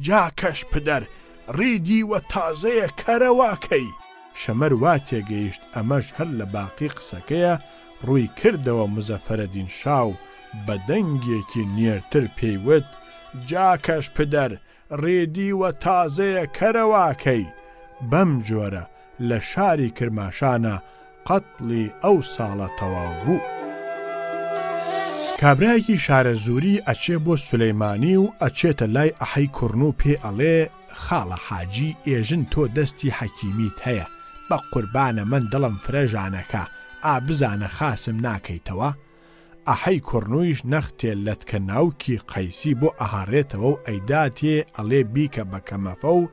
جا کەش پدەر ڕی دیوە تازەیە کەرە وا کەی؟ شەمەر وا تێگەیشت ئەمەش هەر لە باقی قسەکەیە، ڕووی کردەوە مزەفەرەدین شا و بە دەنگێکی نێرتر پێی وت، جا کەش پدەر ڕی دیوە تازەیە کەرە وا کەی؟ بەم جۆرە لە شاری کرماشانا قەتڵی ئەو ساڵە تەواو بوو. کابرایەکی شارەزووری ئەچێ بۆ سولەیمانی و ئەچێتە لای ئەحەی کوڕنوو پێی ئەڵێ، خاڵە حاجی ئێژن تۆ دەستی حەکیمیت هەیە، بە قوربانە مەن دڵم فرە ژانەکا، ئا بزانە خاسم ناکەیتەوە؟ ئەحەی کوڕنوویش نەختێ لەتکە ناوکی قەیسی بۆ ئەهاڕێتەوە و ئەیداتێ ئەڵێ بیکە بە کەمەفە و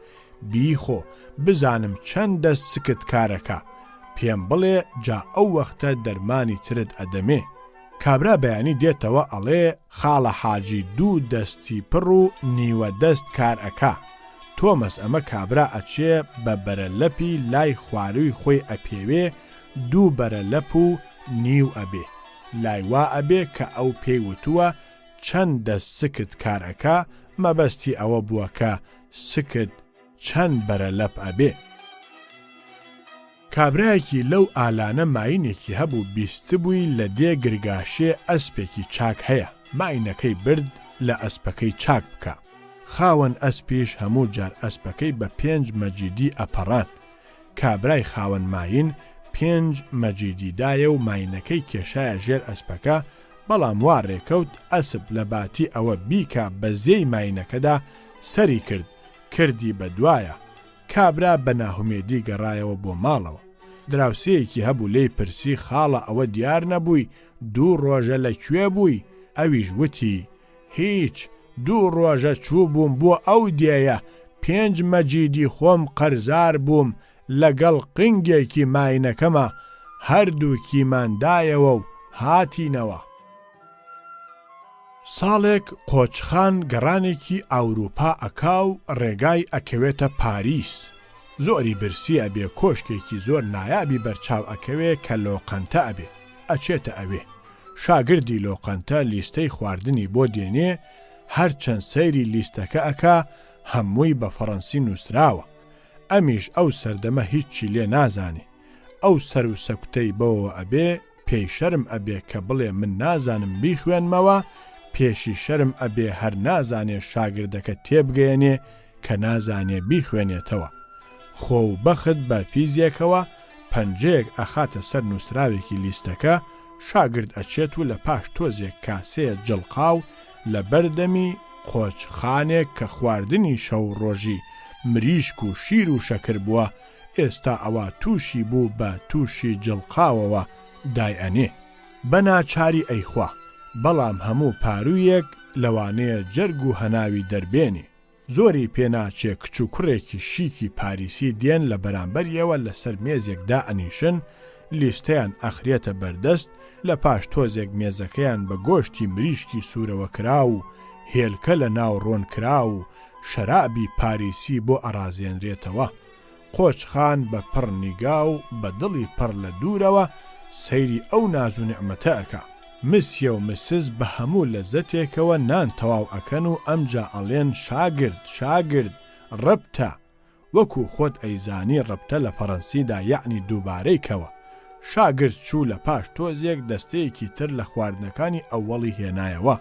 بیخۆ، بزانم چەند دەست سکت کارەکا، پێم بڵێ جا ئەو وەختە دەرمانی ترت ئەدەمێ. کابرا بەیانی دێتەوە ئەڵێ خاڵە حاجی دوو دەستی پڕ و نیوە دەست کار ئەکا. تۆمەس ئەمە کابرا ئەچێ بە بەرە لەپی لای خوارووی خۆی ئەپێوێ دوو بەرە لەپ و نیو ئەبێ. لای وا ئەبێ کە ئەو پێی وتووە چەند دەست سکت کار ئەکا مەبەستی ئەوە بووە کە سکت چەند بەرە لەپ ئەبێ. کابرایەکی لەو ئالانە ماینێکی هەبوو بیستبووی لە دێ گرگاشێ ئەسپێکی چاک هەیە ماینەکەی برد لە ئەسپەکەی چاک بکا. خاوەن ئەسپیش هەموو جار ئەسپەکەی بە پێنج مەجیدی ئەپەڕان. کابرای خاوەن ماین پێنج مەجیدی دایە و ماینەکەی کێشایە ژێر ئەسپەکە، بەڵام وا رێکەوت ئەسپ لە باتی ئەوە بیکا بە زێی ماینەکەدا سەری کرد کردی بە دوایا. کابرا بە ناهومێدی گەڕایەوە بۆ ماڵەوە. دراوسێیەکی هەبوو لێی پرسی خاڵە ئەوە دیار نەبووی دوو ڕۆژە لە کوێ بووی؟ ئەویش وتی، هیچ، دوو ڕۆژە چووبووم بۆ ئەو دێیە، پێنج مەجیدی خۆم قەرزار بووم لەگەڵ قنگێکی ماینەکەما، هەردووکیمان دایەوە و هاتینەوە. ساڵێک قۆچخان گەڕانێکی ئاوروپا ئەکا و ڕێگای ئەکەوێتە پاریس. زۆری برسی ئەبێ کۆشکێکی زۆر نایابی بەرچاو ئەکەوێ کە لۆقەنتە ئەبێ. ئەچێتە ئەوێ. شاگردی لۆقەنتە لیستەی خواردنی بۆ دێنێ، هەرچەند سەیری لیستەکە ئەکا هەمووی بە فەڕەنسی نووسراوە. ئەمیش ئەو سەردەمە هیچی لێ نازانێ. ئەو سەر و سەکوتەی بەوەوە ئەبێ، پێی شەرم ئەبێ کە بڵێ من نازانم بیخوێنمەوە، پێشی شەرم ئەبێ هەر نازانێ شاگردەکە تێبگەیەنێ کە نازانێ بیخوێنێتەوە. خۆ و بەخت بە فیزێکەوە پەنجەیەک ئەخاتە سەر نووسراوێکی لیستەکە، شاگرد ئەچێت و لە پاش تۆزێک کاسەیە جڵقاو لە بەر دەمی قۆچ خانێک کە خواردنی شەو ڕۆژی مریشک و شیر و شەکر بووە، ئێستا ئەوا تووشی بوو بە تووشی جڵقاوەوە دایئەنێ. بە ناچاری ئەیخوا، بەڵام هەموو پاروویەک لەوانەیە جەرگ و هەناوی دەربێنێ. زۆری پێ ناچێ کچ و کوڕێکی شیکی پاریسی دێن لە بەرامبەریەوە لە سەر مێزێک دائەنیشن، لیستەیان ئەخرێتە بەردەست، لە پاش تۆزێک مێزەکەیان بە گۆشتی مریشکی سوورەوە کراو و هێلکە لە ناو ڕۆن کراو و شەرابی پاریسی بۆ ئەڕازێنرێتەوە. قۆچ خان بە پڕ نیگا و بە دڵی پڕ لە دوورەوە سەیری ئەو ناز و نیعمەتە ئەکا. مسیە و مسز بە هەموو لەزەتێکەوە نان تەواو ئەکەن و ئەمجا ئەڵێن شاگرد، شاگرد! ڕبتە! وەکوو خۆت ئەیزانی ڕبتە لە فەڕەنسیدا یەعنی دووبارەی کەوە. شاگرد چوو لە پاش تۆزێک دەستەیەکی تر لە خواردنەکانی ئەوەڵی هێنایەوە.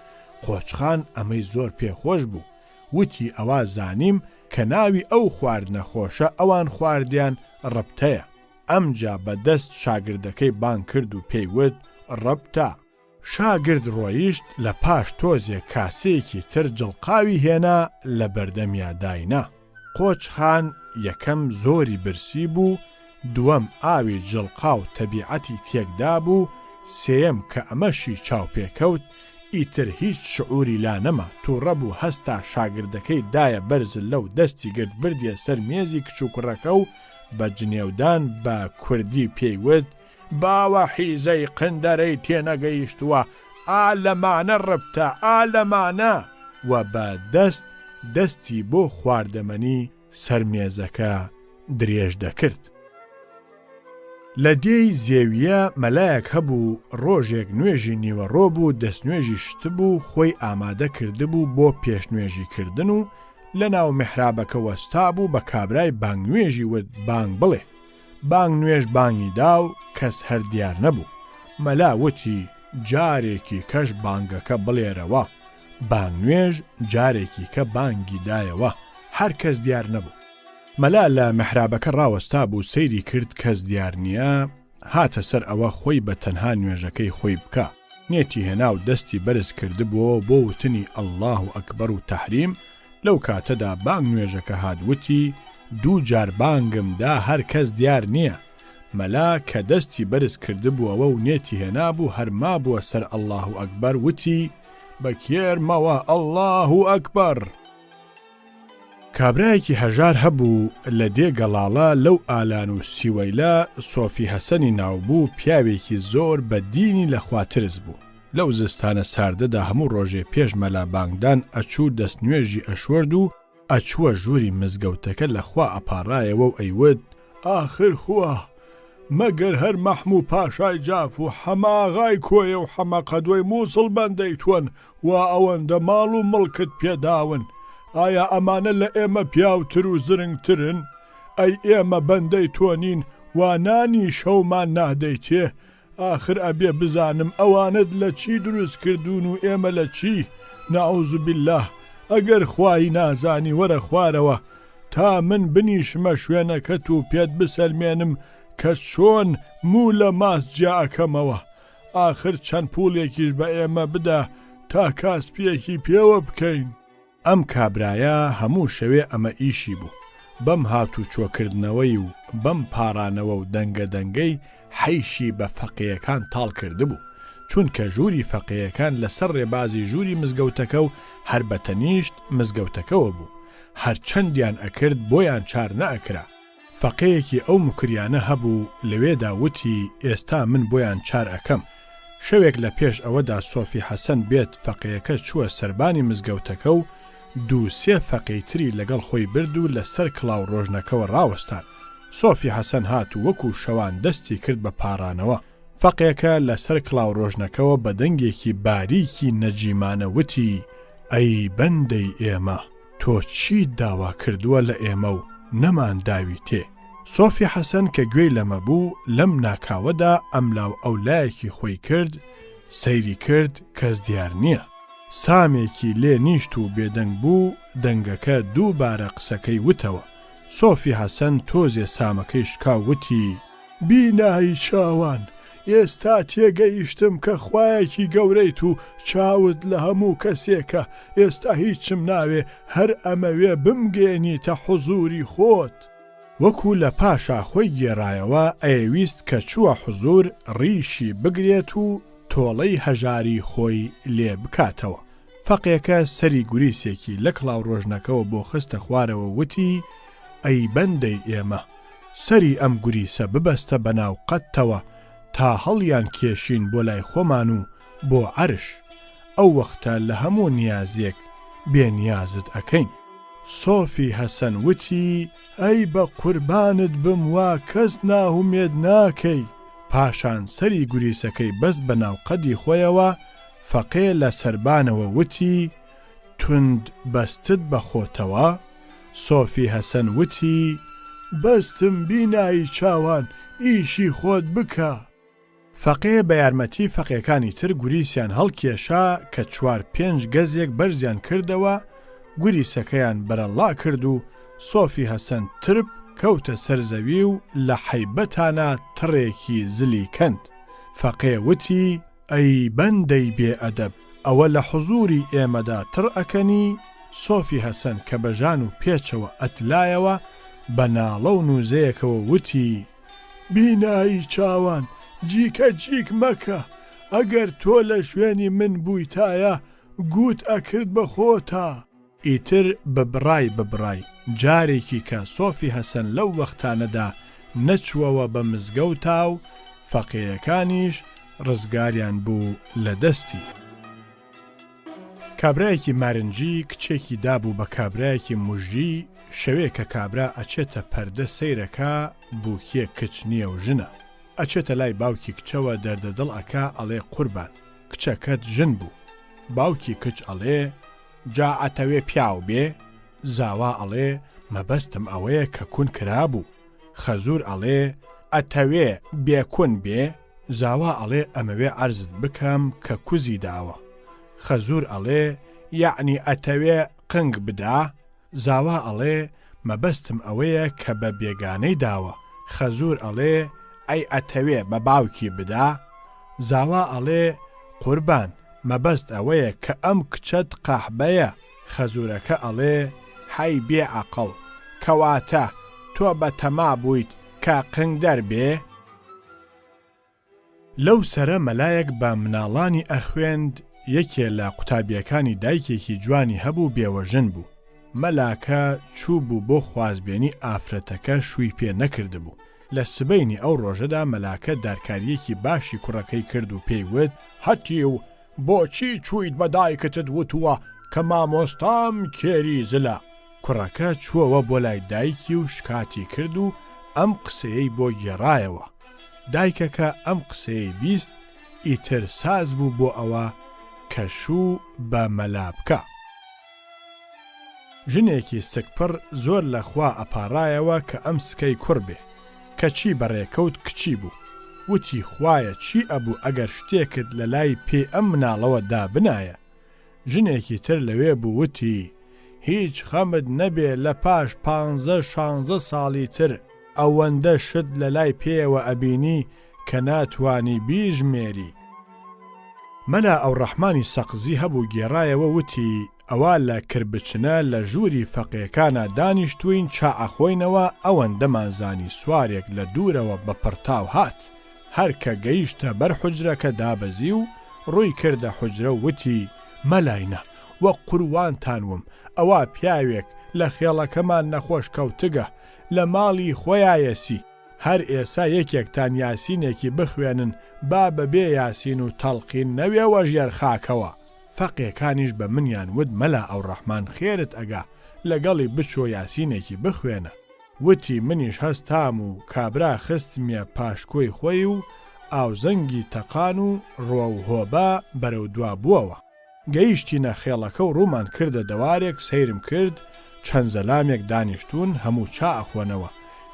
قۆچخان ئەمەی زۆر پێ خۆش بوو. وتی ئەوا زانیم کە ناوی ئەو خواردنە خۆشە ئەوان خواردیان ڕبتەیە. ئەمجا بە دەست شاگردەکەی بانگ کرد و پێی وت ڕبتە. شاگرد ڕۆیشت لە پاش تۆزێک کاسەیەکی تر جڵقاوی هێنا لە بەردەمیا داینا. قۆچ خان یەکەم زۆری برسی بوو، دووەم ئاوی جڵقاو تەبیعەتی تێک دابوو، سێیەم کە ئەمەشی چاو پێ کەوت ئیتر هیچ شعوری لا نەما، توڕە بوو هەستا شاگردەکەی دایە بەر زللە و دەستی گرت بردیە سەر مێزی کچ و کوڕەکە و بە جنێودان بە کوردی پێی وت، باوە حیزەی قندەرەی تێنەگەیشتووە ئا لەمانە ڕبتە ئا لەمانە. و بە دەست دەستی بۆ خواردەمەنی سەر مێزەکە درێژ دەکرد. لە دێی زێویە مەلایەک هەبوو ڕۆژێک نوێژی نیوەڕۆ بوو دەستنوێژی شتبوو خۆی ئامادە کردبوو بۆ پێشنوێژی کردن و لەناو میحرابەکە وەستابوو بە کابرای بانگنوێژی وت بانگ بڵێ. بانگ نوێژ بانگی دا و کەس هەر دیار نەبوو. مەلا وتی جارێکی کەش بانگەکە بڵێرەوە. بانگ نوێژ جارێکی کە بانگی دایەوە. هەر کەس دیار نەبوو. مەلا لە میحرابەکە ڕاوەستابوو سەیری کرد کەس دیار نییە، هاتە سەر ئەوە خۆی بە تەنها نوێژەکەی خۆی بکا. نێتی هێنا و دەستی بەرز کردبووەوە بۆ وتنی اللە اکبر و تحریم، لەو کاتەدا بانگ نوێژەکە هات وتی، دوو جار بانگم دا هەر کەس دیار نییە. مەلا کە دەستی بەرز کردبووەوە و نێتی هێنابوو هەر مابووە سەر اللە اکبر وتی، بە کێرمەوە اللە اکبر. کابرایەکی هەژار هەبوو لە دێ گەڵاڵە لەو ئالان و سیوەیلە سۆفی هەسەنی ناوبوو پیاوێکی زۆر بە دینی لە خوا ترس بوو لەو زستانە ساردەدا هەموو ڕۆژێ پێش مەلا بانگدان ئەچوو دەست نوێژی ئەشۆرد و ئەچووە ژووری مزگەوتەکە لە خوا ئەپاڕایەوە و ئەیوت، ئاخر خوا مەگەر هەر مەحموو پاشای جاف و حەمەئاغای کۆیە و حەمەقەدۆی مووسڵ بەندەی تۆن وا ئەوەندە ماڵ و مڵکت پێ داون؟ ئایا ئەمانە لە ئێمە پیاوتر و زرنگترن؟ ئەی ئێمە بەندەی تۆ نین وا نانی شەومان نادەیتێ؟ ئاخر ئەبێ بزانم ئەوانەت لە چی دروست کردوون و ئێمە لە چی؟ نعوذ باللە ئەگەر خوایی نازانی وەرە خوارەوە تا من بنیشمە شوێنەکەت و پێت بسەلمێنم کە چۆن موو لە ماست جیا ئەکەمەوە. ئاخر چەند پووڵێکیش بە ئێمە بدە تا کاسپییەکی پێوە بکەین. ئەم کابرایە هەموو شەوێ ئەمە ئیشی بوو، بەم هاتوچۆ کردنەوەی و بەم پاڕانەوە و دەنگە دەنگەی حەیشی بە فەقێیەکان تاڵ کردبوو، چونکە ژووری فەقێیەکان لە سەر ڕێبازی ژووری مزگەوتەکە و هەر بە تەنیشت مزگەوتەکەوە بوو، هەر چەندیان ئەکرد بۆیان چار نەئەکرا. فەقێیەکی ئەو موکریانە هەبوو لەوێدا وتی ئێستا من بۆیان چار ئەکەم. شەوێک لە پێش ئەوەدا سۆفی حەسەن بێت فەقێیەکە چووە سەربانی مزگەوتەکە و دوو سێ فەقێی تری لەگەڵ خۆی برد و لە سەر کڵاو ڕۆژنەکەوە ڕاوەستان. سۆفی حەسەن هات و وەکوو شەوان دەستی کرد بە پاڕانەوە. فەقێکە لە سەر کڵاو ڕۆژنەکەوە بە دەنگێکی باریکی نەجیمانە وتی ئەی بەندەی ئێمە! تۆ چیت داوا کردووە لە ئێمە و نەمان داویتێ؟ سۆفی حەسەن کە گوێی لەمە بوو، لەم ناکاوەدا ئەملاو ئەولایەکی خۆی کرد، سەیری کرد کەس دیار نییە. سامێکی لێ نیشت و بێدەنگ بوو، دەنگەکە دووبارە قسەکەی وتەوە. سۆفی حەسەن تۆزێ سامەکەی شکا و وتی. بینایی چاوان، ئێستا تێگەیشتم کە خوایەکی گەورەیت و چاوت لە هەموو کەسێکە، ئێستا هیچم ناوێ هەر ئەمەوێ بمگەیەنیتە حوزوری خۆت. وەکو لە پاشا خۆی گێڕایەوە ئەیەویست کە چووە حوزور ڕیشی بگرێت و تۆڵەی هەژاری خۆی لێ بکاتەوە. فەقێکە سەری گوریسێکی لە کڵاوڕۆژنەکەوە بۆ خستە خوارەوە وتی، ئەی بەندەی ئێمە! سەری ئەم گوریسە ببەستە بە ناو قەدتەوە تا هەڵیان کێشین بۆ لای خۆمان و بۆ عەرش، ئەو وەختە لە هەموو نیازێک بێ نیازت ئەکەین. سۆفی هەسەن وتی، ئەی بە قوربانت بم وا کەس ناهومێد ناکەی. پاشان سەری گوریسەکەی بەست بە ناو قەدی خۆیەوە، فەقێ لە سەربانەوە وتی، توند بەستت بە خۆتەوە؟ سۆفی هەسەن وتی. بەستم بینایی چاوان ئیشی خۆت بکە. فەقێ بە یارمەتی فەقێکانی تر گوریسیان هەڵکێشا کە چوار پێنج گەزێک بەرزیان کردەوە، گوریسەکەیان بەرەڵڵا کرد و سۆفی هەسەن ترپ کەوتە سەر زەوی و لە حەیبەتانا تڕێکی زلی کەند. فەقێ وتی. ئەی بەندەی بێ ئەدەب ئەوە لە حوزوری ئێمەدا تڕ ئەکەنی؟ سۆفی هەسەن کە بە ژان و پێچەوە ئەتلایەوە بە ناڵە و نوزەیەکەوە وتی. بینایی چاوان جیکە جیک مەکە ئەگەر تۆ لە شوێنی من بوویتایە گووت ئەکرد بە خۆتا. ئیتر ببڕای ببڕای جارێکی کە سۆفی هەسەن لەو وەختانەدا نەچووەوە بە مزگەوتا و فەقێیەکانیش ڕزگاریان بوو لە دەستی. کابرایەکی مارنجی کچێکی دابوو بە کابرایەکی موژی، شەوێ کە کابرا ئەچێتە پەردە سەیرەکا بووکیە کچ نیە و ژنە. ئەچێتە لای باوکی کچەوە دەردە دڵ ئەکا ئەڵێ قوربان کچەکەت ژن بوو. باوکی کچ ئەڵێ جا ئەتەوێ پیاو بێ؟ زاوا ئەڵێ مەبەستم ئەوەیە کە کون کرابوو. خەزوور ئەڵێ ئەتەوێ بێ کون بێ؟ زاوا ئەڵێ ئەمەوێ عەرزت بکەم کە کوزی داوە. خەزوور ئەڵێ یەعنی ئەتەوێ قنگ بدا؟ زاوا ئەڵێ مەبەستم ئەوەیە کە بە بێگانەی داوە. خەزوور ئەڵێ ئەی ئەتەوێ بە باوکی بدا؟ زاوا ئەڵێ قوربان مەبەست ئەوەیە کە ئەم کچەت قەحبەیە. خەزوورەکە ئەڵێ هەی بێ ئەقڵ کەواتە تۆ بە تەما بوویت کە قنگدەر بێ؟ لەو سەرە مەلایەک بە مناڵانی ئەخوێند، یەکێ لە قوتابیەکانی دایکێکی جوانی هەبوو بێوەژن بوو، مەلاکە چوو بوو بۆ خوازبێنی ئافرەتەکە شووی پێ نەکردبوو، لە سبەینی ئەو ڕۆژەدا مەلاکە دارکارییەکی باشی کوڕەکەی کرد و پێی وت، هەتیو بۆچی چوویت بە دایکتت وتووە کە مامۆستام کێری زلە؟ کوڕەکە چووەوە بۆ لای دایکی و شکاتی کرد و ئەم قسەیەی بۆ گێڕایەوە. دایکەکە ئەم قسەیەی 20 ئیتر ساز بوو بۆ ئەوە کە شوو بە مەلا بکا. ژنێکی سکپڕ زۆر لە خوا ئەپاڕایەوە کە ئەم سکەی کوڕ بێ، کەچی بە ڕێکەوت کچی بوو. وتی خوایە چی ئەبوو ئەگەر شتێکت لە لای پێی ئەم مناڵەوە دابنایە؟ ژنێکی تر لەوێ بوو وتی، هیچ خەمت نەبێ لە پاش پانزە شانزە ساڵی تر ئەوەندە شت لە لای پێیەوە ئەبینی کە ناتوانی بیژمێری. مەلا ئەوڕەحمانی سەقزی هەبوو گێڕایەوە وتی، ئەوا لە کربچنە لە ژووری فەقێکانا دانیشتووین چا ئەخۆینەوە ئەوەندەمان زانی سوارێک لە دوورەوە بە پڕتاو هات هەر کە گەیشتە بەر حوجرەکە دابەزی و ڕووی کردە حوجرە و وتی، مەلاینە وە قوروانتان وم ئەوا پیاوێک لە خێڵەکەمان نەخۆش کەوتگە لە ماڵی خۆیایەسی هەر ئێسا یەکێکتان یاسینێکی بخوێنن با بە بێ یاسین و تەڵقین نەوێوە ژێر خاکەوە. فەقێکانیش بە منیان وت مەلا ئەوڕەحمان خێرت ئەگا لەگەڵی بچۆ یاسینێکی بخوێنە. وتی منیش هەستام و کابرا خستمیە پاشکۆی خۆی و ئاوزەنگی تەقان و ڕۆ و هۆبە بەرەو دوا بووەوە. گەیشتینە خێڵەکە و ڕوومان کردە دەوارێک سەیرم کرد چەند زەلامێک دانیشتوون هەموو چا ئەخۆنەوە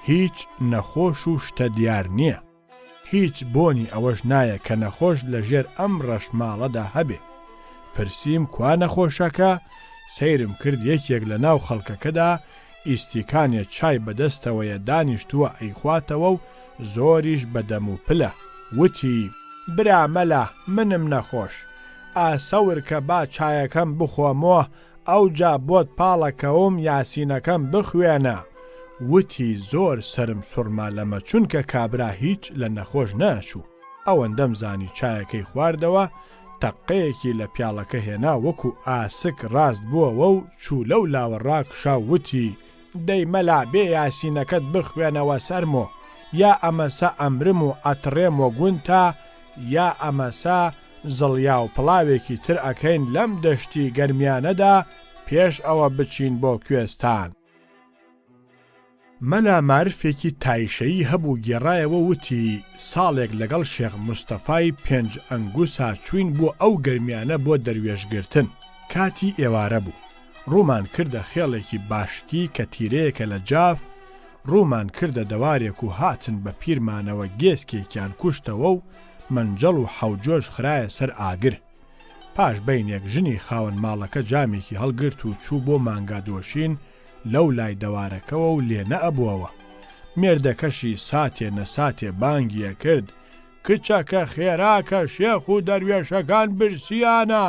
هیچ نەخۆش و شتە دیار نییە. هیچ بۆنی ئەوەش نایە کە نەخۆش لە ژێر ئەم ڕەشماڵەدا هەبێ. پرسیم کوا نەخۆشەکە؟ سەیرم کرد یەکێک لە ناو خەڵکەکەدا ئیستیکانێ چای بە دەستەوەیە دانیشتووە ئەیخواتەوە و زۆریش بە دەم و پلە. وتی. برا مەلا منم نەخۆش. ئا سەور کە با چایەکەم بخۆمۆ ئەوجا بۆت پاڵەکەوم یاسینەکەم بخوێنە. وتی زۆر سەرم سوڕما لەمە چونکە کابرا هیچ لە نەخۆش نەئەچوو. ئەوەندەم زانی چایەکەی خواردەوە تەققەیەکی لە پیاڵەکە هێنا وەکو ئاسک ڕاست بووەوە و چوو لەو لاوە ڕاکشا و وتی دەی مەلا بێ یاسینەکەت بخوێنەوە سەرمۆ یا ئەمەسە ئەمرم و ئەتڕێم وە گونتا یا ئەمەسە زڵیا و پڵاوێکی تر ئەکەین لەم دەشتی گەرمیانەدا پێش ئەوە بچین بۆ کوێستان. مەلا مارفێکی تایشەیی هەبوو گێڕایەوە وتی ساڵێک لەگەڵ شێخ مستەفای پێنج ئەنگوسا چووین بۆ ئەو گەرمیانە بۆ دەروێش گرتن کاتی ئێوارە بوو. ڕوومان کردە خێڵێکی باشکی کە تیرەیەکە لە جاف، ڕوومان کردە دەوارێک و هاتن بە پیرمانەوە گێسکێکیان کوشتەوە و مەنجەڵ و حەوجۆش خرایە سەر ئاگر. پاش بەینێک ژنی خاوەن ماڵەکە جامێکی هەڵگرت و چوو بۆ مانگا دۆشین لەو لای دەوارەکەوە و لێ نەئەبووەوە. مێردەکەشی ساتێ نەساتێ بانگی ئەکرد، کچەکە خێراکە شێخ و دەروێشەکان برسیانە!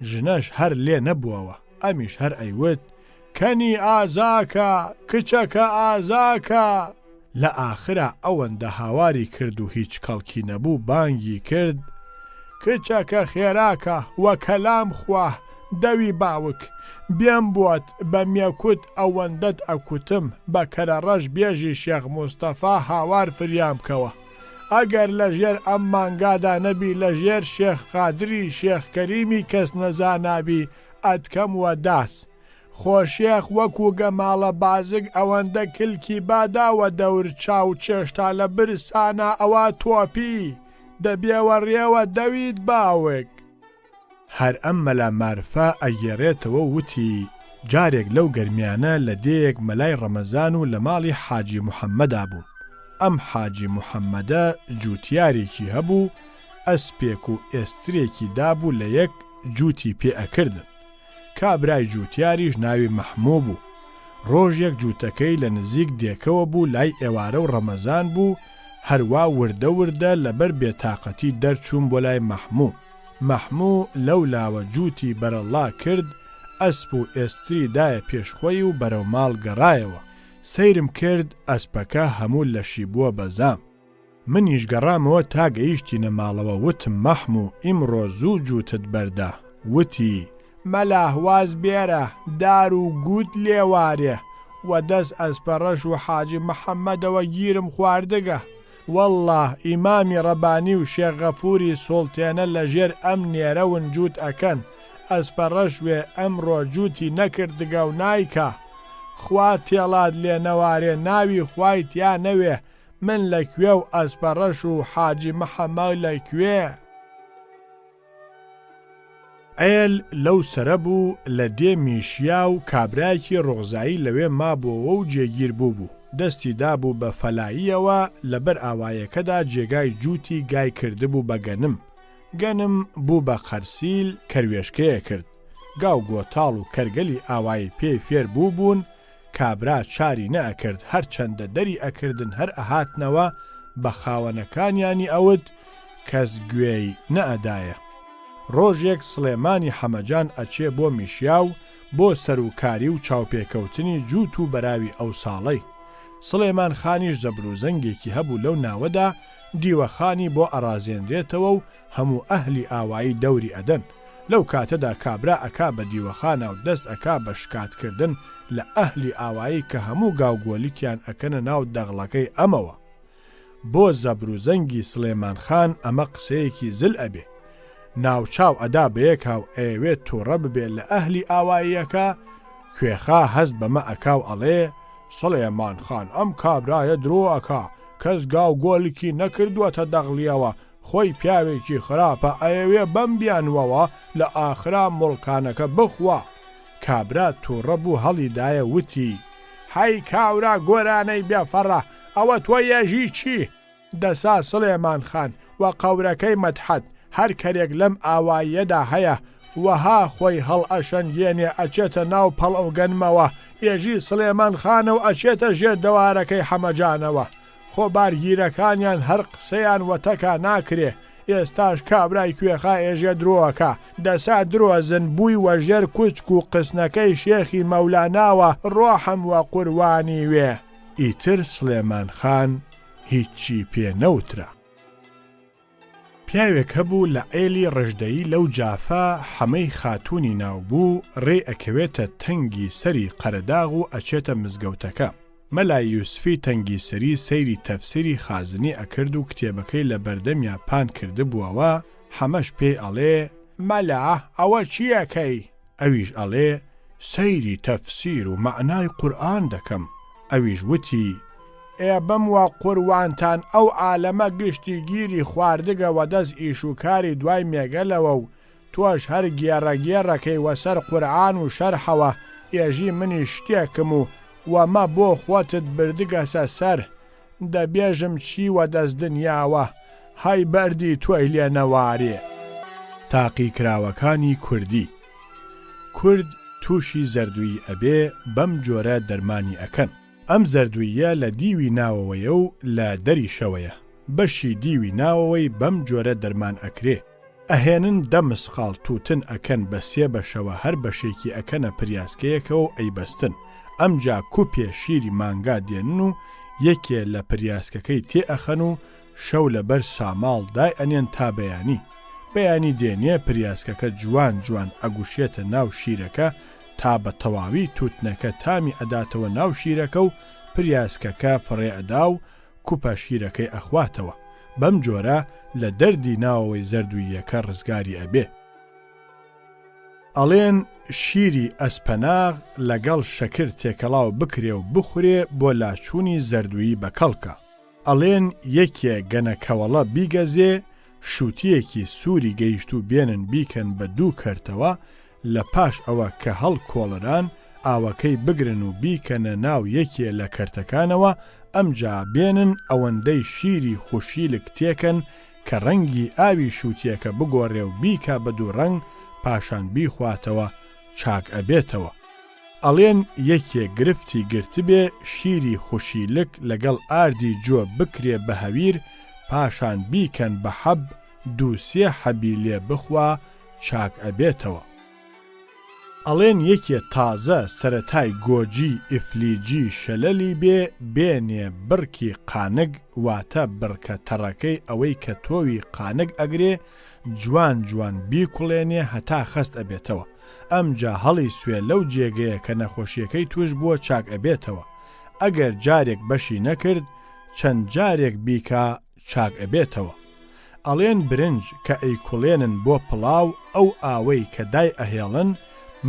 ژنەش هەر لێ نەبووەوە، ئەمیش هەر ئەیوت، کەنی ئازاکە، کچەکە ئازاکە! لە ئاخرا ئەوەندە هاواری کرد و هیچ کەڵکی نەبوو بانگی کرد، کچەکە خێراکە وە کەلام خوا دەوی باوک، بێم بۆت بە مێکوت ئەوەندەت ئەکوتم بە کەرەڕەش بێژی شێخ موستەفا هاوار فریام بکەوە. ئەگەر لە ژێر ئەم مانگادا نەبی لە ژێر شێخ قادری شێخ کەریمی کەس نەزانابی ئەتکەم وە داس. خۆ شێخ وەکو گەماڵە بازگ ئەوەندە کلکی بادا وە دەور چاو چێشتا لە برسانا ئەوا تۆپی دەبێوە ڕێوە دەویت باوک. هەر ئەم مەلا مارفە ئەگێڕێتەوە و وتی، جارێک لەو گەرمیانە لە دێیەک مەلای ڕەمەزان و لە ماڵی حاجی محەممەدا بووم. ئەم حاجی محەممەدە جووتیارێکی هەبوو، ئەسپێک و ئێسترێکی دابوو لە یەک، جووتی پێ ئەکردن. کابرای جووتیاریش ناوی مەحموو بوو. ڕۆژێک جووتەکەی لە نزیک دێکەوە بوو لای ئێوارە و ڕەمەزان بوو، هەروا وردە وردە لەبەر بێتاقەتی دەرچووم بۆ لای مەحموو. مەحموو لەو لاوە جووتی بەرەڵڵا کرد، ئەسپ و ئێستری دایە پێش خۆی و بەرەو ماڵ گەڕایەوە. سەیرم کرد ئەسپەکە هەموو لەشی بووە بە زام. منیش گەڕامەوە تا گەیشتینە ماڵەوە وتم مەحموو ئیمڕۆ زوو جووتت بەردا. وتی. مەلا واز بێرە، دار و گووت لێ وارێ. وە دەس ئەسپەڕەش و حاجی محەممەدەوە گیرم خواردگە. وەڵڵا ئیمامی ڕەبانی و شێخ غەفووری سوڵتێنە لە ژێر ئەم نێرەون جووت ئەکەن، ئەسپە ڕەش وێ ئەمڕۆ جووتی نەکردگە و نایکا. خوا تێڵات لێ نەوارێ ناوی خوای تیا نەوێ من لە کوێ و ئەسپە ڕەش و حاجی محەمە لە کوێ؟ ئێل لەو سەرە بوو لە دێ میشیا و کابرایەکی ڕۆغزایی لەوێ مابۆوە و جێگیر بووبوو، دەستی دابوو بە فەلاییەوە لە بەر ئاوایەکەدا جێگای جووتی گای کردبوو بە گەنم. گەنم بوو بە قەرسیل کەروێشکەیە کرد. گا و گۆتاڵ و کەرگەلی ئاوایی پێی فێر بووبوون، کابرا چاری نەئەکرد هەرچەندە دەری ئەکردن هەر ئەهاتنەوە بە خاوەنەکانیانی ئەوت کەس گوێی نەئەدایە. ڕۆژێک سڵێمانی حەمەجان ئەچێ بۆ میشیاو بۆ سەروکاری و چاوپێکەوتنی جووت و بەراوی ئەو ساڵەی. سڵێمان خانیش زەبروزەنگێکی هەبوو لەو ناوەدا دیوەخانی بۆ ئەڕازێنرێتەوە و هەموو ئەهلی ئاوایی دەوری ئەدەن. لەو کاتەدا کابرا ئەکا بە دیوەخانا و دەست ئەکا بە شکات کردن لە ئەهلی ئاوایی کە هەموو گاو گۆلکیان ئەکەنە ناو دەغڵەکەی ئەمەوە. بۆ زەبر و زەنگی سڵێمان خان ئەمە قسەیەکی زل ئەبێ. ناوچاو ئەدا بەیەکا و ئەیەوێ توڕە ببێ لە ئەهلی ئاواییەکە، کوێخا هەست بەمە ئەکا و ئەڵێ، سڵێمان خان ئەم کابرایە درۆ ئەکا، کەس گاو گۆلکی نەکردووەتە دەغڵیەوە، خۆی پیاوێکی خراپە ئەیەوێ بەم بیانوەوە لە ئاخرا موڵکانەکە بخوا. کابرا توڕە بوو هەڵیدایە وتی. هەی کاورا گۆرانەی بێ فەڕە ئەوە تۆ یەژی چی؟ دەسا سڵێمان خان و قەورەکەی مەدحەت هەر کەرێک لەم ئاواییەدا هەیە وەها خۆی هەڵئەشەنگێنێ ئەچێتە ناو پەڵەوگەنمەوە ئێژی سڵێمان خانە و ئەچێتە ژێر دەوارەکەی حەمەجانەوە خۆ بارگیرەکانیان هەر قسەیان وەتەکا ناکرێ ئێستاش کابرای کوێخا ئێژێ درۆئەکا دەسا درۆزن بووی وە ژێر کوچک و قسنەکەی شێخی مەولاناوە ڕۆحم وە قوروانی وێ. ئیتر سڵێمان خان هیچی پێ نەوترا. پیاوێک هەبوو لە عێلی ڕژدەیی لەو جافە حەمەی خاتوونی ناو بوو، ڕێی ئەکەوێتە تەنگی سەری قەرەداغ و ئەچێتە مزگەوتەکە. مەلا یوسفی تەنگی سەری سەیری تەفسیری خازنی ئەکرد و کتێبەکەی لە بەردەمیا پان کردبووەوە، حەمەش پێی ئەڵێ، مەلا ئەوە چی ئەکەی؟ ئەویش ئەڵێ، سەیری تەفسیر و مەعنای قورئان دەکەم. ئەویش وتی، ئێ بم وە قوروانتان ئەو عالەمە گشتی گیری خواردگە وە دەس ئیش و کاری دوای مێگەلەوە و. تۆش هەر گێڕە گێڕەکەی وەسەر قورعان و شەرحەوە ئێژی منیش شتێکم و وەمە بۆ خۆتت بردگەسە سەر دە بێژم چی وە دەس دنیاوە هەی بەردی تۆی لێ نەوارێ. تاقیکراوەکانی کوردی کورد تووشی زەردوویی ئەبێ بەم جۆرە دەرمانی ئەکەن. ئەم زەردووییە لە دیوی ناوەوەیە و لە دەریشەوەیە، بەشی دیوی ناوەوەی بەم جۆرە دەرمان ئەکرێ، ئەهێنن دە مسقاڵ تووتن ئەکەن بە سێ بەشەوە هەر بەشێکی ئەکەنە پریاسکەیەکەوەو ئەیبەستن، ئەمجا کوپێ شیری مانگا دێنن و یەکێ لە پریاسکەکەی تێ ئەخەن و شەو لە بەر ساماڵ دای ئەنێن تا بەیانی، بەیانی دێنێ پریاسکەکە جوان جوان ئەگوشێتە ناو شیرەکە تا بە تەواوی تووتنەکە تامی ئەداتەوە ناو شیرەکە و پریاسکەکە فڕێ ئەدا و کوپە شیرەکەی ئەخواتەوە، بەم جۆرە لە دەردی ناوەوەی زەردووییەکە ڕزگاری ئەبێ. ئەڵێن شیری ئەسپەناغ لەگەڵ شەکر تێکەڵاو بکرێ و بخورێ بۆ لاچوونی زەردوویی بەکەڵکە. ئەڵێن یەکێ گەنەکەوەڵە بیگەزێ، شووتییەکی سووری گەیشتوو بێنن بیکەن بە دوو کەرتەوە، لە پاش ئەوە کە هەڵکۆڵران، ئاوەکەی بگرن و بیکەنە ناو یەکێ لە کەرتەکانەوە، ئەمجا بێنن ئەوەندەی شیری خوشیلک تێکەن کە ڕەنگی ئاوی شووتییەکە بگۆڕێ و بیکا بە دوو ڕەنگ، پاشان بیخواتەوە چاک ئەبێتەوە. ئەڵێن یەکێ گرفتی گرتبێ شیری خوشیلک لەگەڵ ئاردی جۆ بکرێ بە هەویر پاشان بیکەن بە حەب دوو سێ حەبی لێ بخوا چاک ئەبێتەوە. ئەڵێن یەکێ تازە سەرەتای گۆجی ئیفلیجی شەلەلی بێ بێنێ بڕکی قانگ واتە بڕکە تەڕەکەی ئەوەی کە تۆوی قانگ ئەگرێ جوان جوان بیکوڵێنێ هەتا خەست ئەبێتەوە ئەمجا هەڵی سوێ لەو جێگەیە کە نەخۆشیەکەی توش بووە چاک ئەبێتەوە ئەگەر جارێک بەشی نەکرد چەند جارێک بیکا چاک ئەبێتەوە ئەڵێن برنج کە ئەیکوڵێنن بۆ پڵاو ئەو ئاوەی کە دای ئەهێڵن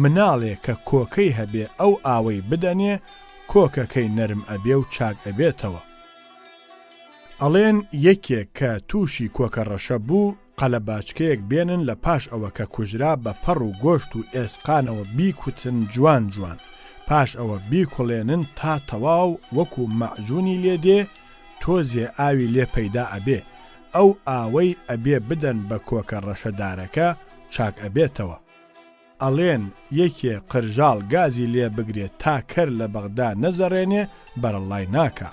مناڵێ کە کۆکەی هەبێ ئەو ئاوەی بدەنێ کۆکەکەی نەرم ئەبێ و چاک ئەبێتەوە. ئەڵێن یەکێک کە تووشی کۆکە ڕەشە بوو قەلەباچکەیەک بێنن لە پاش ئەوە کە کوژرا بە پەڕ و گۆشت و ئێسقانەوە بیکوتن جوان جوان پاش ئەوە بیکوڵێنن تا تەواو وەکو مەعجونی لێ دێ تۆزێ ئاوی لێ پەیدا ئەبێ ئەو ئاوەی ئەبێ بدەن بە کۆکە ڕەشەدارەکە چاک ئەبێتەوە. ئەڵێن یەکێ قرژاڵ گازی لێ بگرێ تا کەر لە بەغدا نەزەڕێنێ بەرەڵای ناکا.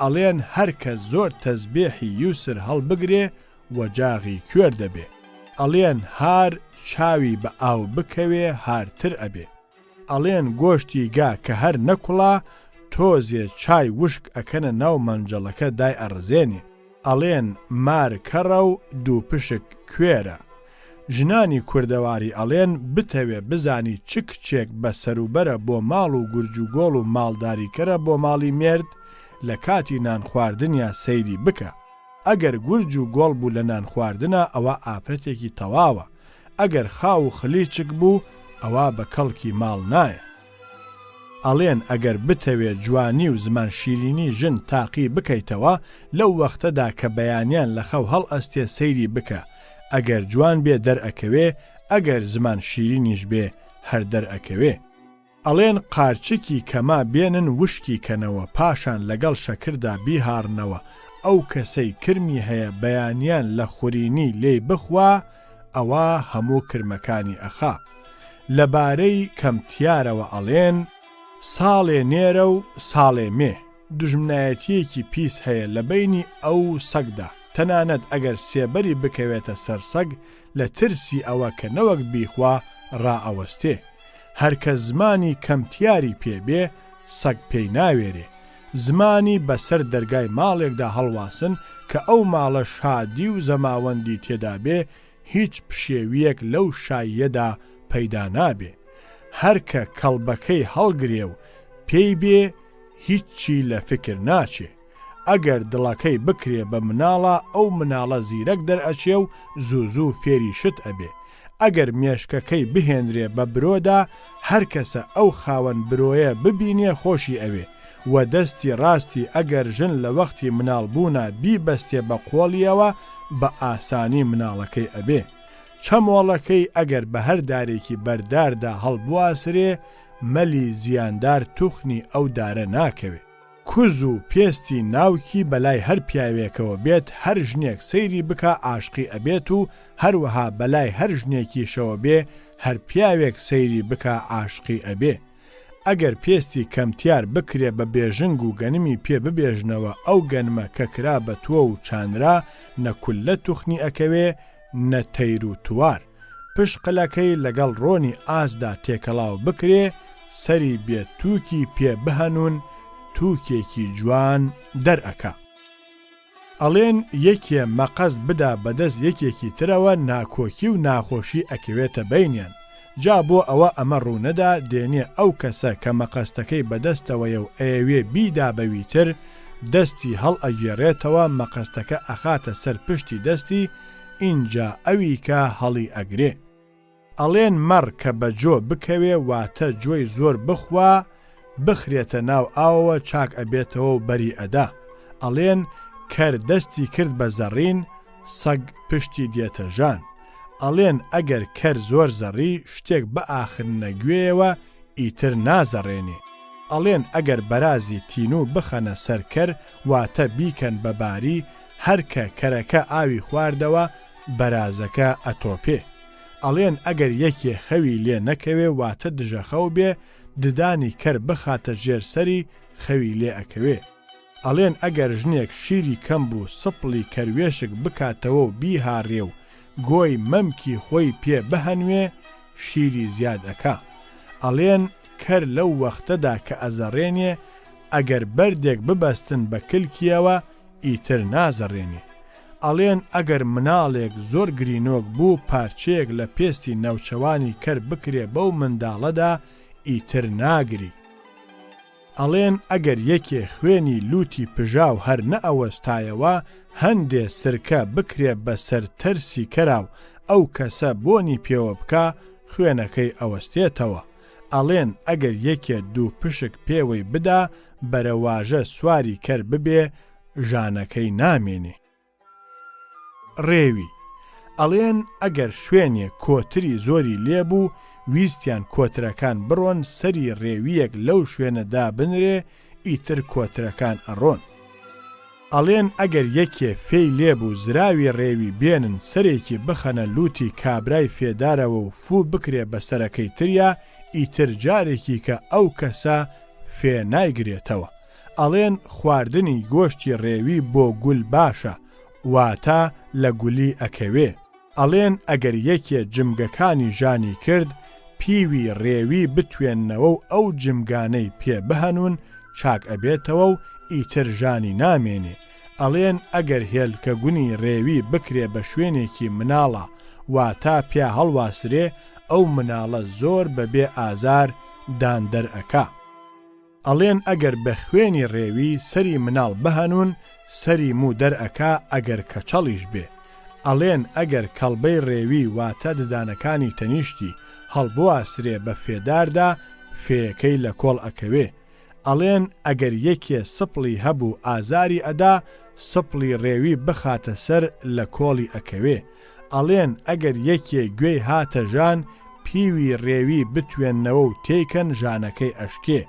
ئەڵێن هەر کەس زۆر تەزبێحی یوسر هەڵبگرێ وەجاغی کوێر دەبێ. ئەڵێن هار چاوی بە ئاو بکەوێ هارتر ئەبێ. ئەڵێن گۆشتی گا کە هەر نەکوڵا تۆزێ چای وشک ئەکەنە ناو مەنجەڵەکە دای ئەڕزێنێ. ئەڵێن مار کەڕە و دووپشک کوێرە. ژنانی کوردەواری ئەڵێن بتەوێ بزانی چ کچێک بە سەروبەرە بۆ ماڵ و گورجوگۆڵ و ماڵداریکەرە بۆ ماڵی مێرد لە کاتی نان خواردنیا سەیری بکە ئەگەر گورج و گۆڵ بوو لە نان خواردنا ئەوە ئافرەتێکی تەواوە ئەگەر خاو و خلیچک بوو ئەوا بە کەڵکی ماڵ نایە. ئەڵێن ئەگەر بتەوێ جوانی و زمان شیرینی ژن تاقی بکەیتەوە لەو وەختەدا کە بەیانیان لە خەو هەڵئەستێ سەیری بکە ئەگەر جوان بێ دەرئەکەوێ ئەگەر زمان شیرینیش بێ هەر دەرئەکەوێ. ئەڵێن قارچکی کەما بێنن وشکی کەنەوە پاشان لەگەڵ شەکردا بیهاڕنەوە ئەو کەسەی کرمی هەیە بەیانیان لە خورینی لێی بخوا ئەوا هەموو کرمەکانی ئەخا. لە بارەی کەمتیارەوە ئەڵێن، ساڵێ نێرە و ساڵێ مێ، دوژمنایەتییەکی پیس هەیە لە بەینی ئەو و سەگدا، تەنانەت ئەگەر سێبەری بکەوێتە سەر سەگ لە ترسی ئەوە کە نەوەک بیخوا ڕائەوەستێ. هەر کەس زمانی کەمتیاری پێ بێ، سەگ پێی ناوێرێ. زمانی بە سەر دەرگای ماڵێکدا هەڵواسن کە ئەو ماڵە شادی و زەماوەندی تێدا بێ، هیچ پشێوییەک لەو شاییەدا پەیدا نابێ. هەر کە کەڵبەکەی هەڵگرێ و پێی بێ هیچی لە فکر ناچێ. ئەگەر دڵەکەی بکرێ بە مناڵا ئەو مناڵە زیرەک دەرئەچێ و زوو زوو فێری شت ئەبێ. ئەگەر مێشکەکەی بهێنرێ بە برۆدا هەر کەسە ئەو خاوەن برۆیە ببینێ خۆشی ئەوێ. وە دەستی ڕاستی ئەگەر ژن لە وەختی مناڵ بوونا بیبەستێ بە قۆڵیەوە بە ئاسانی مناڵەکەی ئەبێ. چەمۆڵەکەی ئەگەر بە هەر دارێکی بەرداردا هەڵبواسرێ، مەلی زیاندار توخنی ئەو دارە ناکەوێ. کوز و پێستی ناوکی بەلای هەر پیاوێکەوە بێت هەر ژنێک سەیری بکا عاشقی ئەبێت و هەروەها بەلای هەر ژنێکیشەوە بێ هەر پیاوێک سەیری بکا عاشقی ئەبێ. ئەگەر پێستی کەمتیار بکرێ بە بێژنگ و گەنمی پێ ببێژنەوە ئەو گەنمە کە کرا بە تۆو و چانرا نە کوللە توخنی ئەکەوێ نە تەیر و توار. پشقلەکەی لەگەڵ ڕۆنی ئاسدا تێکەڵاو بکرێ سەری بێ تووکی پێ بهەنوون تووکێکی جوان دەرئەکا. ئەڵێن یەکێ مەقەست بدا بەدەست یەکێکی ترەوە ناکۆکی و ناخۆشی ئەکەوێتە بەینیان جا بۆ ئەوە ئەمە ڕوونەدا دێنێ ئەو کەسە کە مەقەستەکەی بەدەستەوەیە و ئەیەوێ بیدا بەوی تر دەستی هەڵئەگێڕێتەوە مەقەستەکە ئەخاتە سەر پشتی دەستی ئینجا ئەویکە هەڵی ئەگرێ. ئەڵێن مەڕ کە بە جۆ بکەوێ واتە جۆی زۆر بخوا بخرێتە ناو ئاوەوە چاک ئەبێتەوە و بەری ئەدا. ئەڵێن کەر دەستی کرد بە زەڕین سەگ پشتی دێتە ژان. ئەڵێن ئەگەر کەر زۆر زەڕی شتێک بئاخننە گوێیەوە ئیتر نازەڕێنێ. ئەڵێن ئەگەر بەرازی تینوو بخەنە سەر کەر واتە بیکەن بە باری هەر کە کەرەکە ئاوی خواردەوە بەرازەکە ئەتۆپێ. ئەڵێن ئەگەر یەکێ خەوی لێ نەکەوێ واتە دژەخەو بێ ددانی کەر بخاتە ژێر سەری خەوی لێ ئەکەوێ. ئەڵێن ئەگەر ژنێک شیری کەم بوو سپڵی کەروێشک بکاتەوە و بیهاڕێ و گۆی مەمکی خۆی پێ بهەنوێ شیری زیاد ئەکا. ئەڵێن کەر لەو وەختەدا کە ئەزەڕێنێ ئەگەر بەردێک ببەستن بە کلکیەوە ئیتر نازەڕێنێ. ئەڵێن ئەگەر مناڵێک زۆر گرینۆک بوو پارچەیەک لە پێستی ناوچەوانی کەر بکرێ بەو منداڵەدا ئیتر ناگری. ئەڵێن ئەگەر یەکێ خوێنی لووتی پژا و هەر نەئەوەستایەوە هەندێ سرکە بکرێ بە سەر تەرسی کەرا و ئەو کەسە بۆنی پێوە بکا خوێنەکەی ئەوەستێتەوە. ئەڵێن ئەگەر یەکێ دووپشک پێوەی بدا بەرەواژە سواری کەر ببێ ژانەکەی نامێنێ. ڕێوی، ئەڵێن ئەگەر شوێنێ کۆتری زۆری لێ بوو ویستیان کۆترەکان بڕۆن سەری ڕێوییەک لەو شوێنە دابنرێ ئیتر کۆترەکان ئەڕۆن. ئەڵێن ئەگەر یەکێ فێی لێ بوو زراوی ڕێوی بێنن سەرێکی بخەنە لووتی کابرای فێدارەوە و فوو بکرێ بە سەرەکەی تریا ئیتر جارێکیکە ئەو کەسە فێ نایگرێتەوە. ئەڵێن خواردنی گۆشتی ڕێوی بۆ گول باشە واتە لە گولی ئەکەوێ. ئەڵێن ئەگەر یەکێ جمگەکانی ژانی کرد پیوی ڕێوی بتوێننەوە و ئەو جمگانەی پێ بهەنوون چاک ئەبێتەوە و ئیتر ژانی نامێنێ. ئەڵێن ئەگەر هێلکە گونی ڕێوی بکرێ بە شوێنێکی مناڵا واتا پیا هەڵواسرێ ئەو مناڵە زۆر بە بێ ئازار دان دەرئەکا. ئەڵێن ئەگەر بە خوێنی ڕێوی سەری مناڵ بهەنوون سەری موو دەرئەکا ئەگەر کەچەڵیش بێ. ئەڵێن ئەگەر کەڵبەی ڕێوی واتە ددانەکانی تەنیشتی هەڵبواسرێ بە فێداردا فێیەکەی لە کۆڵ ئەکەوێ. ئەڵێن ئەگەر یەکێ سپڵی هەبوو ئازاری ئەدا سپڵی ڕێوی بخاتە سەر لە کۆڵی ئەکەوێ. ئەڵێن ئەگەر یەکێ گوێی هاتە ژان پیوی ڕێوی بتوێننەوە و تێیکەن ژانەکەی ئەشکێ.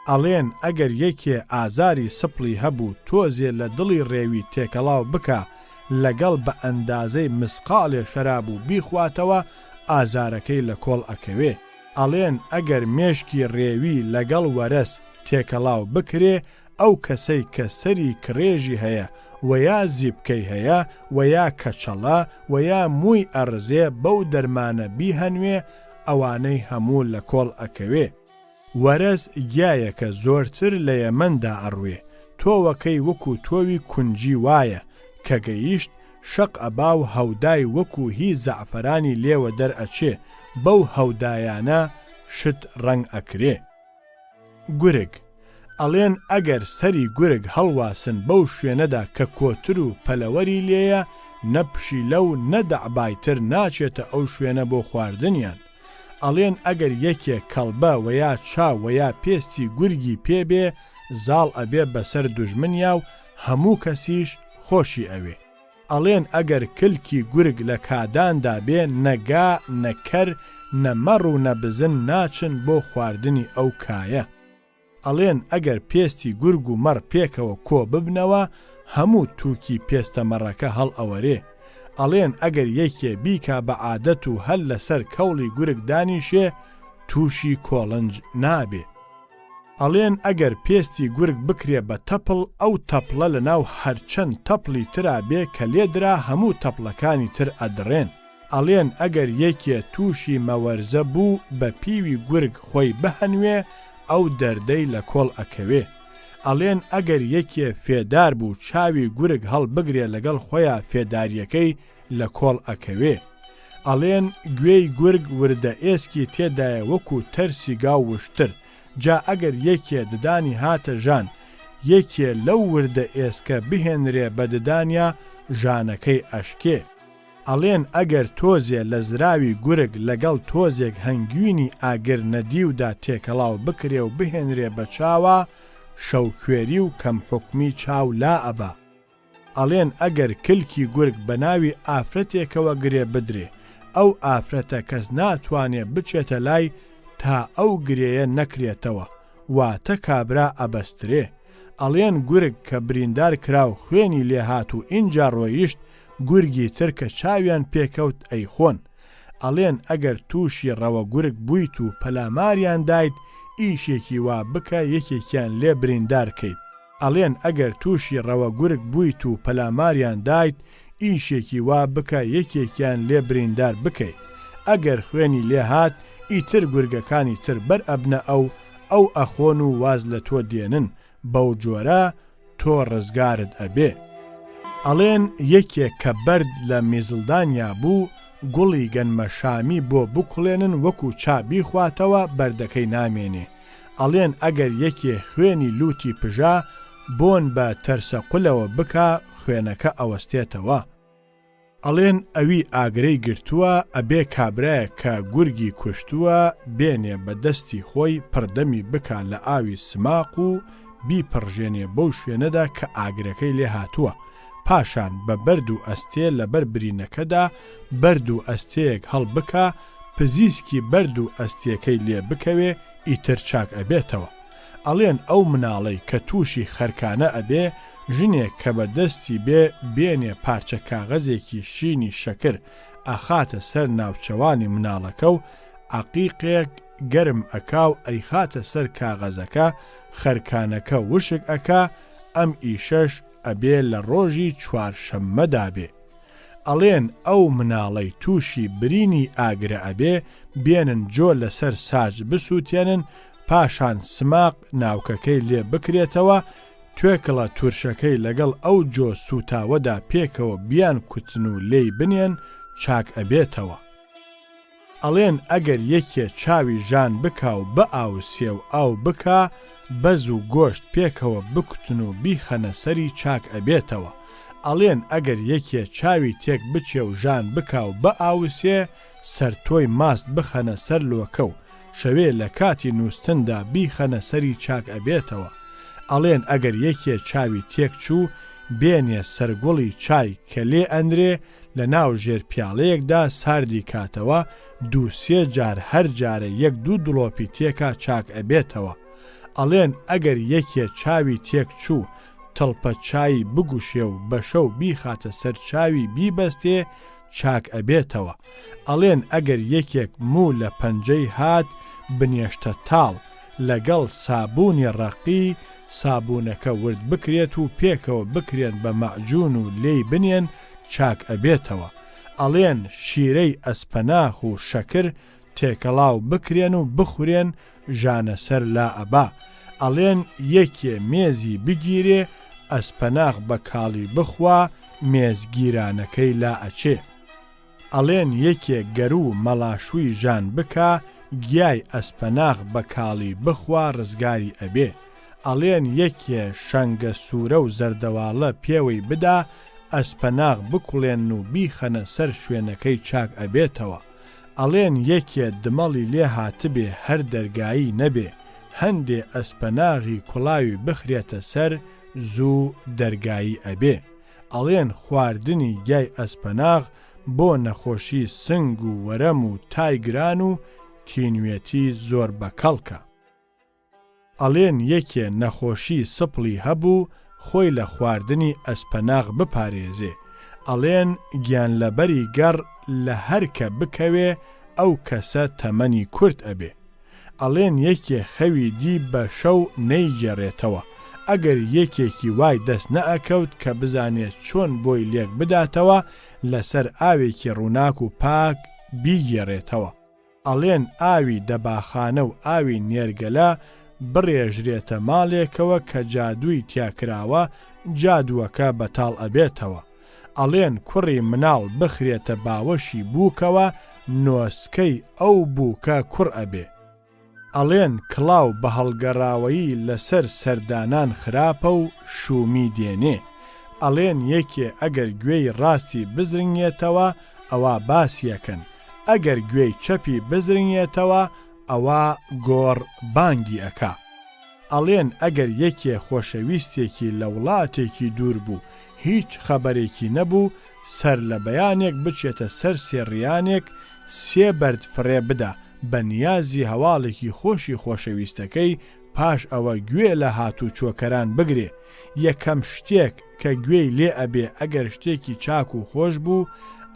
ئەڵێن ئەگەر یەکێ ئازاری سپڵی هەبوو تۆزێ لە دڵی ڕێوی تێکەڵاو بکا لەگەڵ بە ئەندازەی مسقاڵێ شەراب و بیخواتەوە ئازارەکەی لە کۆڵ ئەکەوێ. ئەڵێن ئەگەر مێشکی ڕێوی لەگەڵ وەرەس تێکەڵاو بکرێ ئەو کەسەی کە سەری کڕێژی هەیە وە یا زیپکەی هەیە وە یا کەچەڵە وە یا مووی ئەڕزێ بەو دەرمانە بیهەنوێ ئەوانەی هەموو لە کۆڵ ئەکەوێ. وەرەس گیایەکە زۆرتر لە یەمەندا ئەڕوێ، تۆوەکەی وەکو تۆوی کونجی وایە، کە گەیشت شەق ئەبا و هەودای وەکو هی زەعفەرانی لێوە دەرئەچێ، بەو هەودایانە شت ڕەنگ ئەکرێ. گورگ، ئەڵێن ئەگەر سەری گورگ هەڵواسن بەو شوێنەدا کە کۆتر و پەلەوەری لێیە، نە پشیلە و نە دەعبای تر ناچێتە ئەو شوێنە بۆ خواردنیان. ئەڵێن ئەگەر یەکێ کەڵبە وە یا چاو وە یا پێستی گورگی پێ بێ زاڵ ئەبێ بەسەر دوژمنیا و هەموو کەسیش خۆشی ئەوێ. ئەڵێن ئەگەر کلکی گورگ لە کاداندا بێ نە گا نە کەر نە مەڕ و نە بزن ناچن بۆ خواردنی ئەو کایە. ئەڵێن ئەگەر پێستی گورگ و مەڕ پێکەوە کۆ ببنەوە هەموو تووکی پێستە مەڕەکە هەڵئەوەرێ. ئەڵێن ئەگەر یەکێ بیکا بە عادەت و هەر لەسەر کەوڵی گورگ دانیشێ تووشی کۆڵنج نابێ. ئەڵێن ئەگەر پێستی گورگ بکرێ بە تەپڵ ئەو تەپڵە لەناو هەرچەند تەپڵی ترا بێ کە لێدرا هەموو تەپڵەکانی تر ئەدڕێن. ئەڵێن ئەگەر یەکێ تووشی مەوەرزە بوو بە پیوی گورگ خۆی بهەنوێ ئەو دەردەی لە کۆڵ ئەکەوێ. ئەڵێن ئەگەر یەکێ فێدار بوو چاوی گورگ هەڵبگرێ لەگەڵ خۆیا فێداریەکەی لە کۆڵ ئەکەوێ. ئەڵێن گوێی گورگ وردە ئێسکی تێدایە وەکو تەرسی گاو وشتر، جا ئەگەر یەکێ ددانی هاتە ژان، یەکێ لەو وردە ئێسکە بهێنرێ بە ددانیا ژانەکەی ئەشکێ. ئەڵێن ئەگەر تۆزێ لە زراوی گورگ لەگەڵ تۆزێک هەنگوینی ئاگر نەدیودا تێکەڵاو بکرێ و بهێنرێ بە چاوا، شەوکوێری و کەم حوکمی چاو لائەبا. ئەڵێن ئەگەر کلکی گورگ بە ناوی ئافرەتێکەوە گرێ بدرێ، ئەو ئافرەتە کەس ناتوانێ بچێتە لای تا ئەو گرێیە نەکرێتەوە، واتە کابرا ئەبەسترێ. ئەڵێن گورگ کە بریندار کرا و خوێنی لێ هات و ئینجا ڕۆیشت، گورگی تر کە چاویان پێ کەوت ئەیخۆن. ئەڵێن ئەگەر تووشی ڕەوە گورگ بوویت و پەلاماریان دایت، ئیشێکی وا بکە یەکێکیان لێ بریندار کەیت. ئەڵێن ئەگەر تووشی ڕەوە گورگ بوویت و پەلاماریان دایت، ئیشێکی وا بکە یەکێکیان لێ بریندار بکەی. ئەگەر خوێنی لێ هات، ئیتر گورگەکانی تر بەر ئەبنە ئەو، ئەو ئەخۆن و واز لە تۆ دێنن، بەو جۆرە تۆ ڕزگارت ئەبێ. ئەڵێن یەکێک کە بەرد لە میزڵدانیا بوو، گوڵی گەنمەشامی بۆ بکوڵێنن وەکوو چا بیخواتەوە بەردەکەی نامێنێ. ئەڵێن ئەگەر یەکێ خوێنی لووتی پژا، بۆن بە تەرسە قولەوە بکا خوێنەکە ئەوەستێتەوە. ئەڵێن ئەوی ئاگرەی گرتووە ئەبێ کابرایەک کە گورگی کوشتووە بێنێ بە دەستی خۆی پڕدەمی بکا لە ئاوی سماق و بیپڕژێنێ بەو شوێنەدا کە ئاگرەکەی لێ هاتووە پاشان بە بەرد و ئەستێ لەبەر برینەکەدا بەرد و ئەستێیەک هەڵبکا پزیسکی بەرد و ئەستێکەی لێ بکەوێ ئیتر چاک ئەبێتەوە. ئەڵێن ئەو مناڵەی کە تووشی خەرکانە ئەبێ ژنێک کە بە دەستی بێ بێنێ پارچە کاغەزێکی شینی شەکر ئەخاتە سەر ناوچەوانی مناڵەکە و عەقیقێک گەرم ئەکا و ئەیخاتە سەر کاغەزەکە خەرکانەکە وشک ئەکا ئەم ئیشەش ئەبێ لە ڕۆژی چوارشەممەدا بێ. ئەڵێن ئەو مناڵەی تووشی برینی ئاگرە ئەبێ بێنن جۆ لەسەر ساج بسووتێنن پاشان سماق ناوکەکەی لێ بکرێتەوە توێکڵە تورشەکەی لەگەڵ ئەو جۆ سووتاوەدا پێکەوە بیان کوتن و لێی بنێن چاک ئەبێتەوە. ئەڵێن ئەگەر یەکێ چاوی ژان بکا و بئاوسێ و ئاو بکا بەز و گۆشت پێکەوە بکوتن و بیخەنە سەری چاک ئەبێتەوە. ئەڵێن ئەگەر یەکێ چاوی تێک بچێ و ژان بکا و بئاوسێ سەرتۆی ماست بخەنە سەر لۆکە و شەوێ لە کاتی نووستندا بیخەنە سەری چاک ئەبێتەوە. ئەڵێن ئەگەر یەکێ چاوی تێک چوو بێنێ سەرگوڵی چای کە لێ ئەنرێ لە ناو ژێر پیاڵەیەکدا ساردی کاتەوە دوو سێ جار هەر جارە یەک دوو دڵۆپی تێکا چاک ئەبێتەوە. ئەڵێن ئەگەر یەکێ چاوی تێک چوو تڵپە چای بگوشێ و بە شەو بیخاتە سەر چاوی بیبەستێ چاک ئەبێتەوە. ئەڵێن ئەگەر یەکێک موو لە پەنجەی هات بنێشتە تاڵ لەگەڵ سابوونی ڕەقی سابوونەکە ورد بکرێت و پێکەوە بکرێن بە مەعجوون و لێی بنێن چاک ئەبێتەوە. ئەڵێن شیرەی ئەسپەناخ و شەکر تێکەڵاو بکرێن و بخورێن ژانەسەر لا ئەبا. ئەڵێن یەکێ مێزی بگیرێ ئەسپەناخ بە کاڵی بخوا مێز گیرانەکەی لا ئەچێ. ئەڵێن یەکێ گەروو مەڵاشووی ژان بکا گیای ئەسپەناخ بە کاڵی بخوا ڕزگاری ئەبێ. ئەڵێن یەکێ شەنگە سوورە و زەردەواڵە پێوەی بدا ئەسپەناخ بکوڵێنن و بیخەنە سەر شوێنەکەی چاک ئەبێتەوە. ئەڵێن یەکێ دمەڵی لێ هاتبێ هەر دەرگایی نەبێ هەندێ ئەسپەناغی کوڵاوی بخرێتە سەر زوو دەرگایی ئەبێ. ئەڵێن خواردنی گیای ئەسپەناغ بۆ نەخۆشی سنگ و وەرەم و تای گران و تینوێتی زۆر بەکەڵکە. ئەڵێن یەکێ نەخۆشی سپڵی هەبوو خۆی لە خواردنی ئەسپەناغ بپارێزێ، ئەڵێن گیانلەبەری گەڕ لە هەر کە بکەوێ ئەو کەسە تەمەنی کورت ئەبێ. ئەڵێن یەکێ خەوی دی بە شەو نەیگێڕێتەوە، ئەگەر یەکێکی وای دەست نەئەکەوت کە بزانێ چۆن بۆی لێک بداتەوە لەسەر ئاوێکی ڕووناک و پاک بیگێڕێتەوە. ئەڵێن ئاوی دەباخانە و ئاوی نێرگەلە بڕێژرێتە ماڵێکەوە کە جادووی تیا کراوە جادووەکە بەتاڵ ئەبێتەوە. ئەڵێن کوڕی مناڵ بخرێتە باوەشی بووکەوە نۆسکەی ئەو بووکە کوڕ ئەبێ. ئەڵێن کڵاو بە هەڵگەڕاوەیی لەسەر سەردانان خراپە و شوومی دێنێ. ئەڵێن یەکێ ئەگەر گوێی ڕاستی بزرنگێتەوە ئەوا باسیەکەن، ئەگەر گوێی چەپی بزرنگێتەوە ئەوا گۆڕ بانگی ئەکا. ئەڵێن ئەگەر یەکێ خۆشەویستێکی لە وڵاتێکی دوور بوو هیچ خەبەرێکی نەبوو سەرلەبەیانێک بچێتە سەر سێڕیانێک سێ بەرد فڕێ بدا بە نیازی هەواڵێکی خۆشی خۆشەویستەکەی پاش ئەوە گوێ لە هاتوچۆکەران بگرێ یەکەم شتێک کە گوێی لێ ئەبێ ئەگەر شتێکی چاک و خۆش بوو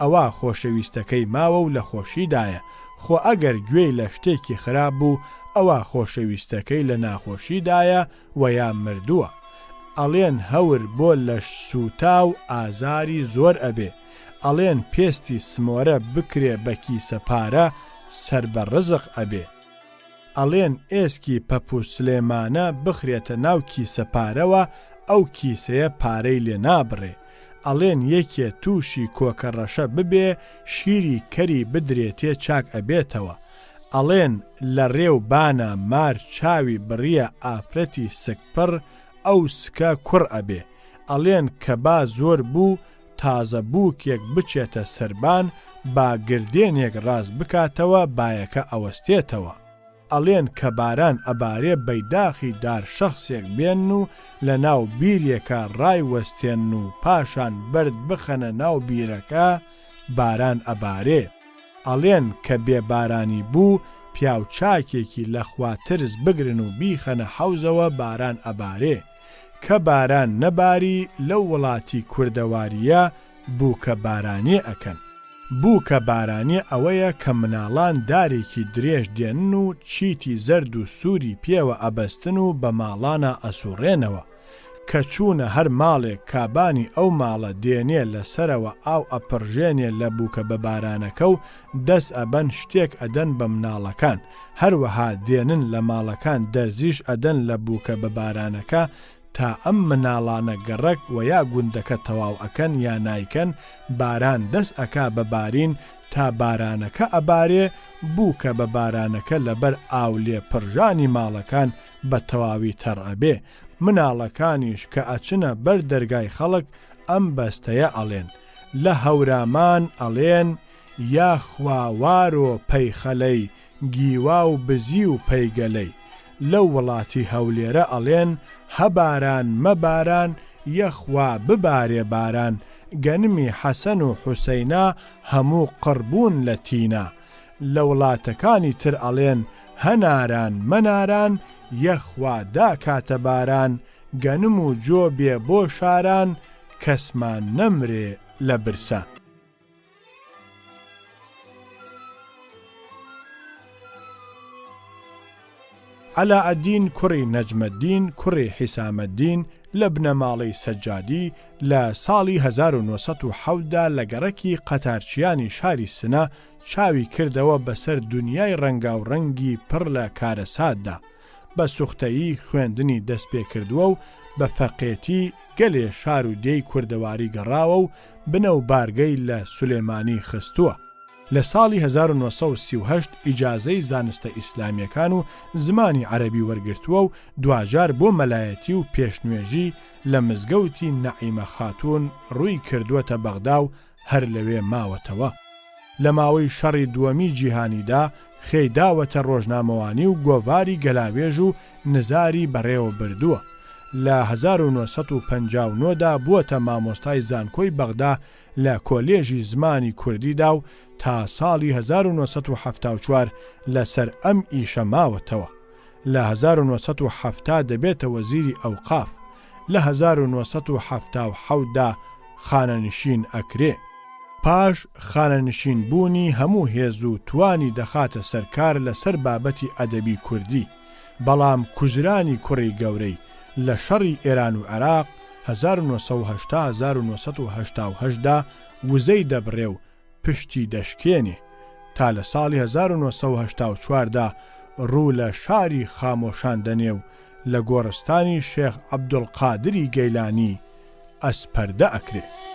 ئەوا خۆشەویستەکەی ماوە و لە خۆشیدایە خۆ ئەگەر گوێی لە شتێکی خراپ بوو ئەوا خۆشەویستەکەی لە ناخۆشیدایە وە یا مردووە. ئەڵێن هەور بۆ لەش سووتاو ئازاری زۆر ئەبێ. ئەڵێن پێستی سمۆرە بکرێ بە کیسە پارە سەر بە ڕزق ئەبێ. ئەڵێن ئێسکی پەپوو سلێمانە بخرێتە ناو کیسە پارەوە ئەو کیسەیە پارەی لێ نابڕێ. ئەڵێن یەکێ تووشی کۆکە ڕەشە ببێ شیری کەری بدرێتێ چاک ئەبێتەوە. ئەڵێن لە ڕێ و بانا مار چاوی بڕیە ئافرەتی سک پڕ ئەو سکە کوڕ ئەبێ. ئەڵێن کە با زۆر بوو تازە بووکێک بچێتە سەربان با گردێنێک ڕاست بکاتەوە بایەکە ئەوەستێتەوە. ئەڵێن کە باران ئەبارێ بەیداخی دار شەخسێک بێنن و لە ناو بیرێکا ڕای وەستێنن و پاشان بەرد بخەنە ناو بیرەکە باران ئەبارێ. ئەڵێن کە بێ بارانی بوو پیاو چاکێکی لە خوا ترس بگرن و بیخەنە حەوزەوە باران ئەبارێ. کە باران نەباری لەو وڵاتی کوردەوارییە بووکە بارانیێ ئەکەن. بووکە بارانیێ ئەوەیە کە مناڵان دارێکی درێژ دێنن و چیتی زەرد و سووری پێوە ئەبەستن و بە ماڵانا ئەسووڕێنەوە. کە چوونە هەر ماڵێک کابانی ئەو ماڵە دێنێ لە سەرەوە ئاو ئەپڕژێنێ لە بووکە بەبارانەکە و دەس ئەبەن شتێک ئەدەن بە مناڵەکان هەروەها دێنن لە ماڵەکان دەرزیش ئەدەن لە بووکە بەبارانەکە تا ئەم مناڵانە گەڕەک وە یا گوندەکە تەواو ئەکەن یا نایکەن باران دەس ئەکا بە بارین تا بارانەکە ئەبارێ بووکە بە بارانەکە لەبەر ئاو لێ پڕژانی ماڵەکان بە تەواوی تەڕ ئەبێ مناڵەکانیش کە ئەچنە بەر دەرگای خەڵک ئەم بەستەیە ئەڵێن لە هەورامان ئەڵێن یاخوا وارۆ پەیخەلەی گیوا و بزی و پەیگەلەی لەو وڵاتی هەولێرە ئەڵێن هەباران مەباران یەخوا ببارێ باران گەنمی حەسەن و حوسەینا هەموو قڕ بوون لە تینا لە وڵاتەکانی تر ئەڵێن هەناران مەناران یەخوا داکاتە باران گەنم و جۆ بێ بۆ شاران کەسمان نەمرێ لە برسان. عەلائەدین کوڕی نەجمەدین کوڕی حیسامەدین لە بنەماڵەی سەجادی لە ساڵی 1970 دا لە گەڕەکی قەتارچیانی شاری سنە چاوی کردەوە بەسەر دونیای ڕەنگاوڕەنگی پڕ لە کارەساتدا، بە سوختەیی خوێندنی دەست پێ کردووە و بە فەقێتی گەلێ شار و دێی کوردەواری گەڕاوە و بنە و بارگەی لە سولێمانی خستووە. لە ساڵی 1938 ئیجازەی زانستە ئیسلامییەکان و زمانی عەرەبی وەرگرتووە و دواجار بۆ مەلایەتی و پێشنوێژی لە مزگەوتی نەعیمە خاتوون ڕووی کردووەتە بەغدا و هەر لەوێ ماوەتەوە. لە ماوەی شەڕی دووەمی جیهانیدا خێی داوەتە ڕۆژنامەوانی و گۆڤاری گەلاوێژ و نزاری بەڕێوە بردووە. لە 1959 دا بووەتە مامۆستای زانکۆی بەغدا لە کۆلێژی زمانی کوردیدا و تا ساڵی 1974 لەسەر ئەم ئیشە ماوەتەوە. لە 1970 دەبێتە وەزیری ئەوقاف. لە 1977 دا خانەنشین ئەکرێ. پاش خانەنشین بوونی هەموو هێز و توانی دەخاتە سەر کار لە سەر بابەتی ئەدەبی کوردی، بەڵام کوژرانی کوڕی گەورەی لە شەڕی ئێران و عێراق 1980 1988 دا وزەی دەبڕێ و پشتی دەشکێنێ تا لە ساڵی 1984 دا ڕوو لە شاری خامۆشان دەنێ و لە گۆڕستانی شێخ عەبدولقادری گەیلانی ئەسپەردە ئەکرێ.